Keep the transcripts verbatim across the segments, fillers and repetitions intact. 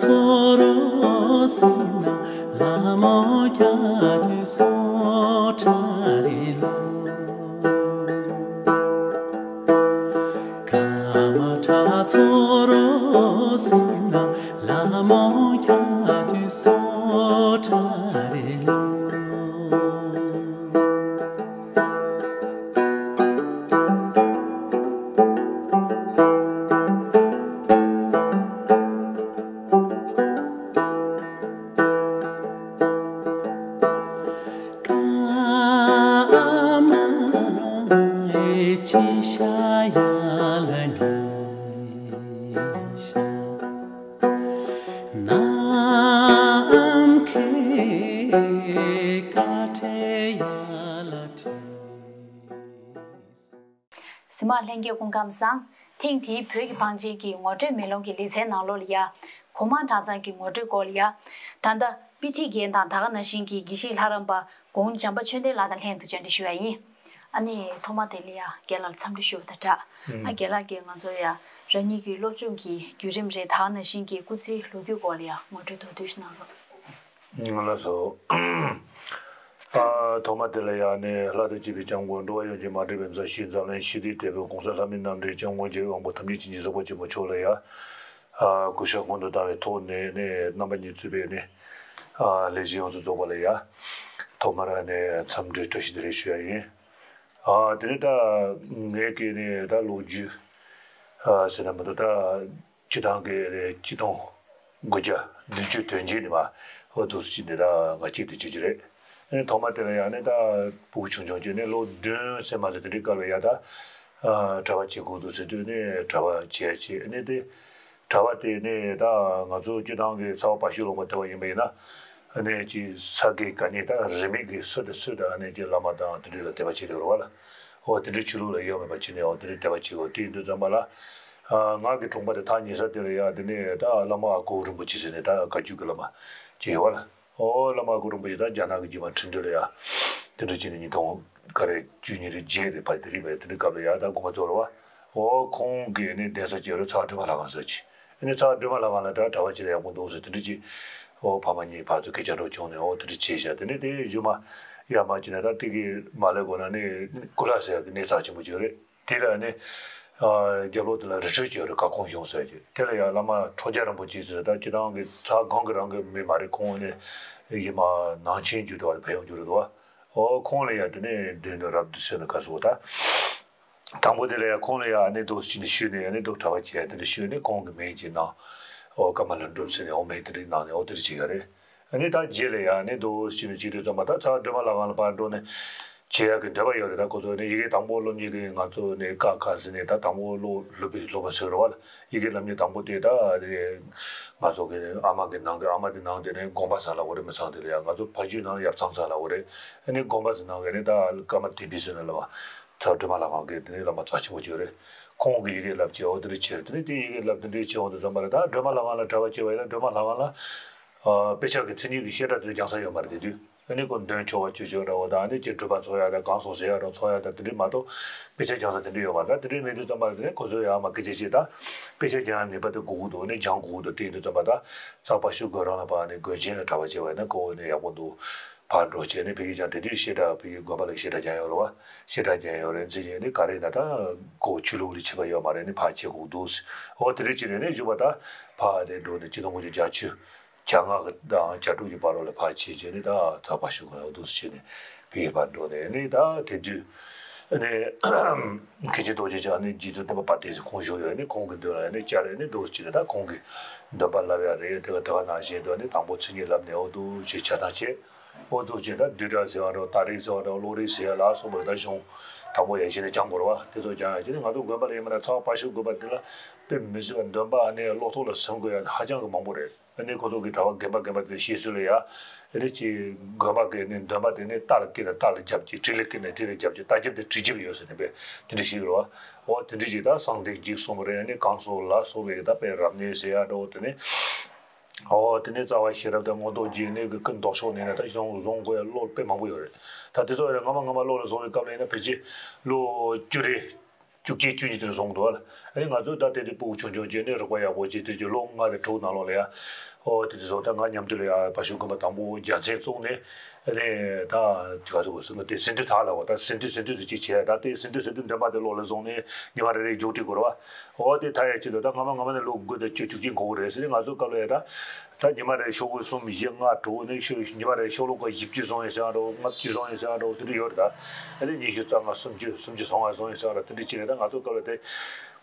ཚོར་སྲིད་ན་ལ་མོ་རྒྱ་དུས་སོ་ཁྲ་རེ་ལོ། ཀ་མ་ཁྲ་ཚོར་སྲིད་ན་ལ་མོ་རྒྱ་དུས་སོ་ཁྲ་རེ་ལོ། ཀ་མ་ཨེ་ཅི་ཤ་ཡ་ལ་ནི་ཤ། ནམ་མཁའི་སྐར་ཁྲའི་ཡ་ལ་བྲིས། གཟིགས་མོ་བ་ལྷན་རྒྱས་སྐུ་ཁམས་བཟང་། ཐེངས་འདིའི་བོད་ཀྱི་བང་ཆེན་གྱི་ངོ་སྤྲོད་མེ་ལོང་གི་ལེ་ཚན་ནང་ལོགས་ལ་ཡ། གོང་མ་གྲྭ་ཚང་གི་ངོ་སྤྲོད་སྐོར་ལ་ཡ། ད་ལྟ་དཔེ་ཁྲིད་རྒན་དང་ད་ག་ནང་བཞིན་གྱི་དགེ་བཤེས་ལྷ་རམས་པ་གོང་འཇམ་དཔལ་ཆོས་ལྡན་ལགས་དང་ལྷན་དུ་བཅར་འདྲི་ཞུ་བ་ཡིན། ཨ་ནི་ཐོག་མ་དེ་ལ་ཡ་རྒན་ལགས་ལ་འཚམས་འདྲི་ཞུ་བ་དང་སྦྲགས། ཨ་རྒན་ལགས་ཀྱིས་ང་ཚོ་ཡ་རང་ཉིད་ཀྱི་སློབ་སྦྱོང་གི་བརྒྱུད་རིམ་རེད། ད་ག་ནང་བཞིན་གྱི་སྐུ་ཚེའི་ལོ་རྒྱུས་སྐོར་ལ་ཡ་ངོ་སྤྲོད་མདོར་བསྡུས་ཤིག་གནང་རོགས། ང་ལ་སོ། ཨ་ཐོག་མ་དེ་ལ་ཡང་ནས་ལྷ་དང་བཅས་པའི་སྐྱབས་མགོན། འགྲོ་བ་ཡོངས་ཀྱི་མ་འདྲིས་པའི་མཛའ་བཤེས་འཛམ་གླིང་ཞི་བདེའི་དེད་དཔོན་གོང་ས་ལྷ་མིའི་རྣམ་འདྲེན་སྐྱབས་མགོན་རྒྱལ་བའི་དབང་པོ་ཐམས་ཅད་མཁྱེན་ཅིང་གཟིགས་པ་ཆེན་པོ་མཆོག་ལ་ཡང་། ཨ་གུས་ཞབས་སྐུ་མདུན་བཏང་བའི་ཐོག་ནས་ནས་རྣམ་པ་གཉིས་གཙོས་པའི་ནས་ཨ་ལས་གཞི་ཡོངས་སུ་རྫོགས་པ་ལ་ཡང་ཐོག་མར་ནས་འཚམས་འདྲི་བཀྲ་ཤིས་བདེ་ལེགས་ཞུ་ཡ་ཡིན། ཨ་དེ་ནས་ད་ངས་ཀྱིས་ནས་ད་ལོ་རྒྱུས་ཨ་ཟེར་ན་མི་འདུག་ད། སྤྱི་བཏང་གི་རེད། ཆིག་སྟོང་དགུ་བརྒྱ་བདུན་ཅུ་དོན་གཅིག་ནས་མ་འོ་འདུག་སེ་བྱས་ནས་ད་ང་གཅིག་ཏུ་བྱེད་ཀྱི་རེད། ཨ་ནི་ཐོག་མ་དེ་ལ་ཡང་ནི་ད་ཕྲུ་གུ་ཆུང་ཆུང་བྱས་ནས་ལོ་བདུན་ཟེར་མ་ཟེར་དེ་འདྲའི་སྐབས་ལ་ཡ་ད་ཨ་གྲྭ་པ་བྱེད་དགོས་འདུག་ཟེར་དུས་ནས་གྲྭ་པ་བྱས་བྱས་ནས་དེ་གྲྭ་པ་དེ་ནས་ད་ང་ཚོ་སྤྱི་བཏང་གི་ཚ་བ་བ་ཤུ་ལོག་པ་དེ་བ་ཡིན་པ་ཡིན་ན་ཨ་ནི་ཅིག་ས་དགེ་བཀའ་རྙིང་ད་རིས་མེད་ཀྱི་སུ་དང་སུ་དང་ཨ་ནི་ཅིག་བླ་མ་དང་དེ་འདྲའི་ལ་དད་པ་བྱེད་དེ་རོ་བ་ལ། འོ་དེ་འདྲའི་ཆོས་ལུགས་ལ་དབྱེ་བ་མེད་པ་བྱས་ནས་འོ་དེ་འདྲའི་དད་པ་བྱེད་འོ་དེ་ཡིན་དུས་ཙམ་པ་ལ། ཨ་ང་གི་གྲོང་པ་དེ་ཐག་ཉེ་ས་དེ་ལ་ཡ་དེ་ནས་ད་བླ་མ་ཨ་ཁུ་རིན་པོ་ཆེ་ཟེར་ནས་ད་བཀའ་བརྒྱུད་ཀྱི་བླ་མ་ཅིག་ཡོད་བ་ལ། འོ་བླ་མ་ཨ་ཁུ་རིན་པོ་ཆེ་ད་རྒྱ་ནག་གི་རྒྱུད་མ་ཁྲིན་ཏུ་ལ་ཡ་དེ་འདྲ་བྱས་ནས་ཉིས་སྟོང་ག་རེ་བཅུ་གཉིས་རེ་བརྒྱད་རེ་བར་དེ་རིགས་པས་དེ་འདྲའི་སྐབས་ལ་ཡ་ད་དགོངས་པ་རྫོགས་རེད་བ། འོ་ཁོང་གིས་ནི་གདན་ས་བཅས་རུ་ཚ་བ་སྒྲོལ་མ་ལྷ་ཁང་ཟེར་ཅིག་ཨ་ནི་ཚ་བ་སྒྲོལ་མ་ལྷ་ཁང་ལ་ད་གྲྭ་པ་ཅིག་ལ་ཡག་པོ་འདུག་ཟེར་དེ་འདྲ་ཅིག་འོ་ཕ་མ་གཉིས་ཕར་ཚུར་སྐད་ཆ་འདྲ་བྱུང་ནས་འོ་དེ་འདྲ་བྱས་བཞག་དེ་ནས་དེ་གཞུག་མ་ཡར་མར་བྱས་ནས་ད་དེ་གི་མ་ལས་གོ་ན་ནི་ཀུ་ལ་ཟེར་གི་གནས་ཚང་ཆེན་པོ་ཅིག་ཡོད་རེད། དེ་ལ་ནི་རྒྱབ་ལོགས་དེ་ལ་རི་ཁྲོད་ཅིག་ཡོད་རེད། བཀའ་ཁུངས་གཞུང་ཟེར་གི་དེ་ལ་ཡང་བླ་མ་ཁྲོ་རྒྱལ་རིན་པོ་ཆེ་ཟེར་ད་སྤྱི་བཏང་གི་ཚ་གང་གི་རང་གི་མི་མ་རེད། ཁོང་ནི་ཡི་མ་ནང་ཆེན་རྒྱུད་དུ་བ་ཕན་ཡོན་རྒྱུད་རེད་དོ། འོ་ཁོང་ལ་ཡང་དེ་ནས་མདུན་དུ་རབ་ཏུ་གསོལ་ནས་བཀའ་གསུངས་ད། དང་པོ་དེ་ལ་ཡང་ཁོང་ལ་ཡང་ཨ་ནི་འདུག་སེ་བྱས་ནས་ཞུས་ནས་ཨ་ནི་འདུག་གྲྭ་པ་བྱས་དེ་འདྲ་ཞུས་ནས་ཁོང་གི་མིང་ཅིག་གནང་། ཨོ་ཀ་མ་ལ་འགྲུབ་ཟེར་ནས་ཨོ་མིང་དེ་འདྲ་གནང་ནས་ཨོ་དེ་འདྲ་བྱེད་ཡ་རེད། ཨ་ནི་ད་རྗེས་ལ་ཡང་ཨ་ནི་འདུག་སེ་བྱས་ནས་བྱེད་དུས་ཙམ་པ་ད་ཚ་བ་སྒྲོལ་མ་ལྷ་ཁང་ལ་ཕར་འགྲོ་ནས་བྱེད་ཡ་གི་འདོད་པ་ཡོད་རེད། ད་ཁོ་ཚོ་ནི་ཡི་གེ་དང་པོ་སློབ་གཉེར་གི་ང་ཚོ་ནི་ཀ་ཁ་ཟེར་ནས་ད་དང་པོ་སློབ་སློབ་དཔོན་སློབ་མ་ཟེར་རེད་བ་ལ། ཡི་གེ་སློབ་གཉེར་དང་པོ་དེ་ད་ང་ཚོ་གི་ཨ་མ་གི་ནང་གི་ཨ་མ་དེ་ནང་དེ་ནས་དགོན་པ་ཟེར་ལབ་དགོས་རེད། མི་ཚང་དེ་ལ་ཡང་ང་ཚོ་ཕ་ཇོའི་ནང་ཡབ་ཚང་ཟེར་ལབ་དགོས་རེད། ཨ་ནི་དགོན་པ་ཟེར་ནང་གི་ནི་ད་ཀརྨ་བསྟན་པའི་ཟེར་ནས་ལབ་པ། ཚ་བ་སྒྲོལ་མ་ལྷ་ཁང་གི་དེ་ནས་བླ་མ་རྩ་ཆེན་པོ་ཅིག་ཡོད་རེད། ཁོང་གིས་ཡི་གེ་བསླབ་བྱས་འོ་དེ་འདྲ་བྱས་དེ་ནས་དེ་ཡི་གེ་བསླབ་དེ་འདྲ་བྱས་འོང་དུས་ཙམ་པ་ལ་ད་སྒྲོལ་མ་ལྷ་ཁང་ལ་གྲྭ་པ་བྱས་པ་ཡིན་ན་སྒྲོལ་མ་ལྷ་ཁང་ལ་ཨ་དཔེ་ཆ་གི་མཚན་ཉིད་ཀྱི་བཤད་གྲྭ་དེ་སྦྱང་ས་ཡོད་མ་རེད། དེ་དུས་ཨ་ནི་ཁོ་འདོན་ཆོག་པ་ཆོས་ཆོས་འདྲ་བོ་དང་ཨ་ནི་ཅིག་སྒྲུབ་པ་ཚོགས་ཡ་དང་གང་སོང་ཟེར་ཡ་འདྲ་ཚོགས་ཡ་དང་དེ་འདྲ་མ་གཏོགས་དཔེ་ཆ་སྦྱང་ས་དེ་འདྲ་ཡོད་མ་རེད། ད་དེ་འདྲ་མེད་དུས་ཙམ་པ་ལ་དེ་ནས་ཁོ་ཚོས་ཡ་མ་སྐད་ཆ་བཤད་ད་དཔེ་ཆ་སྦྱང་ཡ་ནུས་པ་དེ་དགོས་ཀྱི་འདུག་ཨ་ནི་སྦྱང་དགོས་ཀྱི་འདུག་དེ་ཡིན་དུས་ཙམ་པ་ད་ཚ་བ་ཕ་ཤུལ་དགོན་རང་ལ་ཕར་ནས་དགོན་ཆེན་ལ་གྲྭ་པ་བྱས་པ་ཡིན་ན་ཁོ་བོ་ནས་ཡག་པོ་འདུག་ཕར་འགྲོ་བྱས་ནས་ཕ་གི་ཀྱང་དེ་དུས་བཤད་གྲྭ་ཕ་གི་དགོན་པ་ལ་བཤད་གྲྭ་སྦྱང་ཡོད་རེད་བ། བཤད་གྲྭ་སྦྱང་ཡོད་རེད་ཟེར་བྱས་ནས་ག་རེ་ཡིན་ན་ད་ཁོ་ཆོས་ལུགས་ལ་ཆད་པ་ཡོད་མ་རེད། ནི་ཕར་བྱེད་དགོས་འདུག་ཟེར། འོ་དེ་འདྲ་བྱས་ནས་ནི་བཞུགས་པ་ད་ཕར་ནས་འགྲོ་ནས་ཆིག་སྟོང་དགུ་བརྒྱ་བརྒྱད་ཅུ་གྱ་ལྔ་གི་དང་གྱ་དྲུག་གི་བར་ལ་ཕར་བྱས་བྱས་ནས་ད་ཚ་བ་ཕ་ཤུལ་དགོན་འོ་འདུག་ཟེར་བྱས་ནས་ཕ་གི་ཕར་འགྲོ་ནས་ནི་ད་དེ་དུས་ནི་མཁན་ཆེན་རྡོ་རྗེ་འཆང་ནི་རྗེ་བཙུན་སྟོན་པ་དཔལ་ལྡན་ཟེར་ཁོང་བཞུགས་ཡོད་ནི་ཁོང་གི་མདུན་ལ་ནི་བཅར་ནས་ནི་འདུག་ཟེར་བྱས་ནས་ད་ཁོང་གི་འདོན་པ་བསླབ་ཡ་རེད། དེ་ག་དེ་ག་ནང་བཞིན་དུ་ནི་དང་པོ་མཚན་ཉིད་བསླབ་ནས་འོ་འདུག་ཅེས་བྱ་སྟངས་བྱས། འོ་འདུག་ཅེས་ད་བསྡུས་གྲྭ་ཟེར་བ་འདྲ་ཏཱ་རིག་ཟེར་བ་འདྲ་བློ་རིག་ཟེར་ཡ་ལ་སོགས་པ་ད་གཞུང་དང་པོ་ཡ་གཞི་ནས་སྦྱང་དགོས་རེད་བ། དེ་ཚོ་སྦྱང་ཡ་གཞི་ནས་ང་ཚོ་དགོན་པ་ལ་ཡིན་པ་ན་ཚ་བ་ཕ་ཤུལ་དགོན་པ་འདི་ལ་དཔེ་མི་སྲིད་པ་འདོན་པ་ནས་བློ་ཐོག་ལ་ཟིན་དགོས་ཡ་ཧ་ཅང་གི་མང་པོ་རེད། ཨ་ནི་ཁོ་ཚོ་གི་གྲྭ་པ་རྒན་པ་རྒན་པ་དེ་བཤད་སྲོལ་ལ་ཡ་ཨ་ནི་ཅིག་དགོན་པ་གི་ནི་འདོན་པ་དེ་ནི་རྟ་ལ་སྐྱེས་ན་རྟ་ལ་རྒྱབ་ཀྱི་གྲི་ལ་སྐྱེས་ན་གྲི་ལ་རྒྱབ་ཀྱི་རྟ་རྒྱབ་དེ་གྲི་རྒྱབ་ཡོད་ཟེར་ནས་དཔེ་དེ་འདྲ་ཞིག་རེད་བ། འོ་དེ་འདྲ་ཞིག་ད་གསང་བདེ་འཇིགས་གསུམ་རེད། ཨ་ནི་གང་སོགས་ལ་སོགས་པའི་ད་དཔེ་རབ་གནས་ཟེར་ཡ་འདྲ་བོ་དེ་ནི། ཨོ་དེ་ནས་རྩ་བ་ཤེས་རབ་དང་མངོན་རྟོགས་རྗེས་གནས་ཀྱི་ཀུན་རྟོག་ཕྱོགས་ནས་ནི་ད་གཞུང་བཟུང་དགོས་ཡ་བློ་དཔེ་མང་པོ་ཡོད་རེད། ད་དེ་ཚོ་ཡང་སྔ་མ་སྔ་མ་བློ་ལ་བཟུང་བའི་སྐབས་ལ་ཡིན་ན་ཕལ་ཆེར་ལོ་བཅུ་རེ་ བཅུ་གཅིག་བཅུ་གཉིས་དེར་བཟུང་འདུག་ཨ། ཨ་ནི་ང་ཚོ་ད་དེ་དུས་སྤུ་གུ་ཆུང་ཆུང་བྱས་ནས་རོགས་པ་ཡག་པོ་བྱས་དེ་ཅིག་ལོ་ལྔ་དང་དྲུག་ནང་ལོགས་ལ་ཡ། ཨོ་དེ་དུས་སོ་ད་ང་མཉམ་དུ་ལ་ཡ་བ་ཤུ་དགོན་པ་དང་པོ་རྒྱལ་མཚན་བཙུགས་ནས། ཨ་ནི་ད་དེ་ག་ཚོད་གོ་སོང་ན་དེ་སེམས་འདུན་ད་ལ་བ་ད་སེམས་འདུན་སེམས་འདུན་ཟེར་ཅིག་བྱས་ད་དེ་སེམས་འདུན་སེམས་འདུན་འདོན་པ་དེ་བློ་ལ་བཟུང་ནས་ཉི་མ་རེ་རེ་མཇུག་སྒྲིལ་དགོས་རེད་བ། ཨོ་དེ་ད་ཡ་ཅིག་ད་ད་སྔ་མ་སྔ་མ་ནས་ལོ་དགུ་དང་བཅུ་བཅུ་གཅིག་འགོར་གི་རེད་ཟེར་ནས་ང་ཚོ་སྐབས་ལ་ཡ་ད། ད་ཉི་མ་རེ་ཤོག་བུ་གསུམ་བཞི་ལྔ་དྲུག་ནས་ཤོག་ཉི་མ་རེ་ཤོག་ལོ་ཀ་བཞི་བཅུ་བཟུང་ཡོད་ཟེར་བ་འདྲ་བོ། ལྔ་བཅུ་བཟུང་ཡོད་ཟེར་བ་འདྲ་བོ་དེ་འདྲ་ཡོད་རེད་ད། ཨ་ནི་ཉི་ཤུ་རྩ་ལྔ་སུམ་ཅུ་སུམ་ཅུ་སོ་ལྔ་བཟུང་ཡོད་ཟེར་བ་འདྲ་དེ་འདྲ་བྱས་ནས་ད་ང་ཚོ་སྐབས་ལ་དེ་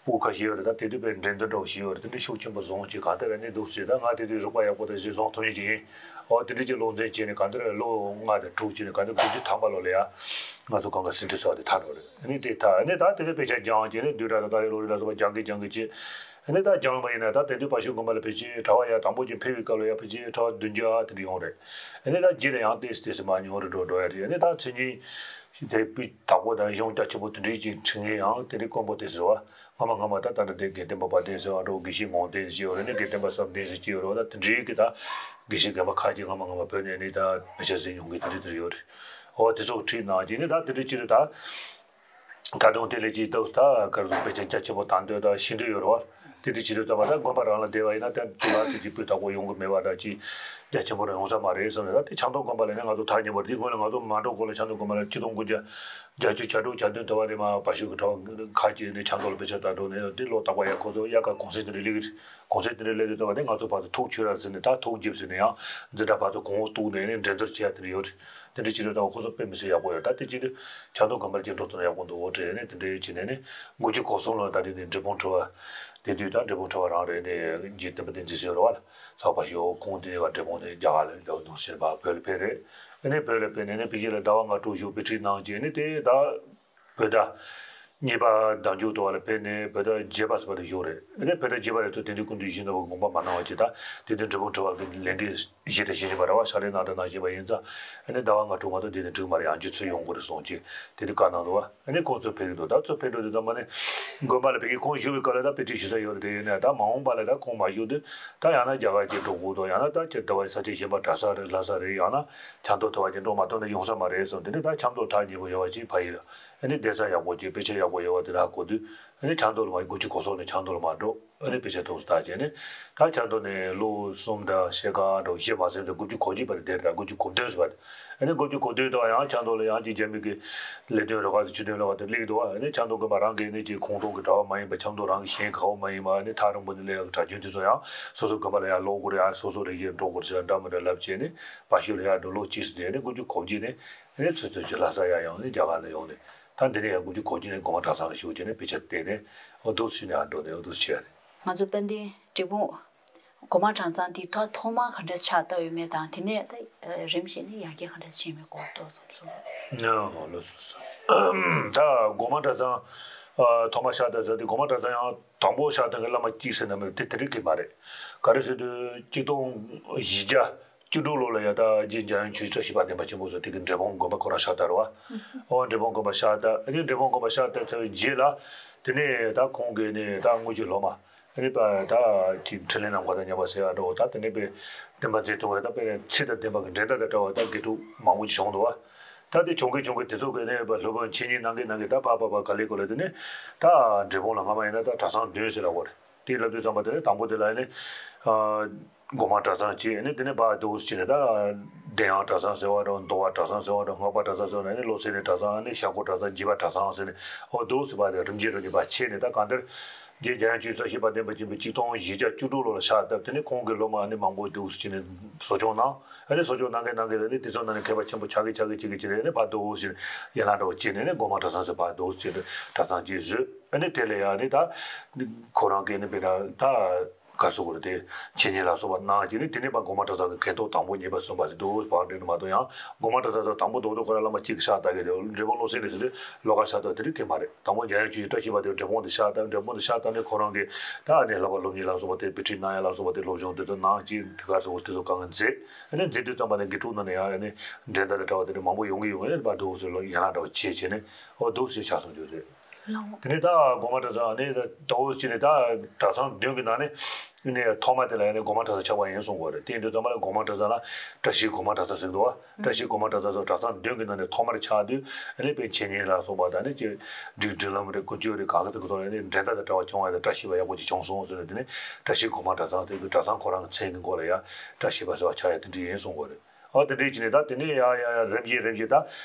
སྤུ་གུ་ཁ་ཤས་ཡོད་རེད་ད། དེ་དུས་དཔེ་འགྲན་བསྡུར་འདྲ་བོ་ཞིག་ཡོད་རེད། དེ་འདྲ་ཤུགས་ཆེན་པོ་བཟུང་བྱས་གང་ལྟར་ཨ་ནི་འདུག་ཟེར་ད་ང་དེ་དུས་རོགས་པ་ཡག་པོ་དང་ཞིག་བཟུང་ཐུབ་མཁན་ཅིག་ཡིན། ཨོ་དེ་འདྲ་ཅིག་སློབ་ཚན་བྱས་ནས་གང་ལྟར་ལོ་ལྔ་དང་དྲུག་བྱས་ནས་གང་ལྟར་དགུ་བཅུ་ཐམ་པ་ལོ་ལ་ཡ་ང་ཚོ་གང་ག་སེམས་འདུན་ཟེར་བ་དེ་ཐར་འགྲོ་རེད། ཨ་ནི་དེ་ད་ཨ་ནི་ད་དེ་འདྲ་དཔེ་ཆ་སྦྱངས་བྱས་ནས་བསྡུས་གྲྭ་དང་ད་རེས་ལོ་རེ་ལ་སོགས་པ་སྦྱང་གི་སྦྱང་གི་བྱས། ཨ་ནི་ད་སྦྱངས་པ་ཡིན་ན་ད་དེ་དུས་བ་ཤུ་དགོན་པ་ལ་ཕལ་ཆེར་གྲྭ་པ་ཡར་དང་པོ་ཅིག་ཕེབས་པའི་སྐབས་ལ་ཡར་ཕལ་ཆེར་གྲྭ་པ་བདུན་བརྒྱ་དེ་འདྲ་ཡོང་རེད། ཨ་ནི་ད་རྗེས་ལ་ཡང་ཏོག་ཙམ་ཏོག་ཙམ་མར་ཉུང་རུ་འགྲོ་འགྲོ་ཡ་རེད། ཨ་ནི་ད་མཚན་ཉིད་དེ་སྤུས་དག་པོ་དང་གཞུང་རྒྱ་ཆེན་པོ་དེ་འདྲའི་ཅིག་ཁྲིད་མཁན་ཡང་དེ་འདྲའི་དཀོན་པོ་ཏོག་ཙམ་རེད་བ། སྔ་མ་སྔ་མ་ད་ད་ལྟ་དེ་དགེ་ལྡན་པ་དཔལ་ལྡན་ཟེར་བ་འདྲ་བོ། དགེ་བཤེས་ངོར་ལྡན་ཟེར་གྱི་ཡོད་རེད། ཨ་ནི་དགེ་ལྡན་པ་བསམ་གཏན་ཟེར་གྱི་ཡོད་རེད་བ། ད་དེ་འདྲའི་གི་ད་དགེ་བཤེས་རྒན་པ་ཁ་ཅིག་སྔ་མ་སྔ་མ་བོད་ནས་ཨ་ནི་ད་དཔེ་ཆ་གཟིགས་མྱོང་མཁན་དེ་འདྲ་དེ་འདྲ་ཡོད་རེད། འོ་དེ་ཚོ་ཁྲིད་གནང་བྱས་ནས་ད་དེ་འདྲ་ཅིག་རེད་ད། ད་དུང་དེ་ལས་ཅིག་ཏོག་ཙམ་ད་ག་རེ་ཟེར་དཔེ་ཆ་རྒྱ་ཆེན་པོ་དང་འདོད་དང་ཤེས་འདོད་ཡོད་རེད་བ། དེ་འདྲ་བྱེད་དུས་ཙམ་པ་ད་དགོན་པ་རང་ལ་བསྡད་པ་ཡིན་ན་ད་དེ་བ་དེ་ཅིག་སྤུས་དག་པོ་ཡོང་གི་མེད་པ་ད་ཅིག་རྒྱ་ཆེན་པོ་རང་ཡོང་ས་མ་རེད་བསམ་ནས། ད་དེ་ཆབ་མདོ་དགོན་པ་ལ་ནི་ང་ཚོ་ཐག་ཉེ་པོ་རེད། དེ་སྔོན་ལ་ང་ཚོ་མ་འགྲོ་གོང་ལ་ཆབ་མདོ་དགོན་པ་ལ་ཆིག་སྟོང་དགུ་བརྒྱ་བརྒྱད་ཅུ་གྱ་དྲུག་གྱ་བདུན་དེ་བ་ནས་མར་བ་ཤུ་གི་གྲྭ་པ་ཁ་ཅིག་ནས་ཆབ་མདོ་ལ་དཔེ་ཆ་ལྟ་འགྲོ་ནས་དེ་ལོ་རྟག་པར་ཡ་ཁོ་ཚོ་དབྱར་ཁ་གུང་སེང་དེ་འདྲ་སླེབས་ཀྱི་རེད། གུང་སེང་དེ་འདྲ་སླེབས་དུས་ཙམ་པ་དེ་ང་ཚོ་ཕར་ཚུར་ཐུག་ཆོད་ར་ཟེར་ནས་ད་ཐུག་རྒྱབ་ཟེར་ནས་ཡང་འཛིན་གྲྭ་ཕར་ཚུར་གོང་འོག་གཏུགས་ནས་ནི་འགྲན་བསྡུར་བྱེད་ཡ་དེ་འདྲ་ཡོད་རེད། དེ་འདྲ་བྱེད་དུས་ད་ཁོ་ཚོ་དཔེ་མི་སྲིད་ཡག་པོ་ཡོད། ད་དེ་བྱེད་དུས་ཆབ་མདོ་དགོན་པར་ཅིག་འགྲོ་ཐུབ་ན་ཡག་པོ་འདུག་འོ་དྲན་ནས་དེ་འདྲ་བྱས་ནས་ནི་དགུ་བཅུ་གོ་གསུམ་ལོ་ད་དེ་ནི་འབྲས་སྤུངས་གྲྭ་པ། དེ་དུས་ད་འབྲས་སྤུངས་གྲྭ་པ་རང་རེད། ནི་རྗེ་བསྟན་པ་བསྟན་འཛིན་ཟེར་ཡོད་རེད་བ། ཚགས་པ་ཞོག་ཁོང་དེ་ནས་བ་འབྲས་སྤུངས་ནས་རྒྱ་གར་ལ་ལོག་འདུག་ཟེར་བ་བོད་ལ་ཕེབས་རེད། ཨ་ནི་བོད་ལ་ཕེབས་ནས་ནི་ཕ་གི་ལ་ཟླ་བ་ལྔ་དྲུག་བཞུགས། དཔེ་ཁྲིད་གནང་བྱས་ནི་དེ་ད། བོད་ཟླ་གཉིས་པ་ཟླ་མཇུག་ཏུ་བ་ལ་ཕེབས་ནས་བོད་ཟླ་བརྒྱད་པ་ཟེར་བ་ལ་བཞུགས་རེད། ཨ་ནི་བོད་ཟླ་བརྒྱད་པ་ལ་ཚུར་དེ་དུས་སྐུ་མདུན་ཞུ་ན་བ་དགོངས་པ་མ་གནང་བ་ཅིག་ད་དེ་དུས་འབྲས་སྤུངས་གྲྭ་པ་གི་ལས་འགན་བཞེས་དང་བཞེས་བཞིན་པ་རེད་བ། ཕྱག་ལས་གནང་དང་གནང་བཞིན་པ་ཡིན་ཙང་། ཨ་ནི་ཟླ་བ་ལྔ་དྲུག་མ་གཏོགས་དེ་ནས་འགྲིག་མ་རེད། ཡང་བསྐྱར་ཚུར་ཡོང་དགོས་རེད་གསུངས་བྱས་དེ་དུས་བཀའ་གནང་འདུག་བ། ཨ་ནི་ཁོང་ཚུར་ཕེབས་ཀྱི་འདུག་ད་ཚུར་ཕེབས་འགྲོ་དུས་ཙམ་པ་ནི་དགོན་པ་ལ་ཕ་གི་ཁོང་བཞུགས་པའི་སྐབས་ལ་ད་དཔེ་ཁྲིད་ཞུ་ས་ཡོད་རེད། དེ་ཡིན་ནའི་ད་མ་འོངས་པ་ལ་ད་ཁོང་མ་བཞུགས་དུས་ད་ཡང་ན་རྒྱ་གར་ཅིག་འགྲོ་དགོས་འདུག་ཡང་ན་ད་ཅིག་དེ་བ་ས་ཆ་གཞན་པ་གྲྭ་ས་རེད་ལྷ་ས་རེད། ཡང་ན་ཆབ་མདོ་དེ་བ་ཅིག་འགྲོ་མ་ཐུབ་ན་ཡོང་ས་མ་རེད་གསུངས། དེ་ནས་ད་ཆབ་མདོ་ཐག་ཉེ་པོ་ཡོད་པ་ཅིག་ཕ་གི་ལ། ཨ་ནི་གདན་ས་ཡག་པོ་ཅིག་དཔེ་ཆ་ཡག་པོ་ཡོད་པ་དེ་དག་གོ་དུས། ཨ་ནི་ཆབ་མདོ་ལ་མ་དགུ་བཅུ་གོ་གསུམ་ནས་ཆབ་མདོ་ལ་མ་འགྲོ། ཨ་ནི་དཔེ་ཆ་ཐོག་ཏུ་བལྟས་བྱས་ནས་ད་ཆབ་མདོ་ནས་ལོ་གསུམ་དང་ཕྱེད་ཀ་འགྲོ་བཞི་མ་ཟིན་དུས་དགུ་བཅུ་གོ་གཅིག་པ་དེ་དེར་ད་དགུ་བཅུ་གོ་བདུན་ཟེར་བ་དེ། ཨ་ནི་དགུ་བཅུ་གོ་བདུན་དུ་ཡང་ཆབ་མདོ་ལ་ཡང་ཅིག་རྒྱ་མི་གི་ལས་དོན་རུ་ཁག་དང་སྤྱི་དོན་རུ་ཁག་དེ་སླེབས་འདུག་ཨ་ནི་ཆབ་མདོ་དགོན་པ་རང་གི་ནི་ཅིག་ཁོངས་གཏོགས་ཀྱི་གྲྭ་པ་མ་ཡིན་པ་ཆབ་མདོ་རང་གི་གཞན་ག་བ་མ་ཡིན་པ་ཨ་ནི་ཐག་རིང་པོ་ནས་སླེབས་ཡག་གི་གྲྭ་རྒྱུན་དེ་ཚོ་ཡང་སོ་སོ་དགོན་པ་ལ་ཡང་ལོག་དགོས་རེད། ཡང་སོ་སོ་རེ་བཞིན་འགྲོ་དགོས་རེད་ཟེར་འདྲ་མི་འདྲ་ལབ་བྱས་ནས་བ་ཤུ་ལ་ཡང་འགྲོ་ལོ་གཅིག་ཙམ་བསྡད་ནས་དགུ་བཅུ་གོ་གཅིག་ནས། ཨ་ནི་ཚུར་ཚུར་གྱི་ལྷ་ས་ཡར་ཡོང་ནས་རྒྱ་གར་ལ་ཡོང་ནས་ད་འདི་ནས་ཡང་དགུ་བཅུ་གོ་གཅིག་ནས་དགོན་པ་གྲྭ་ཚང་ལ་ཞུགས་བྱས་ནས་དཔེ་ཆ་བལྟས་ནས་འོ་འདུག་སེ་ནས་ཡར་འགྲོ་ནས་འོ་འདུག་སེ་བྱས་རེད། ང་ཚོ་དཔལ་ལྡན་འབྲས་སྤུངས་སྒོ་མང་གྲྭ་ཚང་འདི་ཐོག་ཐོག་མར་ག་འདྲ་ཕྱག་བཏབ་ཡོད་མེད་དང་དེ་ནས་ད་རིམ་བཞིན་ནས་ཡར་རྒྱས་ག་འདྲ་ཕྱིན་མེད་སྐོར་ཏོག་ཙམ་གསུངས་རོགས། ལགས་སོ་ལགས་སོ། ད་སྒོ་མང་གྲྭ་ཚང་ཐོག་མར་ཕྱག་བཏབ་ས་དེ་སྒོ་མང་གྲྭ་ཚང་ཡང་དང་པོ་ཕྱག་བཏབ་མཁན་བླ་མ་གཅིག་ཟེར་ན་མེད་དེ་དེ་རིགས་ཀྱི་མ་རེད། ག་རེ་ཟེར་དུས་གཅིག་སྟོང་བཞི་བརྒྱ། བཅུ་དྲུག་ལོ་ལ་ཡ་ད་རྗེ་འཇམ་དབྱངས་ཆོས་ཀྱི་བཀྲ་ཤིས་དཔལ་ལྡན་པ་ཆེན་པོ་ཟེར་དེ་གི་འབྲས་སྤུངས་དགོན་པ་ཁོ་རང་ཕྱག་བཏབ་རེད་བ། ཨོ་འབྲས་སྤུངས་དགོན་པ་ཕྱག་བཏབ། ཨ་ནི་འབྲས་སྤུངས་དགོན་པ་ཕྱག་བཏབ་ཚར་བའི་རྗེས་ལ་དེ་ནས་ད་ཁོང་གིས་ནི་ད་དངུལ་གྱི་སློབ་མ་ཨ་ནི་པ་ད་ཅིག་འཕྲིན་ལས་རྣམ་དཀར་དང་མཉམ་པ་ཟེར་ཡ་འདྲ་བོ་ད་དེ་ནས་པའི་བསྟན་པ་འཛིན་ཐུབ་པ་ད་དཔེ་ཚིག་དང་ལྡན་པ་གི་འགྲན་ཟླ་དང་བྲལ་བ་ད་དགེ་ཕྲུག་མང་པོ་ཅིག་བྱུང་འདུག་བ། ད་དེ་བྱུང་གི་བྱུང་གི་དེ་ཚོ་གིས་ནི་པ་སློབ་དཔོན་འཆད་ཉན་གནང་གི་གནང་གི་ད་ཕ་ཕ་ཕ་ག་ལེ་གོ་ལེ་དེ་ནས་ད་འབྲས་སྤུངས་ལ་སྔ་མ་ཡིན་ན་ད་གྲྭ་ཚང་བདུན་ཟེར་ལ་གོ་རེད། དེ་ལབ་དུས་ཙམ་པ་དེ་ནས་དང་པོ་དེ་ལ་ནི་སྒོ་མང་གྲྭ་ཚང་བྱས་ནས་དེ་ནས་བར་དུ་ཕྱིན་ནས་ད་གདན་དབང་གྲྭ་ཚང་ཟེར་བ་དང་མདོ་བ་གྲྭ་ཚང་ཟེར་བ་དང་སྔགས་པ་གྲྭ་ཚང་ཟེར་བ་ནས་བློ་གསལ་གླིང་གྲྭ་ཚང་ནས་ཤར་སྒོ་གྲྭ་ཚང་འཇིགས་པ་གྲྭ་ཚང་ཟེར་ནས་ཨོ་འདུག་སེ་བར་དུ་རིམ་བྱོན་རིམ་བྱོན་པ་བྱས་ནས་ད་གང་ལྟར་རྗེ་འཇམ་དབྱངས་ཆོས་ཀྱི་བཀྲ་ཤིས་དཔལ་ལྡན་པ་ཆེན་པོས་གཅིག་སྟོང་བཞི་བརྒྱ་བཅུ་དྲུག་ལོ་ལ་ཕྱག་བཏབ། དེ་ནས་ཁོང་གི་སློབ་མ་ནི་མང་པོ་འདུག་སེ་བྱས་ནས་གསོ་སྐྱོང་གནང་། ཨ་ནི་གསོ་སྐྱོང་གནང་མཁན་གནང་མཁན་ལ་ནི་དེ་ཚོ་ནང་ནས་མཁས་པ་ཆེན་པོ་ཆགས་ཀྱི་ཆགས་ཀྱི་ཆགས་ཀྱི་བྱས་ནས་ནི་བར་དུ་ཕྱིན་ཡན་ལག་འདྲ་བོ་བྱས་ནས་ནི་སྒོ་མང་གྲྭ་ཚང་ཟེར་བར་དུ་བྱས་ནས་གྲྭ་ཚང་གཅིག་བཟོས། ཨ་ནི་དེ་ལ་ཡང་ནི་ད་ཁོ་རང་གིས་ནི་དཔེར་ན་ད་ག་ཟེར་དགོས་རེད་དེ་འཆད་ཉན་ལ་སོགས་པ་གནང་བྱས་ནས་དེ་ནས་ཕར་སྒོ་མང་གྲྭ་ཚང་གི་མཁན་ཐོག་དང་པོ་གཉིས་པ་གསུམ་པ་ཟེར་འདུག་བར་འགྲིག་ནི་མ་གཏོགས་ཡང་སྒོ་མང་གྲྭ་ཚང་དང་དང་པོ་རྡོག་རྡོག་ཁོ་རང་བླ་མ་གཅིག་གིས་ཕྱག་བཏབ་ཀྱི་རེད། འབྲས་སྤུངས་བློ་གསལ་གླིང་ཟེར་དུས་ལོགས་ཀ་ཕྱག་བཏབ་དེ་རིགས་ཀྱི་མ་རེད། དང་པོ་འཇམ་དབྱངས་ཆོས་ཀྱི་བཀྲ་ཤིས་དཔལ་ལྡན་འབྲས་སྤུངས་དུ་ཕྱག་བཏབ། འབྲས་སྤུངས་དུ་ཕྱག་བཏབ་ནས་ཁོ་རང་གིས་ད་ཨ་ནི་བསླབ་པ་སློབ་གཉེར་ལ་སོགས་པ་དེ་དཔེ་ཁྲིད་གནང་ཡ་ལ་སོགས་པ་དེ་སློབ་སྦྱོང་དེ་ཚོ་གནང་བྱས་དེ་ག་སོགས་དེ་ཚོ་གང་ག་མཛད། ཨ་ནི་མཛད་དུས་ཙམ་པ་ནས་དགེ་ཕྲུག་ནང་ནས་ཡང་ཨ་ནི་འགྲན་ཟླ་དང་བྲལ་བ་དེ་འདྲ་མང་པོ་ཡོང་གི་ཡོང་གི་རེད་པ། འདུག་སེ་ལོ་ཡན་ལག་འདྲ་བོ་བྱས་བྱས་ནས་ཨོ་འདུག་སེ་ཕྱག་སོང་རྒྱུ་རེད། ལགས། དེ་ནས་ད་སྒོ་མང་གྲྭ་ཚང་ནི་ད་འོ་ཅི་ནས་ད་གྲྭ་ཚང་བདུན་གྱི་ནང་ནས་ནས་ཐོག་མ་དེ་ལ་ཡང་ནས་སྒོ་མང་གྲྭ་ཚང་ཆགས་པ་ཡིན་གསུང་གི་ཡོད་རེད། དེ་ཡིན་དུས་ཙམ་པ་ལ་སྒོ་མང་གྲྭ་ཚང་ལ་བཀྲ་ཤིས་སྒོ་མང་གྲྭ་ཚང་ཟེར་འདུག་བ། བཀྲ་ཤིས་སྒོ་མང་གྲྭ་ཚང་སོགས་གྲྭ་ཚང་བདུན་གྱི་ནང་ནས་ཐོག་མར་ཆགས་དུས་ཨ་ནི་དཔེ་འཆད་ཉན་ལ་སོགས་པ་དང་ནི་ཅིག་སྒྲིག་སྒྲིག་ལམ་རེད། ཀུན་སྤྱོད་རེད། གང་གི་ཐོག་གི་ཐོག་ནས་ནི་འགྲན་ཟླ་དང་བྲལ་བ་བྱུང་བ་དང་བཀྲ་ཤིས་པ་ཡག་པོ་ཅིག་བྱུང་སོང་ཟེར་ནས། དེ་ནས་བཀྲ་ཤིས་སྒོ་མང་གྲྭ་ཚང་དེ་གི་གྲྭ་ཚང་ཁོ་རང་གི་མཚན་གྱི་མགོ་ལ་ཡང་བཀྲ་ཤིས་པ་ཟེར་བ་ཆགས་ཡ་དེ་འདྲ་ཡིན་གསུང་གི་ཡོད་རེད། ཨོ་དེ་འདྲའི་ཅི་ནས་ད་དེ་ནས་ཡང་ཡང་ཡང་རིམ་གྱིས་རིམ་གྱིས་ད་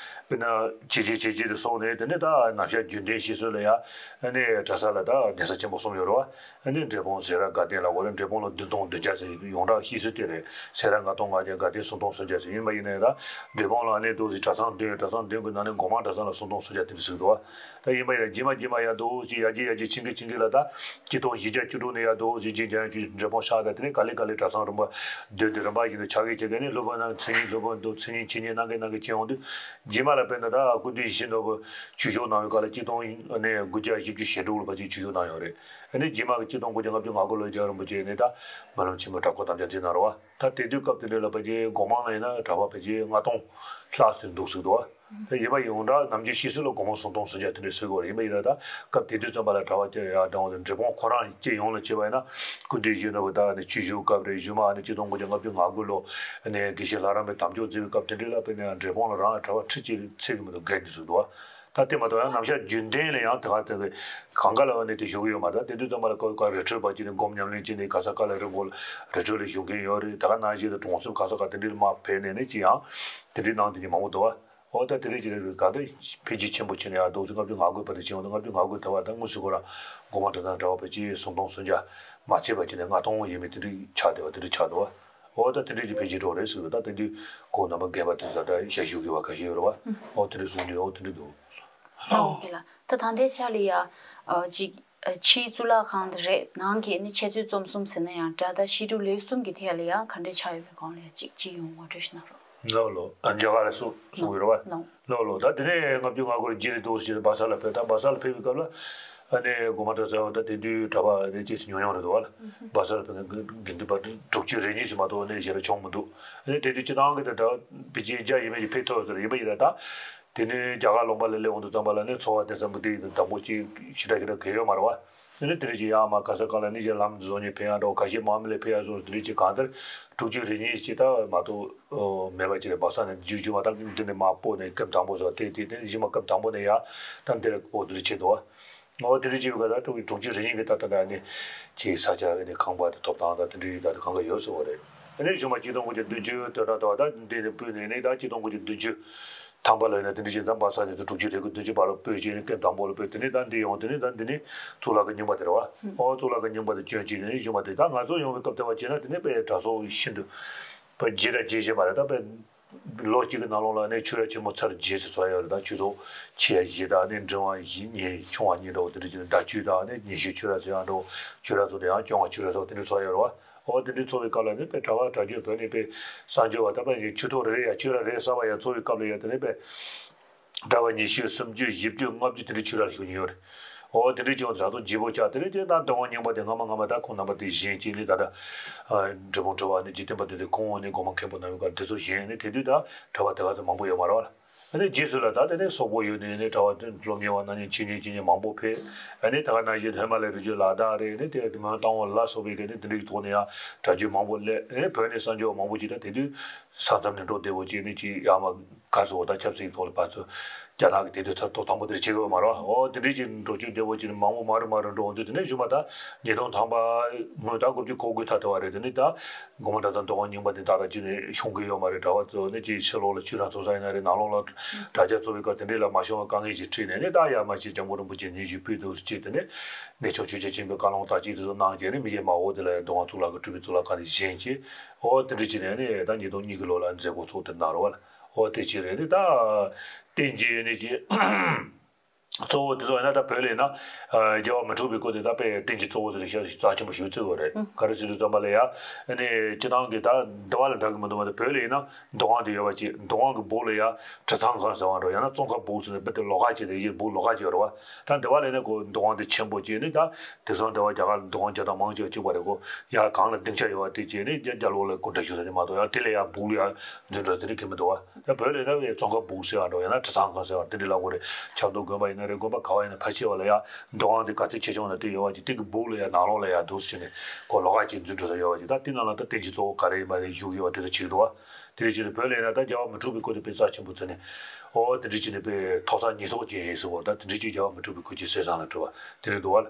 དཔེར་ན་ཇེ་ཆེ་ཇེ་ཆེ་དུ་སོང་ནས། དེ་ནས་ད་ནམ་ཞག་རྒྱུན་ལྡན་བཤད་སྲོལ་ལ་ཡང་ཨ་ནི་གྲྭ་ས་ལ་ད་གདན་ས་ཆེན་པོ་གསུམ་ཡོད་རེད་བ། ཨ་ནི་འབྲས་སྤུངས་སེ་ར་དགའ་ལྡན་ལ་འོ་རེད། འབྲས་སྤུངས་ལ་བདུན་སྟོང་བདུན་བརྒྱ་ཟེར་ཡོངས་གྲགས་བཤད་སྲོལ་དེ་རེད། སེ་ར་ལྔ་སྟོང་ལྔ་བརྒྱ། དགའ་ལྡན་སུམ་སྟོང་སུམ་བརྒྱ་ཟེར། ཡིན་པ་ཡིན་ནའི་ད་འབྲས་སྤུངས་ལ་ཨ་ནི་འདུག་ཟེར་གྲྭ་ཚང་བདུན། གྲྭ་ཚང་བདུན་གྱི་ནང་ནས་སྒོ་མང་གྲྭ་ཚང་ལ་སུམ་སྟོང་སུམ་བརྒྱ་དེ་འདྲ་ཟེར་འདུག་བ། ད་ཡིན་པ་ཡིན་ན་རྗེས་མ་རྗེས་མ་ཡར་འདུག་ཟེར་ཡར་རྒྱས་ཡར་རྒྱས་ཕྱིན་གྱི་ཕྱིན་གྱི་ལ་ད་གཅིག་སྟོང་བཞི་བརྒྱ་བཅུ་དྲུག་ནས་ཡར་འདུག་ཟེར་རྗེས་འཇམ་དབྱངས་ཆོས་རྗེ་འབྲས་སྤུངས་ཤར་དང་། དེ་ནས་ག་ལེ་ག་ལེ་གྲྭ་ཚང་རིམ་པ་བདུན་དེ་རིམ་པ་བཞིན་དུ་ཆགས་ཀྱི་བྱེད་མཁན་ནི་སློབ་དཔོན་རྣམས་མཚན་ཉིད་སློབ་དཔོན་འདུག་མཚན་ཉིད་འཆད་ཉན་གནང་མཁན་གནང་མཁན་བྱས་ཡོང་དུས། རྗེས་མ་ལ་དཔེར་ན་ད་སྐུ་མདུན་ཡིད་བཞིན་ནོར་བུ་ཆོས་ཞུགས་གནང་བའི་སྐབས་ལ་གཅིག་སྟོང་དགུ་བརྒྱ་བཞི་བཅུ་ཞེ་དྲུག་ལ་ཕལ་ཆེར་ཆོས་ཞུགས་གནང་ཡོད་རེད། ཨ་ནི་རྗེས་མ་གི་གཅིག་སྟོང་དགུ་བརྒྱ་ལྔ་བཅུ་ང་དགུ་ལོར་རྒྱལ་བ་རིན་པོ་ཆེ་ནི་ད་སྨོན་ལམ་ཆེན་མོའི་གྲྭ་སྐོར་དམ་བཅའ་མཛད་གནང་རེད་བ། ད་དེ་དུས་སྐབས་དེ་འདྲ་ལ་ཕལ་ཆེར་སྒོ་མང་ལ་ཡིན་ན་གྲྭ་པ་ཕལ་ཆེར་ལྔ་སྟོང་ལྷག་ཙམ་འདུག་ཟེར་འདུག་བ། ཡིན་པ་ཡིན་འོང་འདྲ་ནམ་རྒྱུན་བཤད་སྲོལ་ལ་སྒོ་མང་སུམ་སྟོང་སུམ་བརྒྱ་དེ་འདྲ་ཟེར་གྱི་ཡོད་རེད། ཡིན་པ་ཡིན་ན་ད་སྐབས་དེ་དུས་ཙམ་པ་ལ་གྲྭ་པ་དེ་ཡར་འབྲི་འོང་དེ་འབྲས་སྤུངས་ཁོ་རང་སྤྱི་ཡོངས་ལ་བྱས་པ་ཡིན་ན་སྐུ་མདུན་ཡིད་བཞིན་ནོར་བུ་ད་ནི་ཆོས་ཞུགས་སྐབས་རེད། གཞུག་མ་ནི་གཅིག་སྟོང་དགུ་བརྒྱ་ལྔ་བཅུ་ང་དགུ་ལོ་ནས་དགེ་བཤེས་ལྷ་རམས་པའི་དམ་ཆོས་བཙུགས་པའི་སྐབས་དེ་འདྲ་ལ་དཔེར་ན་ཡང་འབྲས་སྤུངས་ལ་རང་གྲྭ་པ་ཁྲི་གཅིག་ཚད་ཀྱི་མི་འདུག་བརྒལ་འདུག་ཟེར་འདུག་བ། ད་དེ་མ་གཏོགས་ཡང་ནམ་ཞག་རྒྱུན་ལྡན་ལ་ཡང་དེ་ག་དེ་གི་གང་ག་ལ་བ་ནས་དེ་བཞུགས་ཡོད་མ་རེད། དེ་དུས་ཙམ་པ་ལ་ཀ་ཀ་རི་ཁྲོད་པ་ཅིག་ནས་སྒོམ་ཉམས་ལེན་བྱས་ནས་ག་ས་ག་ལ་རི་མགོ་ལ་རི་ཁྲོད་ལ་བཞུགས་མཁན་ཡོད་རེད། ད་ག་ནང་བཞིན་དུ་གྲོང་གསེབ་ག་ས་ག་དེ་འདྲའི་མར་ཕེབས་ནས་ནས་ཅི་ཡང་དེ་འདྲའི་གནང་དེ་འདྲའི་མང་པོ་འདུག་བ། འོ་ད་དེ་རིང་ཅི་རེད་ག་ད་འཕེལ་རྒྱས་ཆེན་པོ་ཕྱིན་ནས་ཡང་འདུག་ཚེ་ལྔ་བཅུ་ང་དགུའི་བར་དུ་ཕྱིན་འོང་དུས་ལྔ་བཅུ་ང་དགུའི་ད་བར་ད་དངོས་སུ་ཁོ་རང་སྒོ་མང་གྲྭ་ཚང་གྲྭ་པ་ཕལ་ཆེར་སུམ་སྟོང་སུམ་བརྒྱ་མ་ཚད་པ་ཅིག་ནས་ལྔ་སྟོང་ཡས་མས་དེ་འདྲའི་ཆགས་བསྡད་པ་དེ་འདྲ་ཆགས་འདུག་བ། འོ་ད་དེ་འདྲའི་གི་འཕེལ་རྒྱས་འགྲོ་རེད་ཟེར་བ། ད་དེ་དུས་ཁོང་རྣམ་པ་རྒན་པ་དེ་ད་ལྟ་ཞལ་བཞུགས་ཀྱི་བ་ཁ་ཤས་ཡོད་རེད་བ། འོ་དེ་འདྲའི་གསུང་རྒྱུ་འོ་དེ་འདྲ་འདུག་ལགས་འོ་དེ་ལགས། ད་ད་ལྟའི་ཆ་ལ་ཡ་ཨ་ཅིག་ཨ་ཕྱིའི་གཙུག་ལག་ཁང་དེ་རེད། ནང་གི་ནི་འཆད་རྩོད་རྩོམ་གསུམ་ཟེར་ན་ཡང་འདྲ། ད་བཤད་སྒྲུབ་ལས་གསུམ་གྱི་ཐད་ལ་ཡང་ག་འདྲས་ཆགས་ཡོད་པའི་སྒང་ལ་ཡ་ཅིག་སྤྱི་ཡོངས་ངོ་སྤྲོད་ཞིག་གནང་རོགས། ལགས་ལགས། ཨ་རྒྱ་གར་ལ་སུ་སུ་ཡོད་རེད་བ། ལགས་ལགས། ལགས་ལགས། ད་དེ་ནས་ལྔ་བཅུ་ང་དགུ་ལ་རྗེས་ལ་འདུག་ཟེར་བ་ས་ལ་ཕེབས། ད་བ་ས་ལ་ཕེབས་པའི་སྐབས་ལ་ཨ་ནི་སྒོ་མང་གྲྭ་ཚང་ད་དེ་དུས་གྲྭ་པ་རེ་ཅེས་ཉུང་ཉུང་རེད་འདུག་བ་ལ། བ་ས་ལ་ཕེབས་ན་དགེ་འདུན་པ་དྲུག་ཅུ་རེ་གཉིས་སུ་མ་གཏོགས་ནས་ཞེ་དྲག་བྱུང་མི་འདུག་ཨ་ནི་དེ་དུས་སྤྱི་བཏང་གི་ད་ད་ཕལ་ཆེར་བརྒྱ་ཡས་མས་ཀྱི་ཕེབས་ཐུབ་ཟེར། ཡིན་པ་ཡིན་ན་ད་དེ་ནས་རྒྱ་གར་ལུང་པ་ལ་སླེབས་འོང་དུས་ཙམ་པ་ལ་ནི་ཚོར་བ་དེ་ཙམ་གྱི་དེ་བདག་པོ་ཅིག་ཞེ་དྲག་ཞེ་དྲག་གལ་ཡོད་མ་རེད་བ། དེ་ནས་དེ་རིང་ཅིག་ཡར་མར་ག་ས་ག་ལ་ནི་ཅིག་ལམ་བཟོ་ནས་ཕེབས་ཡག་འགྲོ། ཁ་ཤས་མར་མི་ལ་ཕེབས་ཡག་བཟོ། དེ་རིང་ཅིག་གང་ལྟར་དྲུག་ཅུ་རེ་གཉིས་ཅིག་ད་མ་གཏོགས་མེད་པ་ཅིག་རེད། བ་ས་ནས་རྒྱུ་རྒྱུ་མ་ད་འདི་ནས་མར་སྤོ་ནས་སྐབས་དང་པོ་བཟོ། དེ་དེ་དེ་ནས་གཞི་མ་སྐབས་དང་པོ་ནས་ཡར་ད་འདིར་སྤོ་དེ་རིང་ཆེད་དུ་བ། འོ་དེ་རིང་ཅིག་ག་ད་དྲུག་དྲུག་ཅུ་རེ་གཉིས་ཀྱི་ད་ད་ད་ནི་ཅིག་ས་ཆ་ནི་ཁང་པ་དེ་ཐོབ་ཐང་ད་དེ་འདྲའི་ད་གང་ག་ཡོད་ཟེར་བ་རེད། དེ་ནས་གཞུག་མ་གཅིག་སྟོང་དགུ་བརྒྱ་བདུན་ཅུ་དོན་དག་ད་ད་འདི་ནས་སྤོས་ནས་ནི་ད་གཅིག་སྟོང་དགུ་བརྒྱ་བདུན་ཅུ། ཐང་པ་ལ་ཡིན་ན་དེ་འདྲ་ཞིག་ད་བ་ས་ནས་དུ་དྲུག་ཅུ་རེ་དགུ་བདུན་ཅུ་བར་ལ་སྤོས་བྱས་ནས་སྐབས་དང་པོ་ལ་སྤོས། དེ་ནས་ད་འདི་ཡོང་། དེ་ནས་ད་འདི་ནས་གཙུག་ལག་གི་རྙིང་པ་དེ་རེད་བ། ཨོ་གཙུག་ལག་གི་རྙིང་པ་དེ་བསྐྱོན་བྱས་ནས་གཞུག་མ་དེ་ད་ང་ཚོ་ཡོང་བའི་སྐབས་དེ་བ་བྱས་ན་དེ་ནས་དཔེ་གྲྭ་ཚོགས་ཤིན་ཏུ་དཔེ་བརྗེ་ར་བརྗེ་བཞིན་པ་རེད། ད་དཔེ་ལོ་གཅིག་གི་ནང་ལོགས་ལ་ནས་ཆོས་ར་ཆེན་མོ་ཚར་བརྒྱད་ཙམ་ཚོགས་ཡོད་རེད། ད་ཆོས་ཐོག་ཆེ་ཡ་བཞི་དང་ནས་འབྲིང་བ་བཞི་གཉིས་ཆུང་བ་གཉིས་འདྲ་བོ་དེ་འདྲ་བྱས་ནས་ཟླ་བཅུ་དང་ནས་ཉི་ཤུ་ཆོས་ར་ཚོགས་ཡང་འདྲ་བོ་ཆོས་ར་ཚོགས་དེ་ཡང་སྐྱོ་བ་ཆོས་ར་ཚོགས་དེ་འདྲ་ཚོགས་ཡོད་རེད་བ། འོ་དེ་འདྲའི་ཚོགས་པའི་སྐབས་ལ་ནི་དཔེ་གྲྭ་པ་གྲྭ་རྒྱུན་བོད་ནས་དཔེ་གསར་འབྱོར་བ་ད་དཔེ་ཆོས་ཐོག་རེ་རེ་ཡ་ཆོས་ར་རེ་གསར་བ་ཡ་ཚོགས་པའི་སྐབས་ལ་ཡ་དེ་ནས་དཔེ་གྲྭ་པ་ཉི་ཤུ་སུམ་ཅུ་བཞི་བཅུ་ལྔ་བཅུ་དེ་འདྲའི་ཆོས་ར་ལ་ཞུགས་མྱོང་ཡོད་རེད། འོ་དེ་འདྲའི་ཅིག་ཡོང་དུས་གྲྭ་ཚོགས་ལྗིད་པོ་ཆགས། དེ་ནས་ཅིག་ད་འདུལ་བ་རྙིང་པ་དེ་སྔ་མ་སྔ་མ་ད་ཁོང་རྣམ་པ་དེ་བཞེངས་ཅིག་ནི་ད་ལྟ་འབྲི་གུང་གྲྭ་པ་ནི་འཇིག་རྟེན་པ་དེ་དེ་ཁོང་ནི་སྒོ་མང་མཁན་པོ་ནང་ཡོད་ཀ་དེ་ཚོ་བཞེངས་ནི་དེ་དུས་ད་གྲྭ་པ་དེ་ག་ཚོད་མང་པོ་ཡོད་མ་རེད་བ། ཨ་ནི་རྗེས་སུ་ལ་ད་དེ་ནས་སོག་པོ་ཡོད་ནས་ནི་གྲྭ་པ་དེ་སློབ་གཉེར་བ་གནང་མཁན་འཆད་ཉན་བྱེད་མཁན་མང་པོ་ཕེབས། ཨ་ནི་ད་ག་ནང་བཞིན་ཧི་མ་ལ་རི་རྒྱུད་ལ་དྭགས་རེད། ནི་དེ་མོན་རྟ་དབང་ལ་སོགས་པའི་གི་ནི་དེ་འདྲའི་ཐོག་ནས་ཡང་གྲྭ་རྒྱུན་མང་པོ་སླེབས། ཨ་ནི་བོད་ནས་གསར་འབྱོར་བ་མང་པོ་ཅིག་ད་དེ་དུས་ས་མཚམས་ནས་འགྲོ་བདེ་བོ་ཅིག་ནི་ཅིག་ཡར་མར་ག་སོགས་ད་ཆབ་སྲིད་ཐོག་ལ་ཕར་ཚུར་རྒྱ་ནག་གི་དེ་དུས་ཐོག་དང་པོ་དེར་བྱེད་དགོས་མ་རེད། འོ་དེ་འདྲའི་ཅིག་འགྲོ་སྐྱོད་བདེ་བོ་ཅིག་ནི་མང་པོ་མ་རུ་མ་རུ་འགྲོ་འོང་དུས་དེ་ནས་གཞུག་མ་ད་ཉིས་སྟོང་ཐམ་པ་སྔོན་ད་དགུ་བཅུ་གོ་དགུ་ཐ་དེ་བ་རེད། དེ་ནས་ད། སྒོ་མང་གྲྭ་ཚང་འདུལ་བ་རྙིང་པ་འདི་ཏག་ཏག་ཅིག་ནས་ཤོང་གི་ཡོད་མ་རེད། གྲྭ་པ་ཚོ་ནི་ཅིག་ཕྱི་ལོགས་ལ་ཆོས་ར་ཚོགས་ས་ཡིན་ན་རེད། ནང་ལོགས་ལ་དྲ་རྒྱ་ཚོགས་པའི་སྐབས་དེ་འདྲས་ལ་མ་ཤོང་བའི་དཀའ་ངལ་ཅིག་འཕྲད་ནས་ནི་ད་ཡར་མར་ཅིག་སྐྱབས་མགོན་རིན་པོ་ཆེ་ནས་ཞུ་སྤུས་འདུག་ཅིག་དེ་ནས་གནས་མཆོག་ཆོས་རྒྱལ་ཆེན་པོའི་བཀའ་སློབ་དག་ཅིག་དེ་ཚོ་གནང་བྱས་ནས་མི་སྐད་མང་བོ་དེ་ལ་འདུལ་བ་གཙུག་ལག་གི་སྤྲུལ་པའི་གཙུག་ལག་ཁང་དེ་བཞེངས་བྱས། འོ་དེ་འདྲས་ཅིག་ནས་ནི་ད་ཉིས་སྟོང་གཉིས་ཀྱི་ལོ་ལ་མཛད་སྒོ་ཚོགས་དེ་གནང་རོགས་ལ། འོ་དེ་ཅིག་རེད། ནི་ད་བསྟན་འཛིན་ནི་ཅིག་གཙོ་བོ་དེ་ཚོ་ཡིན་ན་ད་བོད་ལ་ཡིན་ན་རྒྱལ་བ་མི་འཁྲུགས་པའི་སྐུ་དེ་ད་དཔེ་བསྟན་བཅོས་གཙོ་བོ་ཟེར་ཤག་རྩ་ཆེན་པོ་ཞིག་བརྩི་དགོས་རེད། ག་རེ་ཟེར་དུས་ཙམ་པ་ལ་ཡ་ཨ་ནི་སྤྱི་བཏང་གི་ད་འདི་བ་ལ་འདྲ་གི་མི་འདུག་མ་གཏོགས་བོད་ལ་ཡིན་ན་འདུ་ཁང་དེ་ཡོད་པ་ཅིག་འདུ་ཁང་གི་སྦུག་ལ་ཡ་གྲྭ་ཚང་ཁང་ཟེར་བ་འདྲ་ཡང་ན་ཙོང་ཁ་སྦུག་ཟེར་ནས་དཔེ་དེ་ལོགས་ཀ་ཅིག་དེ་ཡི་སྦུག་ལོགས་ཀ་ཅིག་ཡོད་རེད་བ། ད་འདི་བ་ལ་ཡིན་ན་ཁོ་འདུ་ཁང་དེ་ཆེན་པོ་ཅིག་ནི་ད་དེང་སང་འདི་བ་རྒྱ་གར་ལ་འདུ་ཁང་བྱེ་ཐང་མང་ཆེ་བ་གཅིག་པ་རེད། ཁོ་ཡ་གང་ལ་སྡིངས་ཆ་ཡོད་པ་དེ་བྱས་ནས་རྒྱ་རྒྱ་ལོགས་ལ་སྐུ་འདྲ་ཞུ་ས་དེ་མ་གཏོགས་ཡང་དེ་ལས་ཡ་སྦུག་ལ་ཡ་འཛུལ་འགྲོ་དེ་འདྲ་གི་མི་འདུག་བ། ད་བོད་ལ་ཡིན་ན་ཙོང་ཁ་སྦུག་ཟེར་བ་འདྲ་ཡང་ན་གྲྭ་ཚང་ཁང་ཟེར་བ་དེ་འདྲ་ལབ་དགོས་རེད། ཆབ་མདོ་དགོན་པ་ཡིན་ན། དགོན་པ་ག་བ་ཡིན་ན་ཕལ་ཆེ་བ་ལ་ཡ་འདུ་ཁང་དེ་ག་ཚོད་ཆེ་ཆུང་ལ་དེ་ཡོད་པ་ཅིག་དེ་གི་སྦུག་ལ་ཡ་ནང་ལོགས་ལ་ཡ་འདུག་སེ་བྱས་ནས་ཁོ་ལོགས་ཀ་ཅིག་འཛུལ་འགྲོ་ས་ཡོད་པ་ཅིག་ད་དེ་ནང་ལ་ད་རྟེན་གྱི་གཙོ་བོ་ག་རེ་ཡིན་པ་དེ་བཞུགས་ཡོད་པ་དེ་ཚོ་ཅིག་འདུག་བ། དེ་རེད་བྱས་ནས་བོད་ལ་ཡིན་ན་ད་རྒྱལ་བ་མི་འཁྲུགས་པའི་སྐུ་དེ་དཔེ་རྩ་ཆེན་པོ་བརྩིས་ནས་ཨོ་དེ་འདྲ་བྱས་ནས་དཔེ་ཐོག་ས་ཉིས་ཐོག་ཅན་ཡིན་ཟེར་བ་ད་དེ་འདྲ་ཅིག་རྒྱལ་བ་མི་འཁྲུགས་པའི་སྐུ་ཅིག་གསེར་ཟངས་ལ་གྲུབ་པ་དེ་རེད་འདུག་བ།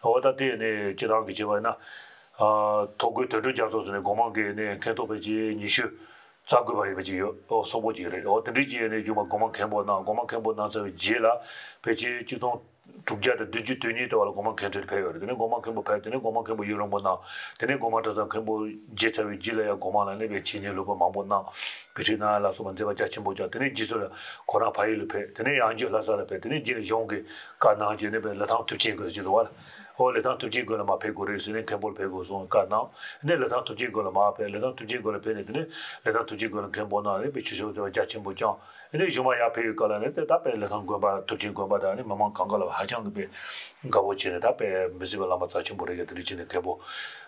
ཨོ་ད་དེ་ནས་སྤྱིར་བཏང་གི་བྱས་པ་ཡིན་ན། ཨ་ཐོག་ཁུལ་དོན་གྲུབ་རྒྱ་མཚོ་ཟེར་ནས་སྒོ་མང་གི་ནས་མཁན་ཐོག་ཕལ་ཆེར་ཉི་ཤུ་རྩ་དགུ་བར་ཡོད་པ་ཅིག་ཡོད། ཨོ་སོག་པོ་ཅིག་རེད། ཨོ་དེ་འདྲའི་ཅིག་ནས་རྒྱུ་མ་སྒོ་མང་མཁན་པོ་གནང་། སྒོ་མང་མཁན་པོ་གནང་ཚར་བའི་རྗེས་ལ་ཕལ་ཆེར་ཆིག་སྟོང་དྲུག་བརྒྱ་དང་བདུན་ཅུ་དོན་གཉིས་དེ་བ་ལ་སྒོ་མང་མཁན་ཁྲོད་ཕེབས་ཡོད་རེད། དེ་ནས་སྒོ་མང་མཁན་པོ་ཕེབས། དེ་ནས་སྒོ་མང་མཁན་པོ་ཡུན་རིང་པོ་གནང་། དེ་ནས་སྒོ་མང་གྲྭ་ཚང་མཁན་པོ་བརྗེ་ཚར་བའི་རྗེས་ལ་ཡང་སྒོ་མང་ལ་གནས་པའི་ཆེད་གཉེར་སློབ་དཔོན་མང་པོ་གནང་། དཔེ་ཁྲིད་གནང་ཡ་ལ་སོགས་པ་མཛད་པ་རྒྱ་ཆེན་པོ་བསྐྱངས། དེ་ནས་རྗེས་སུ་ལ་ཁོ་རང་ཕ་ཡུལ་ལ་ཕེབས། དེ་ནས་ཡང་བསྐྱར་ལྷ་ས་ལ་ཕེབས། དེ་ནས་རྗེས་ལ་གཞུང་གི་བཀའ་གནང་བྱས་ནས་པའི་ལི་ཐང་མཐུ་ཆེན་དགོན་ཟེར་གྱི་འདུག་བ། ཨོ་ལི་ཐང་མཐུ་ཆེན་དགོན་ལ་མར་ཕེབས་དགོས་རེད་ཟེར་ནས་མཁན་པོ་ལ་ཕེབས་དགོས་གསུངས་བཀའ་གནང་། ཨ་ནི་ལི་ཐང་མཐུ་ཆེན་དགོན་ལ་མར་ཕེབས། ལི་ཐང་མཐུ་ཆེན་དགོན་ལ་ཕེབས་ནས་དེ་ནས་ལི་ཐང་མཐུ་ཆེན་དགོན་ལ་མཁན་པོ་གནང་ནས་པའི་ཆོས་ཕྱོགས་དེ་བ་རྒྱ་ཆེན་པོ་བསྐྱངས། ཨ་ནི་གཞུག་མ་ཡར་ཕེབས་ཡོད་སྐབས་ལ་ནི་དེ་ད་པའི་ལི་ཐང་དགོན་པ་མཐུ་ཆེན་དགོན་པ་དང་ཨ་ནི་མི་མང་གང་ག་ལ་ཧ་ཅང་གི་པའི་དགའ་པོ་བྱས་ནས་ད་པའི་མི་སྲིད་པའི་བླ་མ་རྩ་ཆེན་པོ་རེད་ཡ། དེ་འདྲ་བྱས་ནས་མཁན་པོ་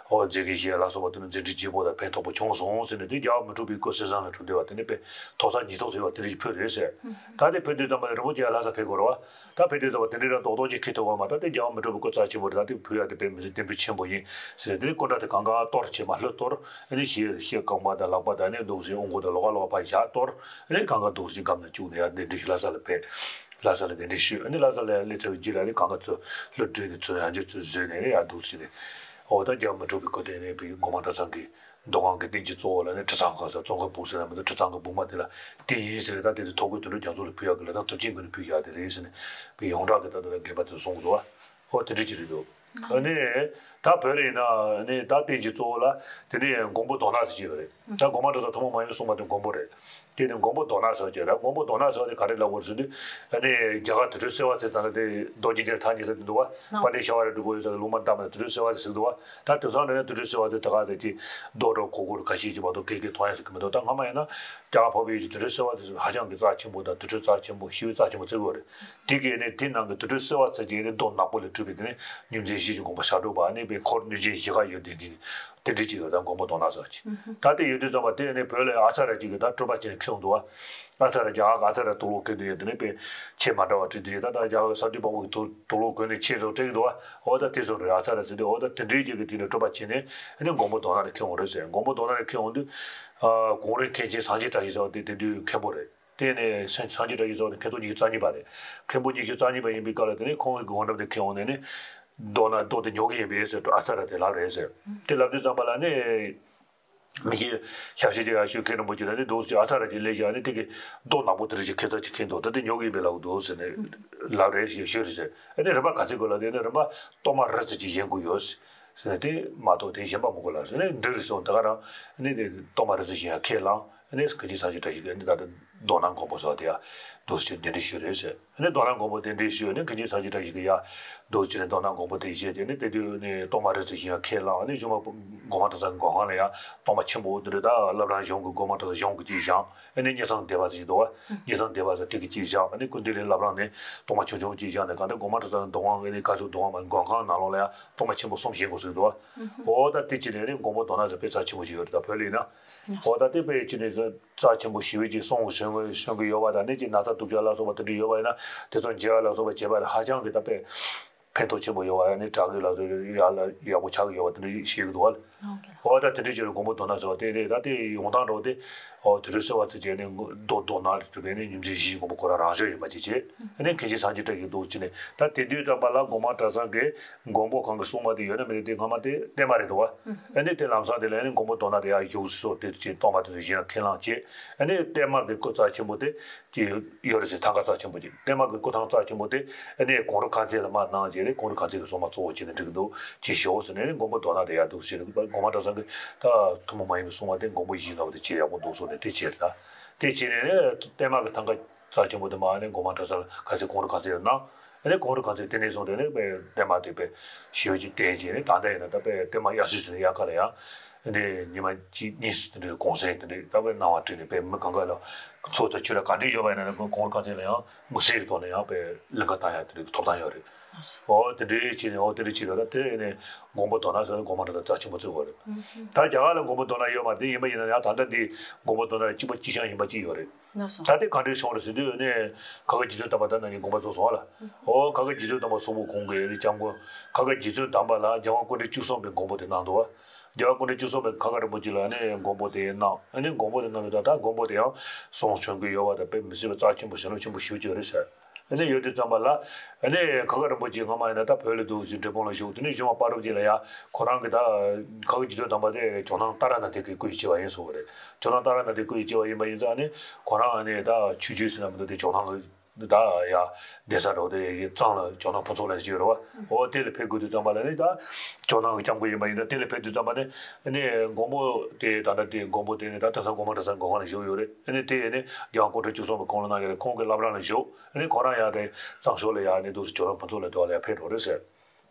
ཨོ་མཛད་དགེ་བཞེས་ལ་སོགས་པ་དེ་ནི་མཛད་འཕྲིན་ལྗིད་པོ་དང་ཕན་ཐོགས་པོ་བྱུང་སོང་ཟེར་ནས་དེ་རྒྱལ་བ་མི་འཁྲུགས་པའི་སྐུ་གསེར་ཟངས་ལ་གྲུབ་བསྡད་པ་དེ་ནི་པའི་ཐོག་ས་ཉིས་ཐོག་ཟེར་བ་དེ་འདྲ་ཞིག་ཕུལ་རེད་ཟེར། ད་དེ་ཕུལ་དུས་ཙམ་པ་ལ་རིན་པོ་ཆེ་ཡར་ལྷ་ས་ཕེབས་དགོས་རེད་བ། ད་ཕེབས་དུས་ཙམ་པ་དེ་འདྲའི་ར་རྡོག་རྡོག་ཅིག་ཁེལ་ཐུབ་པ་མ་གཏོགས་དེ་རྒྱལ་བ་མི་འཁྲུགས་པའི་སྐུ་རྩ་ཆེན་པོ་རེད། ད་དེ་ཕུལ་ཡ་དེ་དཔེ་མི་སྲིད་བརྟན་པོ་ཆེན་པོ་ཡིན་ཟེར། དེ་ནས་སྐུ་འདྲ་དེ་གང་ག་གཏོར་བྱས་མར་ལྷོད་གཏོར། ཨ་ནི་ཞལ་ཞལ་རྐང་པ་དང་ལག་པ་དང་ཨ་ནི་རྡོག་ཅིག་དབུ་མགོ་དང་ལོགས་ཀ་ལོགས་ཀ་ཕར་བཞག་གཏོར། ཨ་ནི་གང་ག་རྡོག་ཅིག་སྒམ་ནང་བཅུག་ནས་ཡར་གདན་འདྲེན་ཞུས། ལྷ་ས་ལ་ཕེབས། ལྷ་ས་ལ་གདན་འདྲེན་ཞུས། ཨ་ནི་ལྷ་ས་ལ་སླེབས་ཚར་བའི་རྗེས་ལ་ཨ་ནི་གང་ག་ཚུར་ལྷོ་བྲོས་ནས་ཚུར་ཡང་བསྐྱར་ཚུར་བཟོས་ནས་ཨ་ནི་ཡར་རྡོག་ཅིག་ནས་འོ་ད་རྒྱལ་བ་མི་འཁྲུགས་པའི་སྐུ་དེ་ནས་བའི་སྒོ་མང་གྲྭ་ཚང་གི་འདུ་ཁང་གི་རྟེན་གྱི་གཙོ་བོ་ལ་ནི་ཁྲི་ཚང་ཁང་ཟེར་ཙོང་ཁའི་སྦུག་ཟེར་ན་མི་འདུག་ཁྲི་ཚང་གི་སྦུག་མ་དེ་ལ་དེ་ཡིན་ཟེར་ད་དེ་དེ་ཐོག་ཁུལ་དོན་གྲུབ་རྒྱ་མཚོ་ལ་ཕུལ་ཡག་གི་ལ་ད་མཐུ་ཆེན་དགོན་ནས་ཕུལ་ཡག་དེ་རེད་ཟེར་ནས་བའི་ཡོངས་གྲགས་ཀྱི་ད་དེ་ལ་དགོན་པ་དེ་གསུངས་འདུག་བ། ཨོ་དེ་འདྲ་ཅིག་རེད་འདུག་ཨ་ནི་ད་བོད་ལ་ཡིན་ན་ཨ་ནི་ད་རྟེན་གྱི་གཙོ་བོ་ལ་དེ་ནས་མགོན་པོ་རྡོར་ནག་ཟེར་གྱི་ཡོད་རེད། ད་སྒོ་མང་གྲྭ་ཚང་ཐུན་མོང་མ་ཡིན་གསུངས་པ་དེ་མགོན་པོ་རེད། དེ་ནས་མགོན་པོ་རྡོར་ནག་ཟེར་བ་ཅིག་རེད། མགོན་པོ་རྡོར་ནག་ཟེར་བ་དེ་ག་རེ་ལབ་དགོས་རེད་ཟེར་དུས་ཨ་ནི་རྒྱ་གར་དུར་ཁྲོད་གསོལ་བ་ཚིགས་དང་ད་དེ་རྡོ་རྗེ་གདན་ཐང་ཉེ་ས་དེ་འདུག་བ། དཔལ་ལྡན་ཤ་བ་རི་འབྲུག་པ་ཡོད་ས་དེ་ལུང་མ་བཏབ་ན་དུར་ཁྲོད་གསོལ་བ་ཚིགས་ཟེར་འདུག་བ། ད་དེང་སང་འདྲ་ན་དུར་ཁྲོད་གསོལ་བ་ཚིགས་དེ་ག་དེ་ཅིག་རྡོ་གྲོགས་གོ་གོར་ཁ་ཤས་ཅིག་མ་གཏོགས་སྐད་སྐད་མཐོང་ཡ་ཟེར་གི་མི་འདུག་ད་སྔ་མ་ཡིན་ན་རྒྱ་གར་འཕགས་པའི་ཡུལ་གྱི་དུར་ཁྲོད་གསོལ་བ་ཚིགས་ཧ་ཅང་གི་རྩ་ཆེན་པོ་དང་དུར་ཁྲོད་རྩ་ཆེན་པོ་ཞི་བའི་རྩ་ཆེན་པོ་བརྩི་གི་ཡོད་རེད། དེ་གས་ནས་དེ་ནང་གི་དུར་ཁྲོད་གསོལ་བ་ཚིགས་ཀྱི་ནི་རྡོ་ནག་པོ་ལས་གྲུབ་པའི་དེ་ནི་ཉིན་མཚན་བཞི་གི་དགོངས་པ་ཞབས་དྲུང་པ་ཨ་ནི་པའི་འཁོར་གནོད་སྦྱིན་བཞི་ཀ་ཡོད་དེ་གི་དེ་འདྲ་ཅིག་ཡོད། ད་མགོན་པོ་རྡོར་ནག་ཟེར་བ་ཅིག་ད་དེ་ཡོད་དུས་ཙམ་པ་དེ་ནི་བོད་ལ་ཨ་ཙ་ར་ཅིག་གི་ད་སྤྲུལ་པ་ཅིག་ནས་ཁེལ་འོང་འདུག་བ། ཨ་ཙ་ར་ཅིག་ཨ་ཨ་ཙ་ར་དུག་ལོག་གོན་དུ་ཡོད་དེ་ནི་པའི་ཆས་མ་འདྲ་བ་བྲིས་དུ་ཡོད། ད་ད་རྒྱ་གར་ས་དུས་བ་མོ་གི་དུག་དུག་ལོག་གོན་ནས་ཆས་སོགས་སྤྲས་ཀྱི་འདུག་བ། འོ་ད་དེ་སོགས་རེད། ཨ་ཙ་ར་ཟེར་དུས་འོ་ད་དེ་འདྲའི་ཅིག་གི་དེ་ནི་སྤྲུལ་པ་ཅིག་ནས་ཨ་ནི་མགོན་པོ་རྡོར་ནག་ལ་ཁེལ་འོང་རེད་ཟེར། མགོན་པོ་རྡོར་ནག་ལ་ཁེལ་འོང་དུས་ཨ་གོང་རིམ་མཁན་ཆེན་སངས་རྒྱས་བཀྲ་ཤིས་ཟེར་བ་དེ་དེ་དུས་མཁན་པོ་རེད། དེ་ནས་སངས་སངས་རྒྱས་བཀྲ་ཤིས་ཟེར་བ་དེ་མཁན་པོ་ཉི་ཤུ་རྩ་གཉིས་པ་རེད། མཁན་པོ་ཉི་ཤུ་རྩ་གཉིས་པ་ཡིན་པའི་སྐབས་ལ་དེ་ནས་ཁོང་གི་སྒོ་འགྲམ་དུ་ཁེལ་འོང་ནས་ནི། རྡོ་ན་རྡོ་དེ་ཉོ་གི་ཡིན་པས་ཟེར་ཨ་ཙ་ར་དེ་ལབ་རེད་ཟེར། དེ་ལབ་དུས་ཙམ་པ་ལ་ནི། མི་ཤེས། ཞབས་ཕྱི་དེ་ཡག་ཤོས་མཁན་རིན་པོ་ཆེ་ལ་ནི་འདུག་ཟེར་ཨ་ཙ་ར་ཅིག་སླེབས་ཤག་ནི་དེ་གི་རྡོ་ནག་པོ་དེ་རེ་ཅིག་ཁེ་ཚ་ཅིག་ཁེལ་འདུག་ད་དེ་ཉོ་གི་ཡིན་པས་ལབ་འདུག་ཟེར་ནས་ལབ་རེད་ཞེས་ཞུས་རེད་ཟེར། ཨ་ནི་རིན་པ་ག་ཚོད་དགོས་ལབ་དེ་ནི་རིན་པ་གཏོར་མ་རི་ཙི་ཅིག་བཞེངས་དགོས་ཡོད་ཟེར་ནས་དེ་མ་གཏོགས་དེ་གཞན་པ་མི་དགོས་ལབ་ཟེར་ནས་འགྲིག་རེད་སོང་། དེ་ག་རང་ནི་དེ་གཏོར་མ་རི་ཙི་བཞེངས་ཡ་ཁས་བླངས། ཨ་ནི་མཁན་ཆེན་སངས་རྒྱས་བཀྲ་ཤིས་ཀྱིས་ཨ་ནི་ད་ལྟ་རྡོ་ནག་མགོན་པོ་ཟེར་བ་དེ་ཡ་འདུག་ཟེར་གདན་འདྲེན་ཞུས་རེད་ཟེར། ཨ་ནི་རྡོ་ནག་མགོན་པོ་གདན་འདྲེན་ཞུས་ནས་མཁན་ཆེན་སངས་རྒྱས་བཀྲ་ཤིས་ཀྱིས་ཡ་འདུག་ཟེར་ནས་རྡོ་ནག་མགོན་པོ་དེ་བཞེས་ཏེ་ནི་དེ་དུས་ནི་གཏོར་མ་རི་ཙི་བཞེངས་ཡ་ཁས་བླངས། ཨ་ནི་གཞུག་མ་སྒོ་མང་གྲྭ་ཚང་གི་སྒོ་ཁང་ལ་ཡ་གཏོར་མ་ཆེན་པོ་དེ་འདྲ་ད་བླ་བྲང་གཞུང་གི་སྒོ་མང་གྲྭ་ཚང་གཞུང་གི་གཅིག་བཞེངས། ཨ་ནི་སྙེ་ཚང་སྡེ་པ་ཟེར་གྱི་འདུག་བ། སྙེ་ཚང་སྡེ་པ་ཟེར་དེ་གི་གཅིག་བཞེངས། ཨ་ནི་ཀུན་བདེ་གླིང་བླ་བྲང་ནས་གཏོར་མ་ཆུང་ཆུང་གཅིག་བཞེངས་ནས་གང་ལྟར་སྒོ་མང་གྲྭ་ཚང་གི་འདུ་ཁང་ཨ་ནི་ག་ཚོད་འདུ་ཁང་མ་སྒོ་ཁང་ནང་ལོགས་ལ་ཡ་གཏོར་མ་ཆེན་པོ་གསུམ་བཞེངས་དགོས་ཟེར་གྱི་འདུག་བ། འོ་ད་དེ་གཅིག་ནས་ཨ་ནི་མགོན་པོ་རྡོ་ནག་ཟེར་དཔེ་རྩ་ཆེན་པོ་ཞིག་ཡོད་རེད། ད་བོད་ལ་ཡིན་ན། འོ་ད་དེ་དཔེ་གཅིག་ནས་རྩ་ཆེན་པོ་ཞེ་པོ་ཅིག་གསུང་གི་གསུང་གི་ཡོད་པ་དང་ནི་ཅིག་ན་ཚ་སྡུག་ཅག་ལ་སོགས་པ་དེ་འདྲ་ཡོད་པ་ཡིན་ན་དེ་ཚོ་མཇལ་བ་ལ་སོགས་པ་བྱེད་པ་ལ་ཧ་ཅང་གི་ད་དཔེ་ཕན་ཐོགས་ཆེན་པོ་ཡོད་པ་ཡང་ནི་དྲག་གི་ལ་སོགས་ཡག་ལ་ཡག་པོ་ཆགས་ཀྱི་ཡོད་པ་དེ་འདྲ་བཤད་ཀྱི་འདུག་བ། འོ་ད་དེ་འདྲ་བྱས་ནས་མགོན་པོ་རྡོ་ནག་ཟེར་བ་དེ་རེད། ད་དེ་ཡོང་སྟངས་འདྲ་བོ་དེ་འོ་དེ་འདྲ་གསོལ་བ་ཚིགས་བཅད་ནས་རྡོ་རྡོ་ནག་ལས་གྲུབ་པའི་ནི་ཉིན་མཚན་བཞི་བཞི་མགོན་པོ་ཁོ་རང་རང་བྱོན་ཡིན་པ་ཅིག་བྱས། ཨ་ནི་མཁན་ཆེན་སངས་རྒྱས་བཀྲ་ཤིས་འདུག་བྱས་ནས་ད་དེ་དུས་ཙམ་པ་ལ་སྒོ་མང་གྲྭ་ཚང་གི་མགོན་པོ་གང་གི་གསུང་བ་དེ་ཡོད་ན་མེད་ན་དེ་སྔ་མ་དེ་བརྟན་མ་རེད་འདུག་བ། ཨ་ནི་དེ་ལམ་སང་དེ་ལ་ཨ་ནི་མགོན་པོ་རྡོ་ནག་དེ་ཡར་བཞུགས་སོ་དེ་ཅིག་གཏོར་མ་དེ་ཚོ་བཞེངས་ཡ་ཁས་བླངས་བྱས། ཨ་ནི་བརྟན་མ་གི་སྐུ་རྩ་ཆེན་པོ་དེ། ཅིག་ཡོད་རེད་ཟེར། ཐང་ག་རྩ་ཆེན་པོ་ཅིག་བརྟན་མ་གི་སྐུ་ཐང་རྩ་ཆེན་པོ་དེ་ཨ་ནི་གུང་རུ་དཀར་མཛེས་ལ་མར་གནང་བྱས་ནས་གུང་རུ་དཀར་མཛེས་ཀྱི་སྲུང་མ་གཙོ་བོ་བྱས་ནས་འགྲིག་གི་འདུག་ཅེས་ཞུའོ་ཟེར་ནས་མགོན་པོ་རྡོ་ནག་དེ་ཡར་འདུག་ཟེར་ནས་སྒོ་མང་གྲྭ་ཚང་གི་ད་ཐུན་མོང་མ་ཡིན་པའི་སྲུང་མ་དེ་མགོན་པོ་ཡིད་བཞིན་ནོར་བུ་དེ་བྱས་ཡག་པོ་འདུག་གསུངས་ནས་དེ་བྱས་རེད། ད་དེ་བྱས་ནས་ནི་བརྟན་མ་གི་ཐང་ག་རྩ་ཆེན་པོ་དེ་མར་ཨ་ནི་གུང་རུ་དཀར་མཛེས་ལ་གནང་། ཨ་ནི་གུང་རུ་དཀར་མཛེས་དེ་ནས་བཟུང་སྟེ་ནི་བརྟན་མ་དེ་དཔེ་ཞེ་པོ་ཅིག་བརྟན་བྱས་ནས་ད་ལྟ་ཡིན་ན་ད་དཔེ་བརྟན་མ་དབྱར་གསོལ་ཟེར་ནས་དབྱར་ཁ་ལ་ཡང་། ནས་ཉི་མ་གཅིག་གཉིས་སུ་དེ་འདྲའི་གུང་སེང་དེ་འདྲའི་ལྟ་བུའི་གནང་བ་བྲིས་ནས་དཔེ་མི་གང་ག་ལ་ཚོགས་དང་ཆོས་ར་ག་འདྲ་ཡོད་པ་ཡིན་ན་ལ་གུང་ཁྲན་ཏང་ལ་ཡང་དམིགས་བསལ་གྱི་ཐོག་ནས་ཡང་དཔེ་ལན་ཁ་བཏང་ཡ་དེ་འདྲའི་ཐོབ་ཐང་ཡོད་རེད། ཨོ་དེ་འདྲའི་བྱས་ནས་ཨོ་དེ་འདྲའི་བྱས་ཡོད་ད་དེ་ནས་མགོན་པོ་རྡོ་ནག་ཟེར་ན་མགོ་མ་འདྲ་དང་རྩ་ཆེན་པོ་བརྩི་དགོས་རེད། ད་རྒྱ་གར་ལ་མགོན་པོ་རྡོ་ནག་ཡོད་མ་རེད། ཡིན་པ་ཡིན་ན་ཡང་ད་ལྟ་འདི་མགོན་པོ་རྡོ་ནག་གཅིག་པ་གཅིག་རྐྱང་ཡིན་པ་གཅིག་ཡོད་རེད། ལགས་སོ། ད་དེ་ག་འདྲའི་བྱུང་རེད་ཟེར་དུས་ནས་ཁ་དགའ་རྗེ་བཙུན་དམ་པ་ད་ནང་བཞིན་དགོངས་པ་རྫོགས་སོང་བ་ལ། ཨོ་ཁ་དགའ་རྗེ་བཙུན་དམ་པ་གསུང་པོ་གོང་གི་ལྕམ་སྐུ་ཁ་དགའ་རྗེ་བཙུན་དམ་པ་ལ་རྒྱལ་དབང་སྐུ་ཕྲེང་བཅུ་གསུམ་པའི་མགོན་པོ་དེ་གནང་འདུག་བ། རྒྱལ་བ་སྐུ་ཕྲེང་བཅུ་གསུམ་པའི་ཁ་དགའ་རིན་པོ་ཆེ་ལ་ནི་མགོན་པོ་དེ་གནང་། ཨ་ནི་མགོན་པོ་དེ་གནང་ནས་ད་ལྟ་མགོན་པོ་དེ་ཡང་གསུང་བྱོན་གྱི་ཡོད་པ་དང་དཔེ་མི་སྲིད་པའི་རྩ་ཆེན་པོ་བྱིན་རླབས་ཆེན་པོ་ཞེ་པོ་ཅིག་ཡོད་རེད་ཟེར། ཨ་ནི་ཡོད་དུས་ཙམ་པ་ལ་ཨ་ནི་ཁ་དགའ་རིན་པོ་ཆེ་སྔ་མ་ཡིན་ན་ད་བོད་ལ་འདུག་ཟེར་འབྲས་སྤུངས་ལ་བཞུགས། དེ་ནས་གཞུང་པ་སྤ་རོ་ཅིག་ལ་ཡ་ཁོ་རང་གི་ད་ཁ་དགའ་རྗེ་བཙུན་དམ་པ་དེ་ཇོ་ནང་ཏཱ་ར་ནཱ་ཐའི་གི་སྐུ་ཡི་སྐྱེ་བ་ཡིན་གསུངས་པ་རེད། ཇོ་ནང་ཏཱ་ར་ནཱ་ཐའི་སྐུ་ཡི་སྐྱེ་བ་ཡིན་པ་ཡིན་ཙང་ཨ་ནི་ཁོ་རང་ཨ་ནི་ད་ཆོས་བརྒྱུད་ཟེར་ན་མི་འདུག་དེ་ཇོ་ནང་གི་ད་ཡ་གདན་ས་འགྲོ་དེ་གཙང་ལ་ཇོ་ནང་ཕུན་ཚོགས་ལ་ཅིག་ཡོད་རེད་བ། ཨོ་དེ་ལ་ཕེབས་དགོས་དུས་ཙམ་པ་ལ་ནི་ད་ཇོ་ནང་གི་སྐྱབས་མགོན་ཡིན་པ་ཡིན་ད་དེ་ལ་ཕེབས་དུས་ཙམ་པ་ནི་ཨ་ནི་མགོན་པོ་དེ་ད་ལྟ་དེ་མགོན་པོ་དེ་ནི་ད་དེང་སང་སྒོ་མང་གྲྭ་ཚང་མགོན་ཁང་ལ་བཞུགས་ཡོད་རེད། ཨ་ནི་དེ་ནི་རྒྱལ་དབང་སྐུ་ཕྲེང་བཅུ་གསུམ་པའི་དགུང་ལོ་གནང་ཡོད་རེད། ཁོང་གི་བླ་བྲང་ལ་བཞུགས། ཨ་ནི་ཁོ་རང་ཡང་དེ་གཙང་ཤོར་ལ་ཡང་ཨ་ནི་འདུག་སེ་ཇོ་ནང་ཕུན་ཚོགས་ལ་དེ་བ་ལ་ཡང་ཕེབས་འགྲོ་རེད་ཟེར།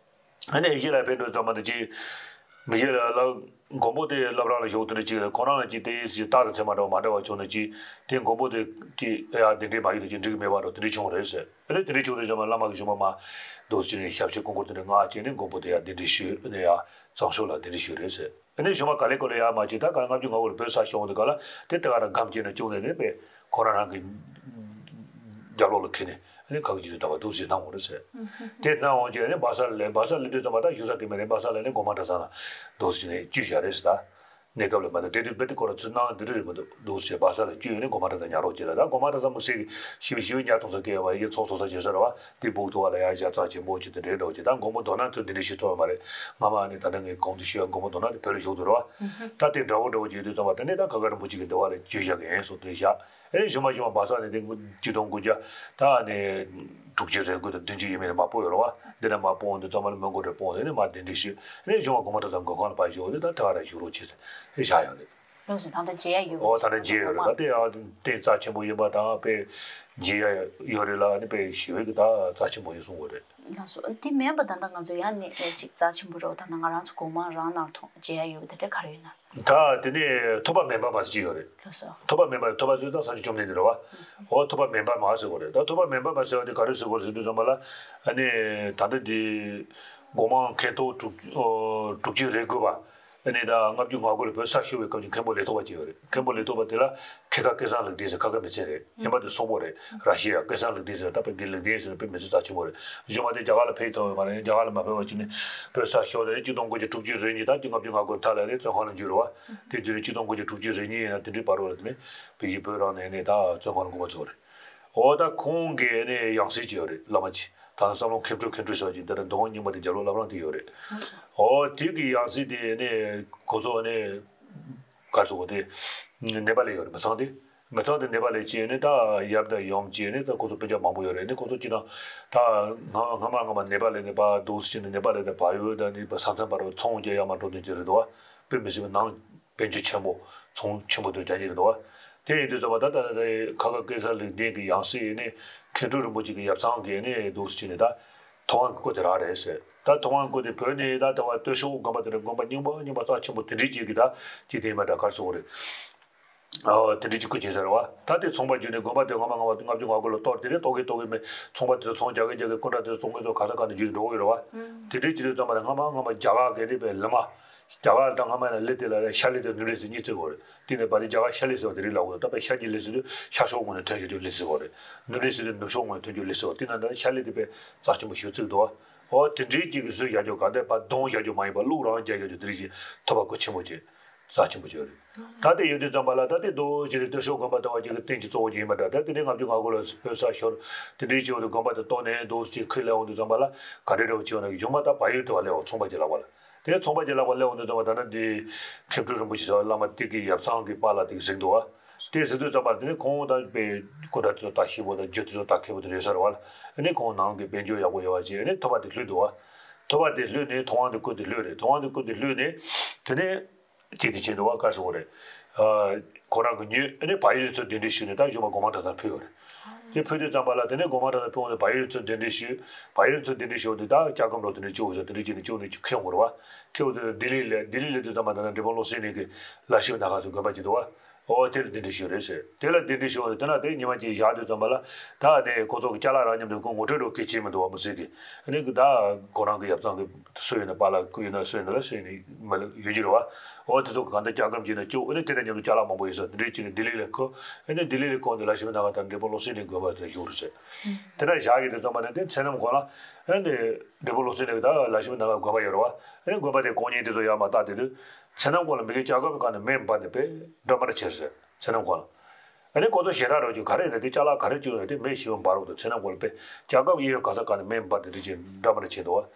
ཨ་ནི་ཡི་གེ་ལ་ཕེབས་འགྲོ་ཙམ་པ་དེ་ཅི། མི་གེ་ལ་ལ་མགོན་པོ་དེ་བླ་བྲང་ལ་བཞུགས་དེ་འདྲ་ཅིག་རེད། ཁོ་རང་ལ་ཅི་དེ་ཡིས་ཅི་རྟགས་དང་མཚན་མ་འདྲ་བ་མ་འདྲ་བ་བྱུང་ན་ཅི། དེ་མགོན་པོ་དེ་ཅི་ཡ་གདན་འདྲེན་མ་ཡོད་དེ་ཅི་འགྲིག་གི་མེད་པ་འདྲ་དེ་འདྲ་བྱུང་རེད་ཟེར། ཨ་ནི་དེ་འདྲ་བྱུང་དུས་ཙམ་པ་བླ་མ་གི་གཞུང་པ་མ་འདུག་སེ་ནས་ཞབས་ཕྱི་སྐུ་འཁོར་དེ་འདྲ་མངགས་བྱས་ནས་མགོན་པོ་དེ་ཡ་གདན་འདྲེན་ཞུས། ཨ་ནི་ཡ་གཙང་ཤོར་ལ་གདན་འདྲེན་ཞུས་རེད་ཟེར། ཨ་ནི་གཞུང་པ་ག་ལེ་གོ་ལེ་ཡ་མ་ཅི་ད་ག་ལྔ་བཅུ་ང་དགུ་ལ་བོད་ས་ཤོར་འོང་དུས་ག་ལ་དེ་ལྟ་ག་ར་སྒམ་བྱས་ནས་བཅུག་ནས་ནི་པས་ཁོ་རང་རང་གི་རྒྱབ་ལོགས་ལ་ཁེལ་ནས་ཨ་ནི་ཁ་གི་ཇི་ལྟར་ལྟ་བ་འདུག་སེ་གནང་འོང་རེད་ཟེར། དེ་གནང་འོང་རྗེས་ནི་སྦག་ས་ལ་སླེབས། སྦག་ས་སླེབས་དུས་ཙམ་པ་ད་བཞུགས་ས་དེ་མེད་ནས་སྦག་ས་ལ་ནི་སྒོ་མང་གྲྭ་ཚང་ལ་འདུག་སེ་ནས་བཅུག་བཞག་རེད་ཟེར་ད། གནས་སྐབས་ལ་མ་ད་དེ་དུས་དཔེ་དེ་ཁོ་ར་ཚུར་གནང་དེ་འདྲ་རེད་མི་འདུག་འདུག་སེ་སྦག་ས་ལ་བཅུག་ནས་སྒོ་མང་གྲྭ་ཚང་ཉར་རོགས་བྱེད་ལ་ད་སྒོ་མང་གྲྭ་ཚང་མི་སེར་གི་ཞི་བའི་ཞི་བའི་ཉར་གཏོང་ས་སྐལ་བ་ཡི་ཚོགས་གསོག་ས་བྱེད་ས་རེད་བ། དེ་སྦུག་ཏུ་བ་ལ་ཡ་ཞག་རྩ་ཆེན་པོ་ཅིག་དེ་འདྲའི་འདྲ་བོ་ཅིག་ད་མགོན་པོ་རྡོ་ནག་ཚོས་འདི་འདྲའི་ཞིག་ཐོབ་ཡོད་མ་རེད། སྔ་མ་ནི་ད་ལྟ་ངས་གོང་དུ་ཞུས་ཡ་མགོན་པོ་རྡོ་ནག་དེ་བོད་ལ་བཞུགས་འདུག་རེད་བ། ད་དེ་འདྲ་བོ་འདྲ་བོ་ཅིག་ཡོད་དུས་ཙམ་པ་ད་ནི་ད་ཁ་དགའ་རིན་པོ་ཆེ་གི་འདི་བ་ལ་བཅོས་བཞག་གི་ཡིན་སོགས་དེ་བཞག་ཨེ་གཞུང་མ་གཞུང་མ་སྦག་ས་ནས་དེ་གཅིག་སྟོང་དགུ་བརྒྱ་ད་ནི་དྲུག་ཅུ་རེ་དགུ་དང་བདུན་ཅུ་ཡས་མས་ནས་མ་སྤོ་ཡོད་རེད་བ། འདི་ནས་མ་སྤོ་འོང་དུས་ཙམ་པ་ལ་མི་མགོ་རེ་སྤོ་འོང་དེ་ནས་མ་གདན་འདྲེན་ཞུས་ཨེ་གཞུང་མ་གོང་མ་གྲྭ་ཚང་མགོན་ཁང་ལ་ཕར་བཞུགས་དེ་ད་དེ་བ་ར་བཞུགས་རོགས་བྱེད་ཟེར་ཨེ་བཞག་ཡོད་རེད། ལགས་སོ། ད་ལྟ་མཇལ་ཡ་ཡོད་པ་ཨོ་ད་ལྟ་མཇལ་ཡོད་རེད། ད་དེ་ཡང་རྟེན་རྩ་ཆེན་པོ་ཡིན་པ་དང་དཔེ་མཇལ་ཡ་ཡོད་རེད་ལ་ནི་དཔེ་ཞི་བའི་གི་ད་རྩ་ཆེན་པོ་ཡིན་གསུང་གི་རེད། ལགས་སོ། དེ་མིན་པ་ད་ལྟ་ང་ཚོ་ཡང་ནི་ཨེ་ཅིག་རྩ་ཆེན་པོ་རེད་བ། ད་ལྟ་ང་རང་ཚོ་གོང་མ་རང་ནང་མཐོང་མཇལ་ཡ་ཡོད་པ་དེ་འདྲ་ག་རེ་ཡོད་ན། ད་དེ་ནས་ཐུབ་པ་མེ་འབར་མ་ཟེར་གྱི་ཡོད་རེད། ལགས་སོ། ཐུབ་པ་མེ་འབར་ཐུབ་པ་ཟེར་ད་ས་ཆུ་བཅོམ་ལྡན་འདས་རེད་བ། ཨོ་ཐུབ་པ་མེ་འབར་མ་ཟེར་གོ་རེད། ད་ཐུབ་པ་མེ་འབར་མ་ཟེར་བ་དེ་ག་རེ་ཟེར་གོ་རེད་ཟེར་དུས་ཙམ་པ་ལ་ཨ་ནི་ད་ལྟ་དེ་སྒོ་མང་མཁན་ཐོག་དྲུག་ཨོ་དྲུག་ཅུ་རེ་དགུ་པ། ཨ་ནི་ད་ལྔ་བཅུ་ང་དགུ་ལ་བོད་ས་ཤོར་བའི་སྐབས་ཀྱི་མཁན་པོ་ལས་ཐོག་པ་ཅིག་ཡོད་རེད། མཁན་པོ་ལས་ཐོག་པ་དེ་ལ་ཁེ་ཁ་སྐལ་བཟང་ལེགས་ལྡན་ཟེར་ཁ་ཁ་མི་ཚེ་རེད། ཡིན་པ་དེ་སོག་པོ་རེད། ར་ཤི་ཡ་སྐལ་བཟང་ལེགས་ལྡན་ཟེར་ད་དཔེ་དགེ་ལེགས་ལྡན་ཟེར་དཔེ་མི་ཚེ་རྩ་ཆེན་པོ་རེད། གཞུང་མ་དེ་རྒྱ་གར་ལ་ཕེབས་ཐུབ་ཡོད་མ་རེད། རྒྱ་གར་ལ་མ་ཕེབས་པ་ཅིག་ནས་བོད་ས་ཤོར་དེ་གཅིག་སྟོང་དགུ་བརྒྱ་དྲུག་ཅུ་རེ་གཉིས་ད་དེ་ལྔ་བཅུ་ང་དགུ་མཐའ་ལ་རེད་བཙོན་ཁང་ལ་འཇུས་རེད་བ། དེ་དུས་ནས་གཅིག་སྟོང་དགུ་བརྒྱ་དྲུག་ཅུ་རེ་གཉིས་ཡིན་ན་དེ་འདྲའི་བར་དུ་ལ་དེ་ནས་བོད་ཀྱི་བོད་རང་ནས་ནས་ད་བཙོན་ཁང་ལ་འགོ་མ་ཚུགས་རེད། འོ་ད་ཁོང་གི་ནས་ཡང་སྲིད་ཅིག་ཡོད་རེད། བླ་མ་ཅིག་ད་ལྟ་བསམ་བློ་མཁས་གྲུབ་མཁས་གྲུབ་ཟེར་བ་ཅིག་ད་མདོ་དབུས་རྙིང་པ་དེ་རྒྱབ་ལོགས་བླ་བྲང་དེ་ཡོད་རེད། འོ་དེ་གི་ཡང་སྲིད་དེ་ནས་ཁོ་ཚོ་ནས་ག་རེ་ཟེར་དགོས་དེ་ནེ་པ་ལ་ཡོད་རེད། མི་ཚང་དེ་མི་ཚང་དེ་ནེ་པ་ལ་བྱས་ནས་ད་ཡབ་དང་ཡུམ་བྱས་ནས་ད་ཁོ་ཚོ་སྤུན་ཀྱག་མང་པོ་ཡོད་རེད། ནས་ཁོ་ཚོ་སྤྱིར་བཏང་ད་སྔ་སྔ་མ་སྔ་མ་ནེ་པ་ལ་ནས་ཕར་འདུག་སེ་བྱས་ནས་ནེ་པ་ལ་ནས་བལ་ཡུལ་དང་ནི་ས་མཚམས་བར་དུ་ཚོང་རྒྱག་ཡག་མ་འགྲོ་མཁན་ཅིག་རེད་འདུག་བ། དཔེ་མི་སྲིད་པའི་ནང་དཔལ་འབྱོར་ཆེན་པོ་ཚོང་ཆེན་པོ་དེ་རྒྱག་གི་རེད་འདུག་བ། དེ་ཡིན་དུས་ཙམ་པ་ད་ད་ད་ཁ་ཁ་སྐལ་བཟང་ལེགས་ལྡན་གྱི་ཡང་སྲིད་ནས་མཁས་གྲུབ་རིན་པོ་ཆེ་གི་ཡབ་ཚང་གིས་ནས་འདུག་སེ་བྱས་ནས་ད་ཐུབ་དབང་གི་སྐུ་དེ་རག་རེད་ཟེར། ད་ཐུབ་དབང་གི་སྐུ་དེ་བོད་ནས་ད་ད་བར་སྟོད་ཤོག་དགོན་པ་དེ་འདྲ་དགོན་པ་རྙིང་པ་རྙིང་པ་རྩ་ཆེན་པོ་དེ་འདྲའི་ཅིག་གི་ད་ཅིག་དེ་མ་འདྲ་ག་རེ་ཟེར་དགོས་རེད། ཨོ་དེ་འདྲའི་ཅིག་སྐུ་བྱིན་ཟེར་བ། ད་དེ་ཚོང་པ་བརྒྱུད་ནས་དགོན་པ་དེ་སྔ་མ་སྔ་མ་ལྔ་བཅུ་ང་དགུ་ལ་གཏོར་དེ་རེད། གཏོར་གི་གཏོར་གི་མེད། ཚོང་པ་དེ་ཚོ་ཚོང་རྒྱག་གི་རྒྱག་གི་སྐུ་འདྲ་དེ་ཚོ་ཚོང་གི་ཚོ་ག་ས་ག་ནས་བརྒྱུད་འགྲོ་གི་རེད་བ། དེ་འདྲའི་ཅིག་དུས་ཙམ་པ་ལ་སྔ་མ་སྔ་མ་རྒྱ་གར་གི་རེད་པའི་ལི་མ། རྒྱ་གར་ལ་ད་སྔ་མ་ཡིན་ན་ལི་དེ་ལ་ཤར་ལི་དང་ནུབ་ལི་ཟེར་གཉིས་བརྩི་གི་རེད། དེ་ནས་བར་དེ་རྒྱ་གར་ཤར་ལི་ཟེར་བ་དེ་རིགས་ལ་འོ་ད་དཔེ་ཤར་གྱི་ལི་ཟེར་དུས་ཤར་ཕྱོགས་ངོས་ནས་ཐོན་ཡོད་དུས་ལི་ཟེར་བ་རེད། ནུབ་ལི་ཟེར་དུས་ནུབ་ཕྱོགས་ངོས་ནས་ཐོན་རྒྱུ་ལི་ཟེར་བ། དེ་ན་ད་ཤར་ལི་དེ་དཔེ་རྩ་ཆེན་པོ་ཞེ་པོ་བརྩི་གི་འདུག་བ། འོ་དེ་འདྲའི་ཅིག་གི་བཟོས་བཞག་རྒྱུ་ག་འདྲ་བ་གདོང་བཞག་རྒྱུ་མ་ཡིན་པ་གླུ་རང་རྒྱག་རྒྱུ་དེ་རིགས་ཅིག་ཐུབ་པ་སྐུ་ཆེན་པོ་ཅིག་རྩ་ཆེན་པོ་ཅིག་རེད། ད་དེ་ཡོད་དུས་ཙམ་པ་ལ་ད་དེ་རྡོ་ཞིག་རེད། སྟོད་ཤོག་དགོན་པ་ལྟ་བ་ཅིག་གི་རྟེན་གྱི་གཙོ་བོ་ཅིག་ཡིན་པ་འདྲ། ད་དེ་ནས་ལྔ་བཅུ་ང་དགུ་ལ་བོད་ས་ཤོར་དེ་འདྲའི་ཅིག་འོ་དེ་དགོན་པ་དེ་གཏོར་ནས་རྡོ་ཞིག་ཁུལ་ལ་འོང་དུས་ཙམ་པ་ལ་ག་འདྲའི་འདྲ་བོ་ཅིག་ཡོང་ན་གཞུང་མ་ད་བལ་ཡུལ་དུ་བ་སླེབས་འོང་ཚོང་པ་ཅིག་ལག་པ་ལ། དེ་ཚོང་པ་ཅིག་ལག་པ་སླེབས་འོང་དུས་ཙམ་པ་ད་ནི་འདི་མཁས་གྲུབ་རིན་པོ་ཆེ་ཟེར་བ་བླ་མ་དེ་གི་ཡབ་ཚང་གི་པཱ་ལགས་དེ་གིས་གཟིགས་འདུག་བ། དེ་གཟིགས་དུས་ཙམ་པ་དེ་ནི་ཁོང་ད་དཔེ་སྐུ་འདྲ་དེ་ཚོ་ད་ཞིབ་པོ་དང་རྒྱུ་དེ་ཚོ་ད་མཁས་པོ་དེ་རེད་ཟེར་བ་ལ། ཨ་ནི་ཁོང་ནང་གི་དཔལ་འབྱོར་ཡག་པོ་ཡོད་བ་ཅིག་ཨ་ནི་ཐུབ་པ་དེ་བསླུས་འདུག་བ། ཐུབ་པ་དེ་བསླུས་ནས་ཐུབ་དབང་དེ་སྐུ་དེ་བསླུས་རེད། ཐུབ་དབང་དེ་སྐུ་དེ་བསླུས་ནས་དེ་ནས་ཅིག་དེ་བྱས་འདུག་བ། ག་རེ་ཟེར་དགོས་རེད། ཨ་ཁོ་རང་གི་ཉོས་ཨ་ནི་བལ་ཡུལ་ཚོ་གདན་འདྲེན་ཞུས་ནས་ད་གཞུང་མ་སྒོ་མང་གྲྭ་ཚང་ཕུལ་ཡོད་རེད། དེ་ཕུལ་དུས་ཙམ་པ་ལ་དེ་ནས་སྒོ་མང་གྲྭ་ཚང་ཕུལ་འོང་དུས་བལ་ཡུལ་ཚོ་གདན་འདྲེན་ཞུས། བལ་ཡུལ་ཚོ་གདན་འདྲེན་ཞུ་འོང་དུས་ད་སྐྱབས་མགོན་རོ་དེ་འདྲས་བཅུག་ཟེར། དེ་འདྲས་བྱས་ནས་བཅུག་ནས་ཁྱོན་འོང་ར་བ། ཁྱོན་འོང་དུས་ལྡི་ལི་ལ་ལྡི་ལི་ལ་དུས་ཙམ་པ་ད་ནང་འབྲས་སྤུངས་བློ་གསལ་གླིང་གི་ལ་ཤི་བ་ན་ག་ཚོ་དགོན་པ་ཅིག་འདུག་བ། ཨོ་དེ་ལ་གདན་འདྲེན་ཞུས་རེད་ཟེར། དེ་ལ་གདན་འདྲེན་ཞུ་འོང་དུས་དེ་ན་དེ་ཉི་མ་གཅིག་བཞག་དུས་ཙམ་པ་ལ་ད་ནས་ཁོ་ཚོ་གི་ཅ་ལག་རག་མཉམ་དུ་ཁོ་ངོ་སྤྲོད་འགྲོ་སྐད་ཆ་མི་འདུག་བ། མི་སྲིད་གི་ཨ་ནི་གི་ད་ཁོ་རང་གི་ཡབ་ཚང་གི་སུ་ཡིན་ན་པཱ་ལགས་སྐུ་ཡིན་ན་སུ་ཡིན་ན་ལ་སུ་ཡིན་ན་མ་ལ་ཡོད་ཀྱི་རེད་བ། ཨོ་དེ་ཚོ་གང་ལྟར་སྐྱབས་མགོན་བྱས་ནས་བཅུག་ཨ་ནི་དེ་དང་མཉམ་དུ་ཅ་ལག་མང་པོ་ཡོད་ས་དེ་འདྲས་བྱས་ནས་ལྡི་ལི་ལ་ཁོ་ཨ་ནི་ལྡི་ལི་ལ་ཁོ་འདི་ལ་ཤི་བ་ན་ག་དང་འབྲས་སྤུངས་བློ་གསལ་གླིང་དགོན་པ་དེ་བཞུགས་རེད་ཟེར། དེ་ན་བཞག་གི་དེ་ཙམ་པ་ནས་དེ་མཚན་ནམ་གོང་ལ་ཨ་ནི་འབྲས་སྤུངས་བློ་གསལ་གླིང་གི་ད་ལ་ཤི་བ་ན་ག་དགོན་པ་ཡོད་རེད་བ། ཨ་ནི་དགོན་པ་དེ་དཀོན་གཉེར་དེ་ཚོ་ཡར་མར་བཏགས་དེ་དུས། མཚན་ནམ་གོང་ལ་མི་གི་སྐྱབས་མགོན་ག་ནས་མེ་འབར་ནས་པས་འདྲ་མ་འདྲ་བྱས་ཟེར། མཚན་ནམ་གོང་ལ། ཨ་ནི་ཁོ་ཚོ་ཞེ་དྲག་རོགས་ཀྱི་ག་རེ་ཡིན་ན་དེ་ཅ་ལག་ག་རེ་བཅུག་ཡོད་དེ་མེ་ཤི་བ་འབར་འོང་དུས་མཚན་ནམ་གོང་ལ་པས་སྐྱབས་མགོན་གཡས་ག་ས་ག་ནས་མེ་འབར་དེ་འདྲ་ཅིག་འདྲ་མ་འདྲ་བྱས་འདུག་བ།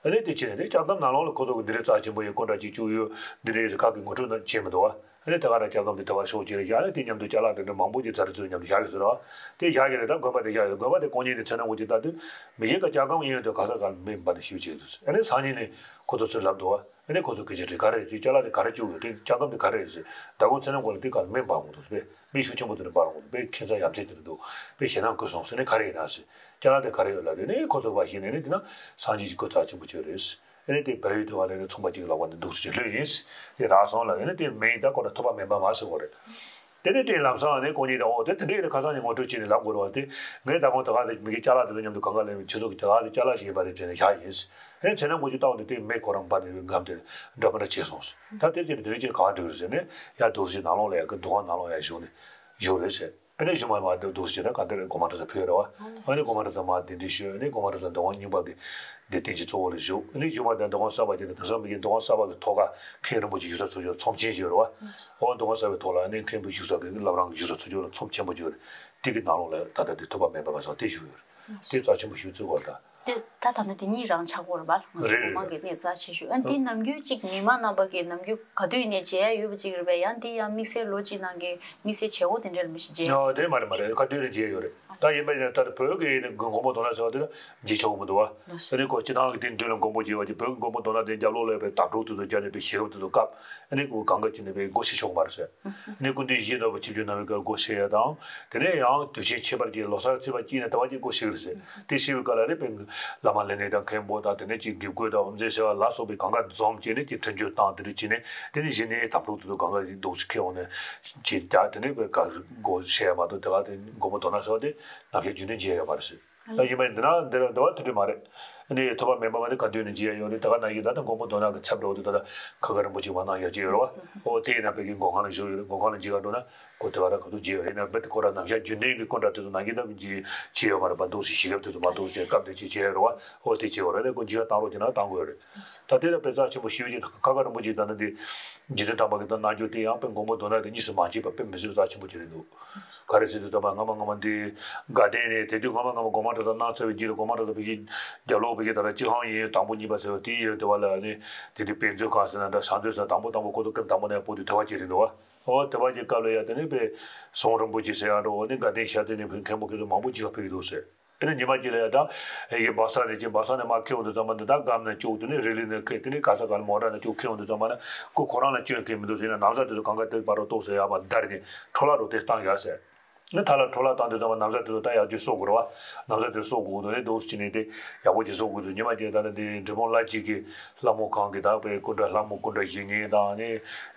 ཨ་ནི་དེ་བྱས་ནས་དེ་སྐྱབས་མགོན་ནང་ལོགས་ལ་ཁོ་ཚོ་གི་འདི་འདྲའི་རྩ་ཆེན་པོ་ཡི་སྐུ་འདྲ་ཅིག་བཅུག་ཡོད་འདི་འདྲའི་ཁག་གི་ངོ་སྤྲོད་ན་བྱས་མི་འདུག་བ། ཨ་ནི་དེ་ག་རང་སྐྱབས་མགོན་དེ་དེ་བ་ཤོག་ཅེས་རེ་བཞག་ནས་དེ་མཉམ་དུ་ཅ་ལག་དེ་འདྲ་མང་པོ་ཅིག་ཛ་དྲག་ཚོའི་མཉམ་དུ་བཞག་ཡོད་ཟེར་བ། དེ་བཞག་གི་རེད། ད་དགོན་པ་དེ་བཞག་ཡོད། དགོན་པ་དེ་དཀོན་གཉེར་དེ་མཚན་ནམ་གོང་ཅིག་ལྟ་དུས་མི་གཞན་ག་སྐྱབས་མགོན་ཡིན་ཡོད་དུས་ག་ས་ག་ལ་མེ་འབར་ནས་ཤི་བ་བྱས་འདུག་ཟེར། ཨ་ནི་སང་ཉིན་ནས་ཁོ་ཚོ་ཚུར་ལབ་འདུག་བ། ཨ་ནི་ཁོ་ཚོ་སྐད་ཆ་དྲིས། ག་རེ་རེད། ཅ་ལག་དེ་ག་རེ་བཅུག་ཡོད་རེད། སྐྱབས་མགོན་དེ་ག་རེ་རེད་ཟེར། ད་ཁོ་མཚན་ནམ་གོང་ལ་དེ་ག་ལ་མེ་འབར་འོང་འདུག་ཟེར། མེ་ཤུགས་ཆེན་པོ་དེ་འདྲ་འབར་འོང་འདུག་དཔེ་ཁྱད་མཚར་ཡ་མཚན་དེ་འདྲ་འདུག་དཔེ་ཞེད་སྣང་སྐུལ་སོང་ཟེར་ནས་ག་རེ་ཡིན་ན་ཟེར། ཅ་ལག་དེ་ག་རེ་ཡོད་ལབ་དུས་ནི་ཁོ་ཚོ་ཕར་གཞི་ནས་ནི་དེ་ན་སངས་རྒྱས་ཀྱི་སྐུ་རྩ་ཆེན་པོ་ཅིག་རེད་ཟེར། ཨ་ནི་དེ་བལ་ཡུལ་དུ་བ་ལས་ནི་ཚོང་པ་ཅིག་ལག་པ་ནས་འདུག་སེ་ལྷོད་ཡིན་ཟེར། དེ་རག་སོང་ལབ་ཡིན་ན་དེ་མེ་ཡིན་ད་ཁོ་ར་ཐུབ་པ་མེད་པ་མ་ཟེར་བ་རེད། དེ་ནས་དེ་ལམ་སང་ནས་དཀོན་གཉེར་དང་ཨོ་དེ་དེ་འདྲས་ནས་ཁ་སང་ནས་ངོ་སྤྲོད་བྱས་ནས་ལབ་དགོས་རེད་བ། དེ་ངས་ད་དགོང་ད་ག་དེ་མི་གི་ཅ་ལག་དེ་ཚོ་མཉམ་དུ་གང་ག་ལེན་ཁྱེད་ཚོ་གི་ད་ག་དེ་ཅ་ལག་ཞིག་ཡིན་པ་རེད་དྲན་ནས་བཞག་ཡིན། ཨེ་མཚན་ནམ་གོང་ཅིག་བཏང་འདུག་དེ་མེ་ཁོ་རང་འབར་ནས་སྒམ་དེ་འདྲ་མི་འདྲ་བྱས་སོང་ཟེར། ད་དེ་ཅི་རེད། དེ་རིང་ཅིག་གང་འགྲིག་རེད་ཟེར་ནས་ཡར་འདུག་སེ་ནང་ལོགས་ལ་ཡར་གི་འདུ་ཁང་ནང་ལོགས་ཡར་བཞུགས་ནས་བཞུགས་རེད་ཟེར། ཨ་ནི་གཞུག་མ་མར་འདུག་སེ་ད་ག་དེ་རེད། སྒོ་མང་གྲྭ་ཚང་ཕེབས་རེད་བ། ཨ་ནི་སྒོ་མང་གྲྭ་ཚང་མར་གདན་འདྲེན་ཞུས། ཨ་ནི་སྒོ་མང་གྲྭ་ཚང་འདུ་ཁང་རྙིང་པ་གི་དེ་རྟེན་གྱི་གཙོ་བོ་ལ་བཞུགས། ཨ་ནི་གཞུག་མ་དེ་འདུ་ཁང་གསར་པ་དེ་དང་དེང་སང་མི་གི་འདུ་ཁང་གསར་པ་གི་ཐོག་ཁ་མཁན་རིན་པོ་ཆེ་བཞུགས་ས་ཚུགས་རྒྱུ་ཚོམས་ཆེན་ཞིག་ཡོད་རེད་བ། ཨོ་འདུ་ཁང་གསར་པའི་ཐོག་ལ་ཨ་ནི་མཁན་པོ་བཞུགས་ས་གི་བླ་བྲང་གི་བཞུགས་ས་ཚུགས་རྒྱུ་ལ་ཚོམས་ཆེན་པོ་ཅིག་ཡོད་རེད། དེ་གི་ནང་ལོགས་ལ་ད་ལྟ་དེ་ཐུབ་པ་མེད་པ་མ་སོང་དེ་བཞུགས་ཡོད་རེད། དེ་རྩ་ཆེན་པོ་ཞིག་བརྩི་དགོས་རེད་ད། དེ་ད་ད་ནི་དེ་གཉིས་རང་ཆགས་ཀྱི་ཡོད་རེད་པ། ང་ཚོ་རེད་རེད་སྒོ་མང་གི་གནས་རྩ་ཆེ་ཤོས། ཨ་ནི་དེ་ནམ་རྒྱུན་གཅིག་ཉི་མ་རྣམ་པ་གི་ནམ་རྒྱུན་ག་དུས་ནས་མཇལ་ཡ་ཡོད་པ་ཅིག་རེད་པས། ཡང་དེ་ཡང་དམིགས་བསལ་ལོ་གཅིག་ནང་གི་དམིགས་བསལ་བྱེད་སྒོ་དེ་འདྲ་ལ་མི་ཞིག་མཇལ་ཡོད། ཨ་དེ་མ་རེད་མ་རེད། ག་དུས་ནས་མཇལ་ཡོད་རེད། ད་ཡིན་པ་ཡིན་ན་ད་ལྟ་བོད་ཀྱི་ཡིན་ན་མགོན་པོ་རྡོར་ནག་ཟེར་བ་དེ་ལ་མཇལ་ཆོག་གི་མི་འདུག་བ། ལགས་སོ། ཨ་ནི་ཁོ་སྤྱི་བཏང་གི་དེ་མདུན་ལ་མགོན་པོ་མཇལ་བ་ཅིག་བོད་ཀྱི་མགོན་པོ་རྡོར་ནག་དེ་རྒྱབ་ལོགས་ལ་ཡོད་པའི་དམ་ཕྲུག་དེ་ཚོ་རྒྱབ་ནས་པའི་ཞེ་བོ་དེ་ཚོ་བཀབ། ཨ་ནི་ཁོ་གང་ག་ཅིག་ནས་པའི་སྒོ་ཕྱེ་ཆོག་མ་རེད་ཟེར། ཨ་ནི་སྐུ་མདུན་ཡིད་བཞིན་ནོར་བུ་ཆིབས་བསྒྱུར་གནང་བའི་སྐབས་སྒོ་ཕྱེ་ཡ་དང་། དེ་ནས་ཡང་དུས་ཆེན་ཁྱད་པར་གྱི་ལོ་གསར་ཚེས་པ་གཅིག་ནས་ད་བར་གྱི་སྒོ་ཕྱེ་གི་རེད་ཟེར། དེ་ཕྱེ་བའི་སྐབས་ལ་ཨ་ནི་པའི་བླ་མ་ལས་སྣེ་དང་མཁན་པོ་དང་དེ་ནས་ཅིག་དགེ་བསྐོས་དང་དབུ་མཛད་ཟེར་བ་ལ་སོགས་པའི་གང་ག་འཛོམས་བྱས་ནས་ཅིག་འཕྲིན་བཅོལ་བཏང་དེ་འདྲ་བྱས་ནས་དེ་ནས་གཞི་ནས་དམ་ཕྲུག་དེ་ཚོ་གང་ག་ཅིག་འདུག་སེ་ཁྱེར་འོང་ནས་ཅིག་རྒྱག་དེ་ནས་པའི་ག་སྒོ་ཕྱེ་ཡ་མ་གཏོགས་དེ་ག་དེ་མགོན་པོ་རྡོར་ནག་ཟེར་བ་དེ་ནམ་ཞག་རྒྱུན་ལྡན་མཇལ་ཡོད་མ་རེད་ཟེར། ད་ཡིན་པ་ཡིན་འདི་ན་འདི་ལ་འདི་བ་དེ་འདྲ་མ་རེད། ཨ་ནི་ཐུབ་པ་མེད་པ་མ་ནི་ག་དུས་ནས་མཇལ་ཡོད་རེད། ད་ག་ནང་བཞིན་ད་ལྟ་མགོན་པོ་རྡོར་ནག་གི་ཚབ་འདྲ་བོ་དེ་ད་ལྟ་ཁ་དགའ་རིན་པོ་ཆེ་མ་གནང་ཡག་ཅིག་ཡོད་རེད་བ། ཨོ་དེ་ཡིན་ན་བོད་ཀྱི་མགོན་ཁང་ལ་བཞུགས་ཡོད་རེད། མགོན་ཁང་ལ་མཇལ་ག་འགྲོ་ན་ཁོ་དེ་བ་ར་ག་ཚོད་མཇལ་ཡོད། ཡིན་ན་རྦད་དེ་ཁོ་ར་ནམ་ཞག་རྒྱུན་ལྡན་གྱི་སྐུ་འདྲ་དེ་ཚོ་ནང་བཞིན་ད་མཇལ་བྱས་ཡོད་མ་རེད་པ། འདུག་སེ་ཞིག་སྐབས་དེ་ཚོ་མ་འདུག་སེ་སྐབས་དེ་ཅིག་མཇལ་ཡོད་རེད་བ། ཨོ་དེ་བྱས་པ་རེད། ཁོ་མཇལ་བཏང་རོགས་བྱས་ན་བཏང་དགོས་རེད། ད་དེ་ལ་དཔེ་རྩ་ཆེན་པོ་ཞེ་པོ་ཅིག་ཁ་དགའ་རིན་པོ་ཆེ་ད་ནི་དེ་རྗེ་བཙུན་དམ་པ་གི་ད་རྣལ་འབྱོར་དེ་ཡང་དཔེ་མགོན་པོ་རྡོར་ནག་དེ་གཉིས་སུ་མ་མཆིས་པ་དཔེ་མི་སྲིད་པ་རྩ་ཆེན་པོ་ཅིག་རེད་འདུག་ག་རེ་ཟེར་དུས་ཙམ་པ་སྔ་མ་སྔ་མ་འདི་དགའ་ལྡན་ནས་དེ་དུས་སྔ་མ་སྔ་མ་སྒོ་མང་གྲྭ་ཚང་གནང་ཚར་བའི་རྗེས་ལ་སྒོ་མང་གྲྭ་ཚང་བོད་ཀྱི་རྒྱབ་ལོགས་བོད་ཀྱི་ད་ལྟ་སྤྱི་ཁང་ཡིན། དང་པོ་གཉིས་པ་ཟེར་བ་དེ་ཡོད། དེ་བ་ལ་ནི་དེ་དུས་དཔེ་མཛོད་ཁང་ཟེར་ན་འདྲ་ཞང་མཛོད་ཟེར་ན་དང་པོ་དང་པོ་ཁོ་ཚོ་སྐབས་དང་པོ་ནས་བོད་དུ་དེ་བ་ཅིག་རེད་འདུག་བ། ཨོ་དེ་བ་ཅིག་སྐབས་ལ་ཡ་དེ་ནི་དཔེ་ཟུང་རིན་པོ་ཆེ་ཟེར་ཡ་འགྲོ་འོ་ནི་དགའ་ལྡན་ཤར་རྩེ་ནས་བོད་མཁན་པོ་ཁྱེད་ཚོ་མང་པོ་ཅིག་ཕེབས་ཀྱི་འདུག་ཟེར། དེ་ནས་ཉི་མ་གཅིག་ལ་ཡ་ད་ཡི་གེ་སྦག་ས་ནས་ཅིག་སྦག་ས་ནས་མར་ཁྱེར་འོང་དུས་ཙམ་པ་འདི་ད་སྒམ་ནས་བཅུག་དེ་ནས་རི་ལི་ནས་ཁྱེར་དེ་ནས་ག་ས་ག་ལ་མོ་ཊ་ནས་བཅུག་ཁྱེར་འོང་དུས་ཙམ་པ་ན་ཁོ་ཁོ་རང་ལ་སྐྱོན་ཁྱེར་མི་འདུག་ཟེར་ན་ན་བཟའ་དེ་ཚོ་གང་ག་དེ་བར་དུ་ཏོག་ཙམ་ཡར་མར་བརྡར་ནས་འཕྲོ་བརླག་འགྲོ་དེ་བཏང་ཡ་ཟེར། ནི་ད་ལ་འཕྲོ་བརླག་བཏང་དུས་ཙམ་པ་ན་བཟའ་དེ་ཚོ་ད་ཡར་རྒྱས་གསོ་དགོས་རེད་བ། ན་བཟའ་དེ་གསོ་དགོས་འདུག་ནས་འདུག་ཟེར་ནས་དེ་ཡག་པོ་ཅིག་གསོ་དགོས་འདུག་ཉི་མ་གཅིག་ད་ནི་དེ་འབྲས་སྤུངས་ལ་གཅིག་གི་ལྷ་མོ་ཁང་གི་ད་དཔེ་སྐུ་འདྲ་ལྷ་མོ་སྐུ་འདྲ་བཞེངས་མཁན་དང་ནི་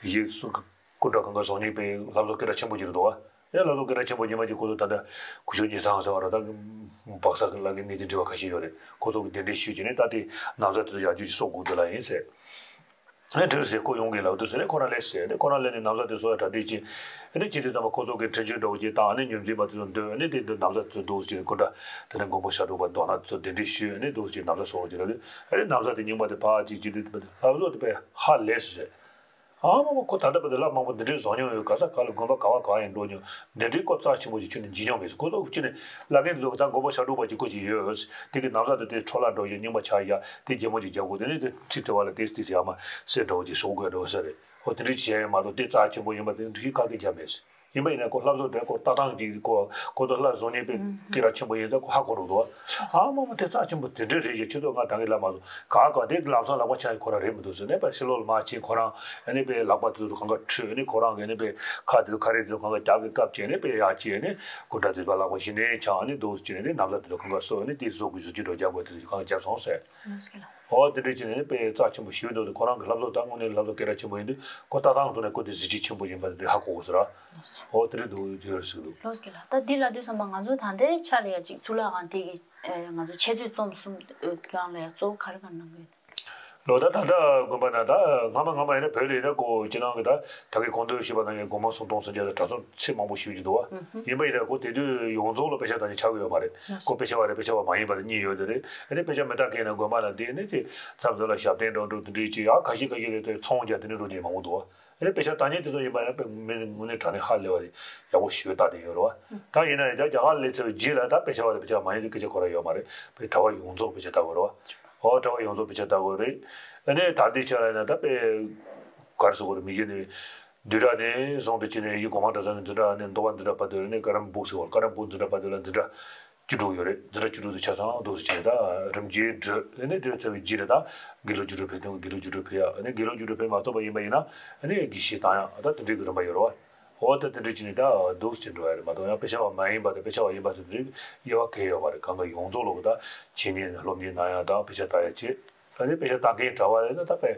ཡིག་སྐུ་འདྲ་གང་ག་བཟོ་མཁན་དཔེ་ལྷ་བཟོ་སྐད་གྲགས་ཆེན་པོ་ཅིག་རེད་འདུག་བ། ཡང་ལྷ་བཟོ་སྐད་གྲགས་ཆེན་པོ་ཉི་མ་གཅིག་ཁོ་ཚོ་ད་ལྟ་སྐུ་ཞབས་ཉེ་ཚང་ཟེར་བ་ར་ད་སྦག་ས་གི་ལ་གི་གནས་ཚུལ་འབྲེལ་བ་ཁ་ཤས་ཡོད་རེད། ཁོ་ཚོ་གི་གདན་འདྲེན་ཞུས་བྱས་ནས་ད་དེ་ན་བཟའ་དེ་ཚོ་ཡར་རྒྱས་ཀྱི་གསོ་དགོས་འདུག་ལ་ཡིན་ཟེར། ཨེ་འགྲིག་ཟེར་ཁོ་ཡོང་གི་ལབ་འདུག་ཟེར་ནས་ཁོ་རང་སླེབས་ཟེར་ནས་ཁོ་རང་སླེབས་ནས་ན་བཟའ་དེ་གསོ་ཡ་གྲ་སྒྲིག་བྱས། ཨེ་ནས་བྱེད་དུས་ཙམ་པ་ཁོ་ཚོ་གི་འཕྲིན་བཅོལ་འདྲ་བོ་ཅིག་བཏང་ཨེ་ནས་ཉོ་འཛིན་པ་དེ་ཚོ་འདོན་ཨེ་ནས་དེ་འདི་ན་བཟའ་དེ་ཚོ་འདུག་ཟེར་སྐུ་འདྲ་དེ་ནས་མགོན་པོ་ཞབས་དྲུང་པ་རྡོ་ན་དེ་ཚོ་གདན་འདྲེན་ཞུས་ཨེ་ནས་འདུག་ཟེར་ན་བཟའ་གསོ་རོགས་ཀྱི་ལབ་དུས་ཨེ་ནས་ན་བཟའ་དེ་རྙིང་པ་དེ་ཕར་ཅིག་བྱེད་དུས་ལྷ་བཟོ་དེ་དཔེ་ཧ་ལས་ཟེར། ཨ་མ་མ་ཁོ་ད་ལྟ་བར་དུ་ལྷ་མང་པོ་འདི་འདྲའི་བཟོ་མྱོང་ཡོད། ག་ས་ག་ལ་དགོན་པ་ག་བ་ག་བ་ཡིན་འགྲོ་མྱོང་། འདི་འདྲའི་སྐོར་རྩ་ཆེན་པོ་ཞིག་ཁྱོན་ནས་བགྱིས་མྱོང་མེད་ཟེར། ཁོ་ཚོ་ཁྱོན་ནས་བླ་རྒན་ཚོ་ད་མགོན་པོ་ཞབས་དྲུང་པ་ཅིག་སྐུ་ཅིག་ཡོད། དེ་གི་ན་བཟའ་དེ་དེ་འཕྲོ་བརླག་འགྲོ་ཞིག་རྙིང་པ་ཆགས་ཡ་དེ་རྒྱལ་མོ་ཅིག་རྒྱག་དགོས། དེ་ནས་དེ་ཁྲི་ཁྲི་བ་ལ་དེ་དེ་ཡ་མ་སེ་འདྲ་བོ་ཅིག་བཟོ་དགོས་འདྲ་བོ་ཟེར་རེད། ཧོ་དེ་འདྲའི་བྱས་ཡ་མ་གཏོགས་དེ་རྩ་ཆེན་པོ་ཡིན་པ་དེ་འདྲའི་བཀག་གི་རྒྱ་མེད་ཟེར། ཡིན་པ་ཡིན་ན་ཁོ་ལྷ་བཟོ་དེ་ཁོ་ལྟ་སྟངས་ཀྱི་ཁོ་ཁོ་ཚོ་ལྷ་བཟོ་མཁན་པའི་སྐད་གྲགས་ཆེན་པོ་ཡིན་ཙང་ཁོ་ཧ་གོ་རུ་འདུག་ཨ་མ་མ་དེ་རྩ་ཆེན་པོ་དེ་འདྲ་རེད་ཅེས་ཁྱེད་ཚོ་ང་ད་གིན་ལབ་མ་སོང་ག་ག་དེ་ལམ་སང་ལག་པ་འཆང་ཡ་ཁོ་རང་རེད་མི་འདུག་ཟེར་ནས་པ་ཕྱི་ལོགས་ལ་མར་ཕྱིན། ཁོ་རང་ཨ་ནི་པའི་ལག་པ་དེ་ཚོ་གང་ག་འཁྲུད། ཨ་ནི་ཁོ་རང་གི་ཨ་ནི་པའི་ཁ་དེ་ཚོ་ཁ་རས་དེ་ཚོ་གང་ག་རྒྱབ་ཀྱི་བཀབ་བྱས་ནས་པའི་ཡར་ཕྱིན། ཨ་ནི་དོ་ཟེར་བྱས་ནས་ནི་ནམ་ཟླ་དེ་ཚོ་གང་ག་སོ། ཨ་ནི་དོ་ཟེར་བྱས་ནས་ནི་ནམ་ཟླ་དེ་ཚོ་གང་ག་སོ། ཨ་ནི་དེ་བཟོ་དགོས་བཟོ་ཅི་འགྲོ་རྒྱག་དགོས་དེ་ཚོ་གང་ག་བརྒྱབ་སོང་ཟེར། ལགས་སོ། ཨོ་དེ་འདྲ་བྱས་ནས་ནི་དཔེ་རྩ་ཆེན་པོ་ཞིག་འདུག་ཁོ་རང་གི་ལྷ་བཟོ་ད་དངོས་གནས་ལྷ་བཟོ་སྐད་གྲགས་ཆེན་པོ་ཡིན་དུས་ཁོ་ལྟ་སྟངས་ཐོག་ནས་ཁོ་དེ་གཟི་བརྗིད་ཆེན་པོ་ཡིན་པ་དེ་ཧ་གོ་དགོས་ཟེར། ཨོ་དེ་འདྲ་འདུག་དེ་ཡོད་ཟེར་འདུག་ལགས་སོ། ལགས་ད་འདི་ལབ་དུས་ཙམ་པ་ང་ཚོ་ད་ལྟའི་ཆ་ལ་ཡ་གཅིག་གཙུག་ལག་ཁང་དེ་གི་ང་ཚོ་འཆད་རྩོད་རྩོམ་གསུམ་སྒང་ལ་ཡ་གཙོ་བོ་ག་རེ་ག་རེ་གནང་གི་ཡོད། ལོ་ད་ད་ལྟ་དགོན་པ་ན་ད་སྔ་མ་སྔ་མ་ཡིན་ན་བོད་ལ་ཡིན་ན་ཁོ་སྤྱི་ནང་གི་ད་ད་གིན་གོང་དུ་ཞུས་པ་ནང་བཞིན་སྒོར་མོ་སུམ་སྟོང་སུམ་བརྒྱ་དང་གྲྭ་ཚང་ཚད་མང་པོ་ཞིག་ཡོད་ཀྱི་འདུག་བ། ཡིན་པ་ཡིན་ན་ཁོ་དེ་དུས་ཡོངས་རྫོགས་ལ་དཔེ་ཆ་ད་ནི་ཆགས་ཀྱི་ཡོད་མ་རེད། ཁོ་དཔེ་ཆ་བ་རེད་དཔེ་ཆ་བ་མ་ཡིན་པ་རེད་གཉིས་ཡོད་དེ་རེད། ཨ་ནི་དཔེ་ཆ་མི་ལྟ་མཁན་ན་དགོན་པ་ལ་འདི་ནི་དེ་མཚམས་མཚམས་ལ་ཞབས་བརྟན་འགྲོ་འགྲོ་དེ་འདྲའི་ཅིག་ཡང་ཁ་ཤས་ཁ་ཤས་རེད་དེ་ཚོང་རྒྱག་དེ་འདྲའི་འགྲོ་མཁན་མང་པོ་འདུག་བ། ཨ་ནི་དཔེ་ཆ་ལྟ་མཁན་དེ་ཚོ་ཡིན་པ་ཡིན་ན་དཔེ་མི་དངོས་གནས་དྲང་གནས་ཧ་ལས་པ་རེད། ཡག་པོ་ཞེ་པོ་ལྟ་བསྡད་ཡོད་རེད་བ། ད་ཡིན་ན་ཡང་རྒྱ་གར་སླེབས་ཚར་བའི་རྗེས་ལ་ད་དཔེ་ཆ་བ་རེད་དཔེ་ཆ་མ་ཡིན་དེ་སྐད་ཆ་གོ་ར་ཡོད་མ་རེད། དཔེ་གྲྭ་པ་ཡོངས་རྫོགས་དཔེ་ཆ་ལྟ་དགོས་རེད་བ། ཨོ་གྲྭ་པ་ཡོངས་རྫོགས་དཔེ་ཆ་ལྟ་དགོས་རེད། ཨ་ནི་ད་ལྟའི་ཆ་ལ་ཡིན་ན་ད་དཔེ་ག་རེ་ཟེར་དགོས་རེད། མི་གཞི་ནས་བདུན་ཕྲག་ནས་བཟུང་སྟེ་ཕྱི་ནས་ཡུལ་སྒོ་མང་གྲྭ་ཚང་ནས་བདུན་ཕྲག་ནས་འདོ་བ་བདུན་ཕྲག་བར་དུ་ནས་ཀ་རམ་བུག་ཟེར་བ་ཀ་རམ་བུག་བདུན་ཕྲག་བར་དུ་ལ་བདུན་ཕྲག་བཅུ་དྲུག་ཡོད་རེད། བདུན་ཕྲག་བཅུ་དྲུག་དེ་ཆ་ཚང་འདུག་སེ་བྱས་ད་རིམ་གྱིས་འགྲོ། ཨ་ནི་འགྲོ་ཚར་བའི་རྗེས་ལ་ད་དགེ་ལུགས་བཅུ་དྲུག་ཕེབས་དུས་དགེ་ལུགས་བཅུ་དྲུག་ཕེབས་ཡ། ཨ་ནི་དགེ་ལུགས་བཅུ་དྲུག་ཕེབས་མ་ཐུབ་པ་ཡིན་པ་ཡིན་ན་ཨ་ནི་དགེ་བཤེས་བཏང་ཡ། ད་དེ་འདྲའི་གི་རིམ་པ་ཡོད་རེད་བ། འོ་ད་དེ་འདྲའི་བྱས་ནས་ད་འདུག་སེ་འགྲོ་ཡ་རེད་མ་གཏོགས་ཡང་དཔེ་ཆ་བ་མ་ཡིན་པ་དང་དཔེ་ཆ་བ་ཡིན་པ་དེ་འདྲའི་དབྱེ་བ་གང་ཡང་ཡོད་མ་རེད། གང་ག་ཡོངས་རྫོགས་ལོག་གི་ད་འཆད་ཉན་སློབ་གཉེར་གནང་ཡ་དང་དཔེ་ཆ་ལྟ་ཡ་བྱེད། ཨ་ནི་དཔེ་ཆ་ལྟ་མཁན་གྲྭ་པ་ཡིན་ན་ད་དཔེ་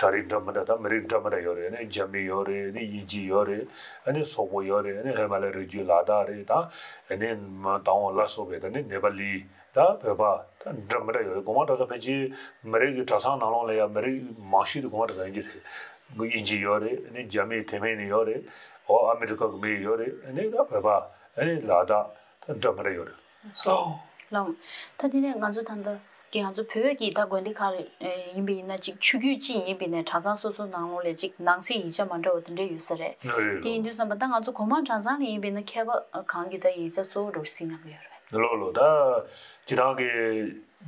གྲྭ་རིགས་འདྲ་མི་འདྲ་དང་མི་རིགས་འདྲ་མི་འདྲ་ཡོད་རེད། ཨ་ནི་རྒྱ་མི་ཡོད་རེད། ཨ་ནི་དབྱིན་ཇི་ཡོད་རེད། ཨ་ནི་སོག་པོ་ཡོད་རེད། ཨ་ནི་ཧི་མ་ལ་ཡའི་རི་རྒྱུད་ལ་དྭགས་རེད། ད་ཨ་ནི་མ་དང་པོ་ལ་སོགས་པའི་ད་ནི་ནེ་པ་ལི་ད་བོད་པ་ད་འདྲ་མི་འདྲ་ཡོད་རེད། སྒོ་མང་གྲྭ་ཚང་ཕལ་ཆེར་མི་རིགས་ཀྱི་གྲྭ་ཚང་ནང་ལོགས་ལ་ཡང་མི་རིགས་མང་ཤོས་དེ་སྒོ་མང་གྲྭ་ཚང་ཡིན་གྱི་རེད། དབྱིན་ཇི་ཡོད་རེད། ཨ་ནི་རྒྱ་མི་དེ་མིན་ནི་ཡོད་རེད། འོ་ཨ་མི་རི་ཀ་གི་མི་ཡོད་རེད། ཨ་ནི་ད་བོད་པ་ཨ་ནི་ལ་དྭགས་ད་འདྲ་མི་འདྲ་ཡོད་རེད། ལགས། ད་དེ་ནས་ང་ཚོ་ད་ལྟ་གི་ང་ཚོ་བོད་ཀྱི་ད་དགོན་སྡེ་ཁག་ལ་ཡིན་པ་ཡིན་ན་ཅིག་ཆོས་བརྒྱུད་གཅིག་ཡིན་པ་ཡིན་ན་གྲྭ་ཚང་སོ་སོ་ནང་ལོགས་ལ་ཅིག་ནང་གསེས་ཡིག་ཆ་མ་འདྲ་བ་དེ་འདྲ་ཡོད་ས་རེད། ལགས་རེད། དེ་ཡིན་དུས་ཙམ་པ་ད་ང་ཚོ་གོང་མ་གྲྭ་ཚང་ལ་ཡིན་པ་ཡིན་ན་མཁས་པ་གང་གིས་ད་ཡིག་ཆ་གཙོ་བོ་འདྲ་བོ་གཟིགས་གནང་གི་ཡོད་རེད། ལགས་ལགས། ད་སྤྱིར་བཏང་གི་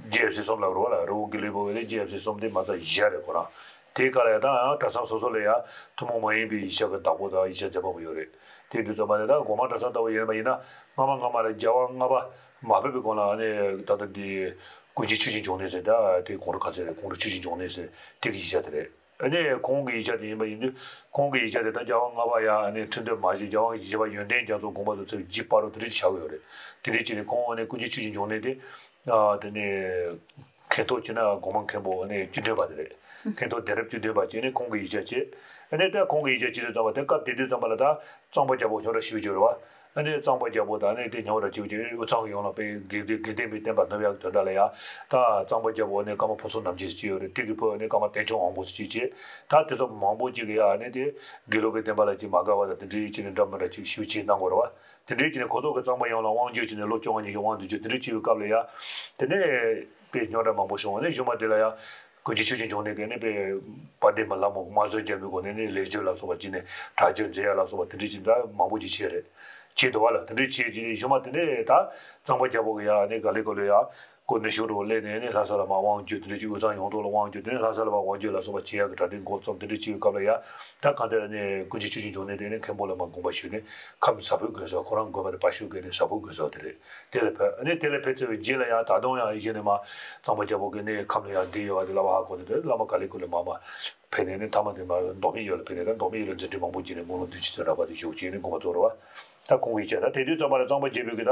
རྗེ་ཡབ་སྲས་གསུམ་ལབ་རོགས་ལ་རི་བོ་དགེ་ལེགས་པོ་བའི་རྗེ་ཡབ་སྲས་གསུམ་དེ་མ་རྩ་བཞི་རེད་ཁོ་རང་། དེའི་སྐབས་ལ་ཡང་ད་ཡང་གྲྭ་ཚང་སོ་སོ་ལ་ཡང་ཐུན་མོང་མ་ཡིན་པའི་ཡིག་ཆ་གི་བདག་པོ་དང་ཡིག་ཆ་མཛད་པ་པོ་ཡོད་རེད། དེ་དུས་ཙམ་པ་ལ་ད་སྒོ་མང་གྲྭ་ཚང་ལྟ་བུ་ཡིན་པ་ཡིན་ན་སྔ་མ་སྔ་མ་ལ་རྒྱལ་བ་ལྔ་པ་མ་ཕེབས་པའི་གོང་ལ་ནི་ད་ལྟ་འདི་ཀུན་མཁྱེན་ཆོས་ཀྱི་འབྱུང་གནས་ཟེར་ད་དེ་གོང་རུ་ཁ་ཚེ་རེད། གོང་རུ་ཆོས་ཀྱི་འབྱུང་གནས་ཟེར་དེ་གི་ཡིག་ཆ་དེ་རེད། ཨ་ནི་ཁོང་གི་ཡིག་ཆ་དེ་ཡིན་པ་ཡིན་དུས་ཁོང་གི་ཡིག་ཆ་དེ་ད་རྒྱལ་བ་ལྔ་པ་ཡ་ཨ་ནི་ཁྲི་འདོན་མ་བྱས་རྒྱལ་བ་བཞི་པ་ཡོན་ཏན་རྒྱ་མཚོ་དགོངས་པ་རྫོགས་ཚར་བའི་རྗེས་པ་རུ་དེ་འདྲ་ཅིག་ཆགས་ཀྱི་ཡོད་རེད། དེ་འདྲ་ཅིག་ནས་ཁོང་ཨ་ནི་ཀུན་མཁྱེན་ཆོས་ཀྱི་འབྱུང་གནས་དེ་ཨ་དེ་ནས་མཁན་ཐོག་བྱས་ན་སྒོ་མང་མཁན་པོ་ཨ་ནི་བཅུ་བདུན་པ་དེ་རེད། མཁན་ཐོག་གདན་རབས་བཅུ་བདུན་པ་བྱས་ནས་ཁོང་གི་ཡིག་ཆ་བྱས། ཨ་ནི་ད་ཁོང་གི་ཡིག་ཆ་བྱས་དུས་ཙམ་པ་དེ་སྐབས་དེ་དུས་ཙམ་པ་ལ་ད་གཙང་པ་རྒྱལ་པོ་ཁྱོད་ར་ཞུ་རྒྱུ་རེད་བ། ཨ་ནི་གཙང་པ་རྒྱལ་པོ་དང་ཨ་ནི་དེ་ཉེ་བར་བྱེད་ཀྱི་དབུས་གཙང་གི་ཡོངས་ལ་དཔེ་དགེ་ལྡན་དགེ་ལྡན་པའི་བསྟན་པ་བསྣུབ་ཡག་གི་དོན་དག་ལ་ཡ། ད་གཙང་པ་རྒྱལ་པོ་ནི་ཀརྨ་ཕུན་ཚོགས་རྣམ་རྒྱལ་ཟེར་གྱི་ཡོད་རེད། དེ་གི་བུ་ནི་ཀརྨ་བསྟན་སྐྱོང་དབང་པོ་ཟེར་གྱི་བྱས། ད་དེ་ཚོ་མང་པོ་ཅིག་གི་ཡ་ཨ་ནི་དེ་དགེ་ལུགས་པའི་བསྟན་པ་ལ་ཅིག་མ་དགའ་བ་དང་དེ་འདྲའི་ཅིག་ནི་འདྲ་མི་འདྲ་ཅིག་ཞུ་ཅིག་གནང་དགོས་རེད་བ། དེ་འདྲའི་ཅིག་ནི་ཁོ་ཚོ་གི་གཙང་པ་ཡོངས་ལ་དབང་བསྒྱུར་ཅིག་ནི་ལོ་བཅོ་ལྔ་ཉི་ཤུ་དབང་དུ་བསྒྱུར་དེ་འདྲའི་ཅིག་གི་སྐབས་ལ་ཡ། དེ་ནས་དཔེ་རྙོག་དྲ་མང་པོ་བྱུང་བ་ནི་གཞུག་མ་དེ་ལ་ཡ། ཀུན་མཁྱེན་ཆོས་ཀྱི་འབྱུང་གནས་ཀྱིས་ནི་དཔེ་དཔལ་ལྡན་མ་ལྷ་མོ་དམར་གསོད་རྒྱལ་མོའི་སྒོ་ནས་ནི་ལེགས་བཅོས་ལ་སོགས་པ་ཅིག་ནས་དྲག་སྤྱོད་མཛད་ཡ་ལ་སོགས་པ་དེ་འདྲའི་ཅིག་འདྲ་མང་པོ་ཅིག་བྱས་རེད། བྱས་འདུག་བ་ལ་དེ་འདྲའི་བྱས་ཀྱི་གཞུག་མ་དེ་ནས་ད་གཙང་པ་རྒྱལ་པོ་གི་ཡ་ནི་ག་ལེ་ག་ལེ་ཡ་ཀོ་ནི་ཤུ་རུ་སླེབས་ནས་ནི་ལྷ་ས་ལ་མར་དབང་བསྒྱུར་དེ་འདྲའི་ཅིག་དབུས་གཙང་ཡོངས་རྫོགས་ལ་དབང་བསྒྱུར་དེ་ནས་ལྷ་ས་ལ་མར་དབང་བསྒྱུར་ལ་སོགས་པ་བྱེད་ཡ་གི་གྲ་སྒྲིག་འགོ་རྩོམ་དེ་འདྲའི་ཅིག་གི་སྐབས་ལ་ཡ། ད་གང་ལྟར་ནི་ཀུན་མཁྱེན་ཆོས་ཀྱི་འབྱུང་གནས་དེ་ནི་མཁན་པོ་ལ་མར་དགོངས་པ་ཞུས་ནས་ཁམས་ཟ་ཕུར་དགོན་སོགས་ཁོ་རང་དགོན་པ་དེ་བ་ཤུ་དགོན་ནས་ཟ་ཕུར་དགོན་སོགས་དེ་རེད། དེ་ལ་ཕེབས། ཨ་ནི་དེ་ལ་ཕེབས་ཚར་བའི་རྗེས་ལ་ཡང་ད་དུང་ཡང་གཞི་ནས་མར་གཙང་པ་རྒྱལ་པོ་གི་ནི་ཁམས་ལ་ཡང་བསྡད་ཡོད་པ་དེ་བླ་མ་ཧ་གོ་ནས་དེ་བླ་མ་ག་ལེ་ག་ལེ་མར་མར་ཕེབས་ནས་ནི་མཐའ་མ་དེ་མར་མདོ་སྨད་ཡུལ་ལ་ཕེབས་ནས་ད་མདོ་སྨད་ཡུལ་ལ་མཛད་འཕྲིན་མང་པོ་བགྱིས་ནས་དགུང་ལོ་བདུན་ཅུ་དོན་གྲངས་བར་དུ་བཞུགས་བྱས་ནས་དགོངས་པ་རྫོགས་རེད་བ། ད་ཁོང་གི་ཡིག་ཆ་ད་དེ་དུས་ཙམ་པ་ལ་གཙང་པ་རྒྱལ་པོ་གི་ད་